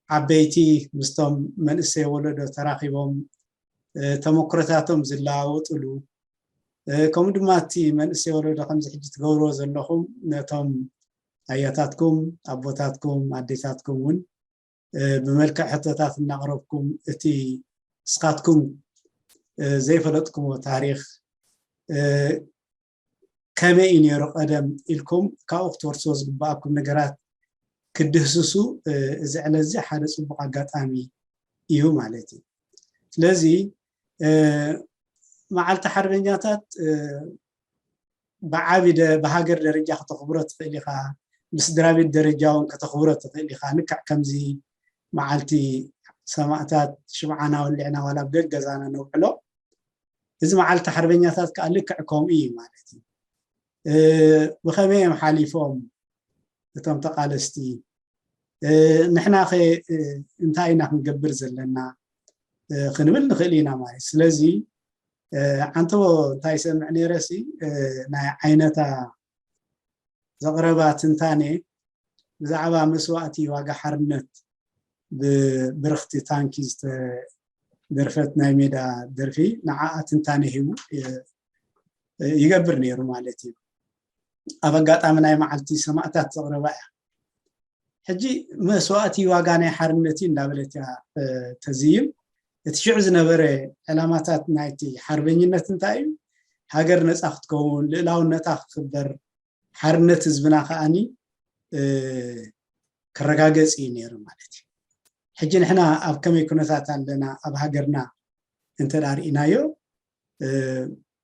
ዓበይቲ ምስቶም መንእሰይ ወለዶ ተራኺቦም ተመክሮታቶም ዝለዋወጥሉ፣ ከምኡ ድማ እቲ መንእሰይ ወለዶ ከምዚ ሕጂ ትገብርዎ ዘለኹም ነቶም ኣያታትኩም ኣቦታትኩም ኣዴታትኩም እውን ብመልክዕ ሕቶታት እናቕረብኩም እቲ እስኻትኩም ዘይፈለጥኩምዎ ታሪኽ ከመይ እዩ ነይሩ ቀደም ኢልኩም ካብኡ ክትወርስዎ ዝግበኣኩም ነገራት ክትድህስሱ እዚ ዕለት እዚ ሓደ ፅቡቕ ኣጋጣሚ እዩ ማለት እዩ። ስለዚ መዓልቲ ሓርበኛታት ብዓቢ ብሃገር ደረጃ ከተኽብሮ ትኽእል ኢኻ፣ ብስድራ ቤት ደረጃ እውን ከተኽብሮ ትኽእል ኢኻ። ልክዕ ከምዚ መዓልቲ ሰማእታት ሽምዓና ወሊዕና ዋላ ኣብ ገገዛና ነውዕሎ እዚ መዓልቲ ሓርበኛታት ከዓ ልክዕ ከምኡ እዩ ማለት እዩ። ብኸመይ እዮም ሓሊፎም እቶም ተቃለስቲ? ንሕና ኸ እንታይ ኢና ክንገብር ዘለና ክንብል ንኽእል ኢና ማለት። ስለዚ ዓንተቦ እንታይ ይሰምዕ ነይረሲ ናይ ዓይነታ ዘቕረባ ትንታኔ ብዛዕባ መስዋእቲ ዋጋ ሓርነት ብብርኽቲ ታንኪ ዝተደርፈት ናይ ሜዳ ደርፊ ንዓኣ ትንታኔ ሂቡ ይገብር ነይሩ ማለት እዩ። ኣብ ኣጋጣሚ ናይ መዓልቲ ሰማእታት ዘቕረባ እያ። ሕጂ መስዋእቲ ዋጋ ናይ ሓርነት እዩ እንዳበለት እያ ተዝይም። እቲ ሽዑ ዝነበረ ዕላማታት ናይቲ ሓርበኝነት እንታይ እዩ? ሃገር ነፃ ክትከውን፣ ልእላውነታ ክክበር፣ ሓርነት ህዝብና ከዓኒ ክረጋገፅ እዩ ነይሩ ማለት እዩ። ሕጂ ንሕና ኣብ ከመይ ኩነታት ኣለና ኣብ ሃገርና እንተ ርኢናዮ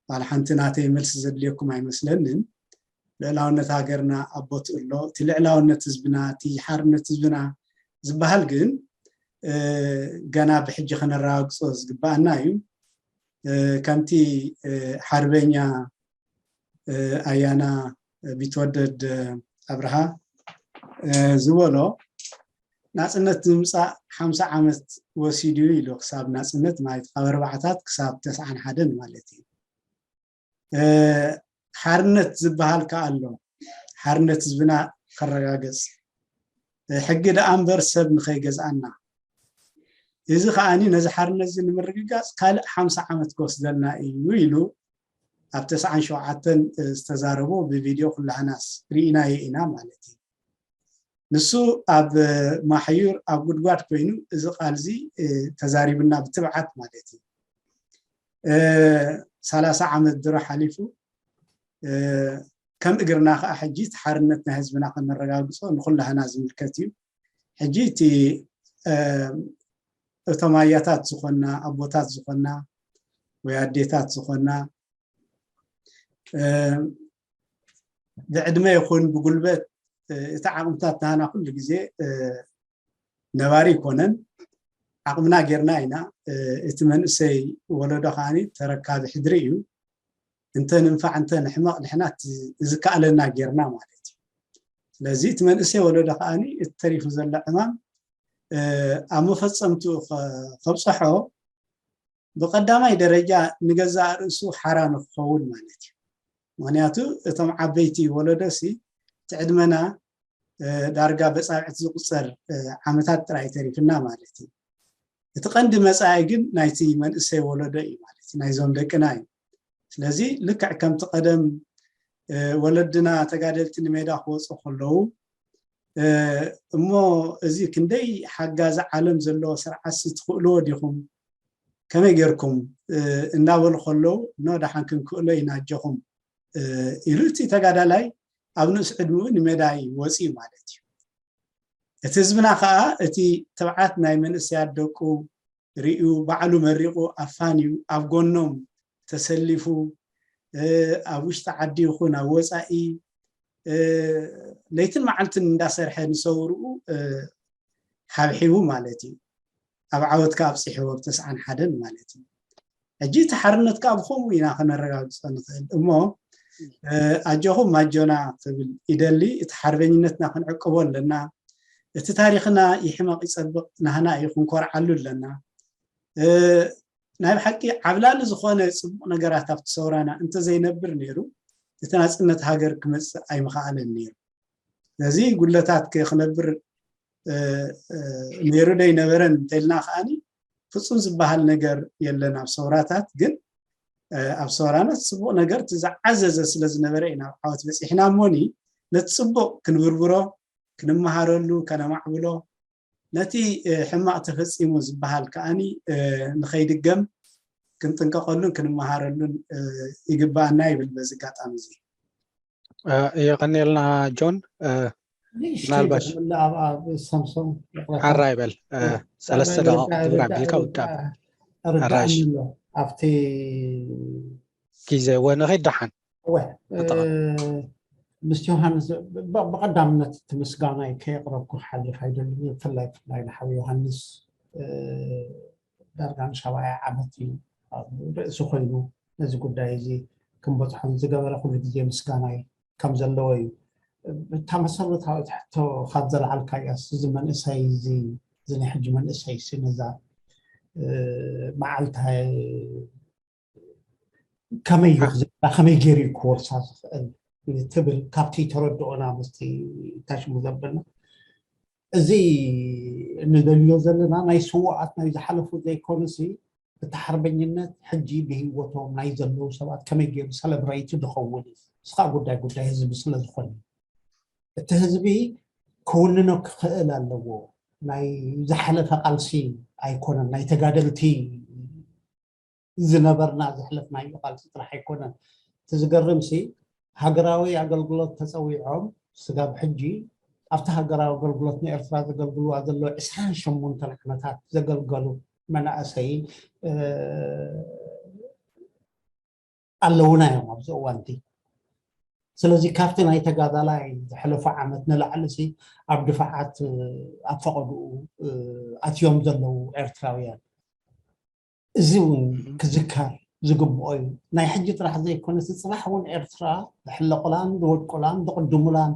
ዋላ ሓንቲ ናተይ መልሲ ዘድልየኩም ኣይመስለንን። ልዕላውነት ሃገርና ኣቦት ኣሎ። እቲ ልዕላውነት ህዝብና እቲ ሓርነት ህዝብና ዝበሃል ግን ገና ብሕጂ ከነረጋግፆ ዝግበኣና እዩ። ከምቲ ሓርበኛ ኣያና ቢትወደድ ኣብርሃ ዝበሎ ናፅነት ንምፃእ ሓምሳ ዓመት ወሲዱ ኢሉ ክሳብ ናፅነት ማለት ካብ ኣርባዕታት ክሳብ ተስዓን ሓደን ማለት እዩ። ሓርነት ዝበሃል ከ ኣሎ። ሓርነት ህዝብና ከረጋገፅ ሕጊ ደኣ እምበር ሰብ ንኸይገዝኣና። እዚ ከዓኒ ነዚ ሓርነት እዚ ንምርግጋፅ ካልእ ሓምሳ ዓመት ክወስደልና እዩ ኢሉ ኣብ ተስዓን ሸውዓተን ዝተዛረቦ ብቪድዮ ኩላህናስ ርኢናዮ ኢና ማለት እዩ። ንሱ ኣብ ማሕዩር ኣብ ጉድጓድ ኮይኑ እዚ ቃል እዚ ተዛሪብና ብትብዓት ማለት እዩ። ሰላሳ ዓመት ድሮ ሓሊፉ ከም እግርና ከዓ ሕጂ እቲ ሓርነት ናይ ህዝብና ከነረጋግፆ ንኩላህና ዝምልከት እዩ። ሕጂ እቲ እቶም ኣያታት ዝኾና ኣቦታት ዝኾና ወይ ኣዴታት ዝኾና ብዕድመ ይኹን ብጉልበት እቲ ዓቕምታት ናህና ኩሉ ግዜ ነባሪ ይኮነን። ዓቕምና ጌርና ኢና። እቲ መንእሰይ ወለዶ ከዓ ተረካቢ ሕድሪ እዩ። እንተ ንንፋዕ እንተ ንሕመቕ ንሕና ዝከኣለና ጌርና ማለት እዩ። ስለዚ እቲ መንእሰይ ወለዶ ከዓ እቲ ተሪፉ ዘሎ ዕማም ኣብ መፈፀምትኡ ከብፅሖ ብቐዳማይ ደረጃ ንገዛእ ርእሱ ሓራ ንክኸውን ማለት እዩ። ምክንያቱ እቶም ዓበይቲ ወለዶሲ እቲ ዕድመና ዳርጋ በፃብዕቲ ዝቁፀር ዓመታት ጥራይ ተሪፍና ማለት እዩ። እቲ ቀንዲ መፃኢ ግን ናይቲ መንእሰይ ወለዶ እዩ ማለት እዩ፣ ናይዞም ደቅና እዩ። ስለዚ ልክዕ ከምቲ ቀደም ወለድና ተጋደልቲ ንሜዳ ክወፁ ከለዉ እሞ እዚ ክንደይ ሓጋዚ ዓለም ዘለዎ ስርዓትሲ ትኽእልዎ ዲኹም? ከመይ ጌርኩም? እናበሉ ከለዉ ኖ ደሓን ክንክእሎ ኢና ኣጆኹም ኢሉ እቲ ተጋዳላይ ኣብ ንእስ ዕድሚኡ ንሜዳ ይወፅእ ማለት እዩ። እቲ ህዝብና ከዓ እቲ ትብዓት ናይ መንእሰያት ደቁ ርእዩ ባዕሉ መሪቑ ኣፋንዩ ኣብ ጎኖም ተሰሊፉ ኣብ ውሽጢ ዓዲ ይኹን ኣብ ወፃኢ ለይትን መዓልትን እንዳሰርሐ ንሰውርኡ ሓብሒቡ ማለት እዩ። ኣብ ዓወት ከዓ ኣብፅሕዎ ብተስዓን ሓደን ማለት እዩ። ሕጂ እቲ ሓርነት ከዓ ብከምኡ ኢና ከነረጋግፆ ንኽእል እሞ ኣጆኹም ኣጆና ክብል ይደሊ። እቲ ሓርበኝነትና ክንዕቅቦ ኣለና። እቲ ታሪኽና ይሕመቕ ይፀብቕ ናህና እዩ፣ ክንኮርዓሉ ኣለና። ናይ ብሓቂ ዓብላሊ ዝኾነ ፅቡቕ ነገራት ኣብቲ ሰውራና እንተዘይነብር ነይሩ እቲ ናፅነት ሃገር ክመፅእ ኣይምኸኣለን ነይሩ። ስለዚ ጉድለታት ክነብር ነይሩ ዶ ኣይነበረን እንተልና ከዓኒ ፍፁም ዝበሃል ነገር የለን ኣብ ሰውራታት። ግን ኣብ ሰውራና ፅቡቕ ነገር እቲ ዝዓዘዘ ስለ ዝነበረ ኢና ኣብ ዓወት በፂሕና። እሞኒ ነቲ ፅቡቕ ክንብርብሮ፣ ክንመሃረሉ፣ ከነማዕብሎ፣ ነቲ ሕማቕ ተፈፂሙ ዝበሃል ከዓኒ ንኸይድገም ክንጥንቀቐሉን ክንመሃረሉን ይግባኣና ይብል በዚ ኣጋጣሚ እዚ። የቐንየልና ጆን። ምናልባት ሳምሶም ሓራ ይበል። ሰለስተ ደቂቕ ትንባብ ኢልካ ውዳብ። ርዳእኒ ኣሎ ኣብቲ ግዜ ወ ንኸይድ ደሓን እወ ምስቲ ዮሃንስ ብቐዳምነት እቲ ምስጋናይ ከየቕረብኩ ክሓልፍ ኣይደልን። ብፍላይ ብፍላይ ንሓው ዮሃንስ ዳርጋ ንሻባያ ዓመት እዩ ርእሲ ኮይኑ ነዚ ጉዳይ እዚ ክንበፅሖን ዝገበረ ኩሉ ግዜ ምስጋናይ ከም ዘለዎ እዩ። እታ መሰረታዊት ሕቶ ካብ ዘለዓልካ እያስ እዚ መንእሰይ እዚ እዚ ናይ ሕጂ መንእሰይ ሲ ነዛ መዓልታ ከመይ እዩ ክዝክራ ከመይ ገይሩ እዩ ክወርሳ ዝኽእል ትብል ካብቲ ተረድኦና ምስቲ ታሽሙ ዘበልና እዚ እንደልዮ ዘለና ናይ ስዋኣት ናይ ዝሓለፉ ዘይኮኑሲ እቲ ሓርበኝነት ሕጂ ብህይወቶም ናይ ዘለዉ ሰባት ከመይ ገይሩ ሰለብረይቲ ዝኸውን እዩ። እስኻ ጉዳይ ጉዳይ ህዝቢ ስለ ዝኾነ እቲ ህዝቢ ክውንኖ ክኽእል ኣለዎ። ናይ ዝሓለፈ ቃልሲ ኣይኮነን ናይ ተጋደልቲ ዝነበርና ዘሕለፍናዮ ቃልሲ ጥራሕ ኣይኮነን። እቲ ዝገርም ሲ ሃገራዊ ኣገልግሎት ተፀዊዖም ስጋብ ሕጂ ኣብቲ ሃገራዊ ኣገልግሎት ንኤርትራ ዘገልግልዋ ዘለዉ ዕስራን ሸሞንተን ዓመታት ዘገልገሉ መናእሰይ ኣለዉና እዮም ኣብዚ እዋንቲ። ስለዚ ካብቲ ናይ ተጋዳላይ ዝሕለፉ ዓመት ንላዕሊ ሲ ኣብ ድፋዓት ኣብ ፈቐድኡ ኣትዮም ዘለዉ ኤርትራውያን እዚ እውን ክዝከር ዝግብኦ እዩ። ናይ ሕጂ ጥራሕ ዘይኮነስ ፅባሕ እውን ኤርትራ ዝሕለቁላን ዝወድቁላን ዝቕድሙላን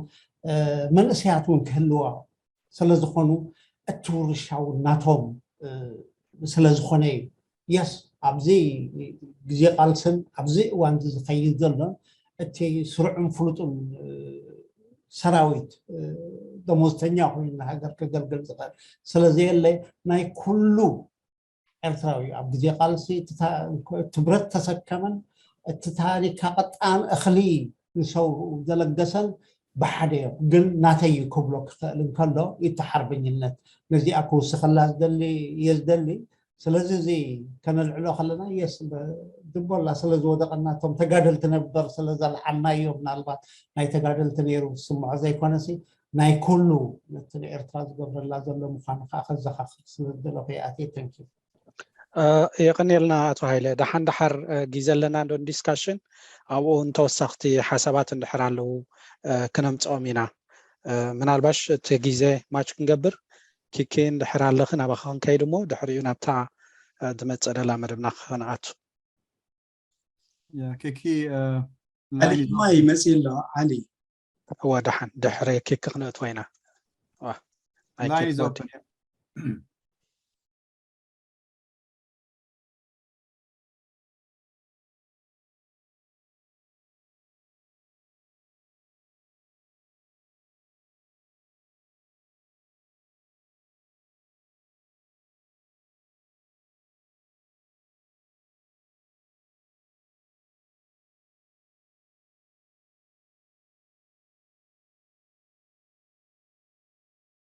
መንእሰያት እውን ክህልዋ ስለዝኾኑ እቲ ውርሻ እውን ናቶም ስለዝኾነ እዩ። የስ ኣብዚ ግዜ ቃልስን ኣብዚ እዋን ዝኸይድ ዘሎ እቲ ስሩዕን ፍሉጥን ሰራዊት ደሞዝተኛ ኮይኑ ንሃገር ክገልግል ዝኽእል ስለዘየለ ናይ ኩሉ ኤርትራዊ ኣብ ግዜ ቃልሲ እቲ ብረት ተሰከመን እቲ ታኒካ ቀጣን እኽሊ ንሰው ዘለገሰን ብሓደ እዮም። ግን ናተይ ክብሎ ክኽእል እንከሎ እቲ ሓርበኝነት ነዚኣ ክውስኸላ ዝደሊ እየ ዝደሊ። ስለዚ እዚ ከነልዕሎ ከለና የስ ድቦላ ስለ ዝወደቐና እቶም ተጋደልቲ ነበር ስለ ዘልዓልናዮ ምናልባት ናይ ተጋደልቲ ነይሩ ዝስምዖ ዘይኮነሲ ናይ ኩሉ ነቲ ንኤርትራ ዝገብረላ ዘሎ ምዃኑ ከዓ ከዘኻኽር ስለ ዝደለኹ ይኣትየ። ተንኪ የቐንየልና ኣቶ ሃይለ። ደሓን ደሓር ግዜ ኣለና ዶ ዲስካሽን ኣብኡ ንተወሰኽቲ ሓሳባት እንድሕር ኣለዉ ክነምፅኦም ኢና። ምናልባሽ እቲ ግዜ ማች ክንገብር ኪኪ እንድሕር ኣለኺ ናባኺ ክንከይድ እሞ ድሕሪኡ ናብታ ትመፅእ ደላ መደብና ክንኣቱ። ኪኪ ዓሊ ድማ ይመፅእ ኣሎ። ዓሊ እወ ደሓን ድሕሪ ኪኪ ክንእትዎ ኢና። ላይዝ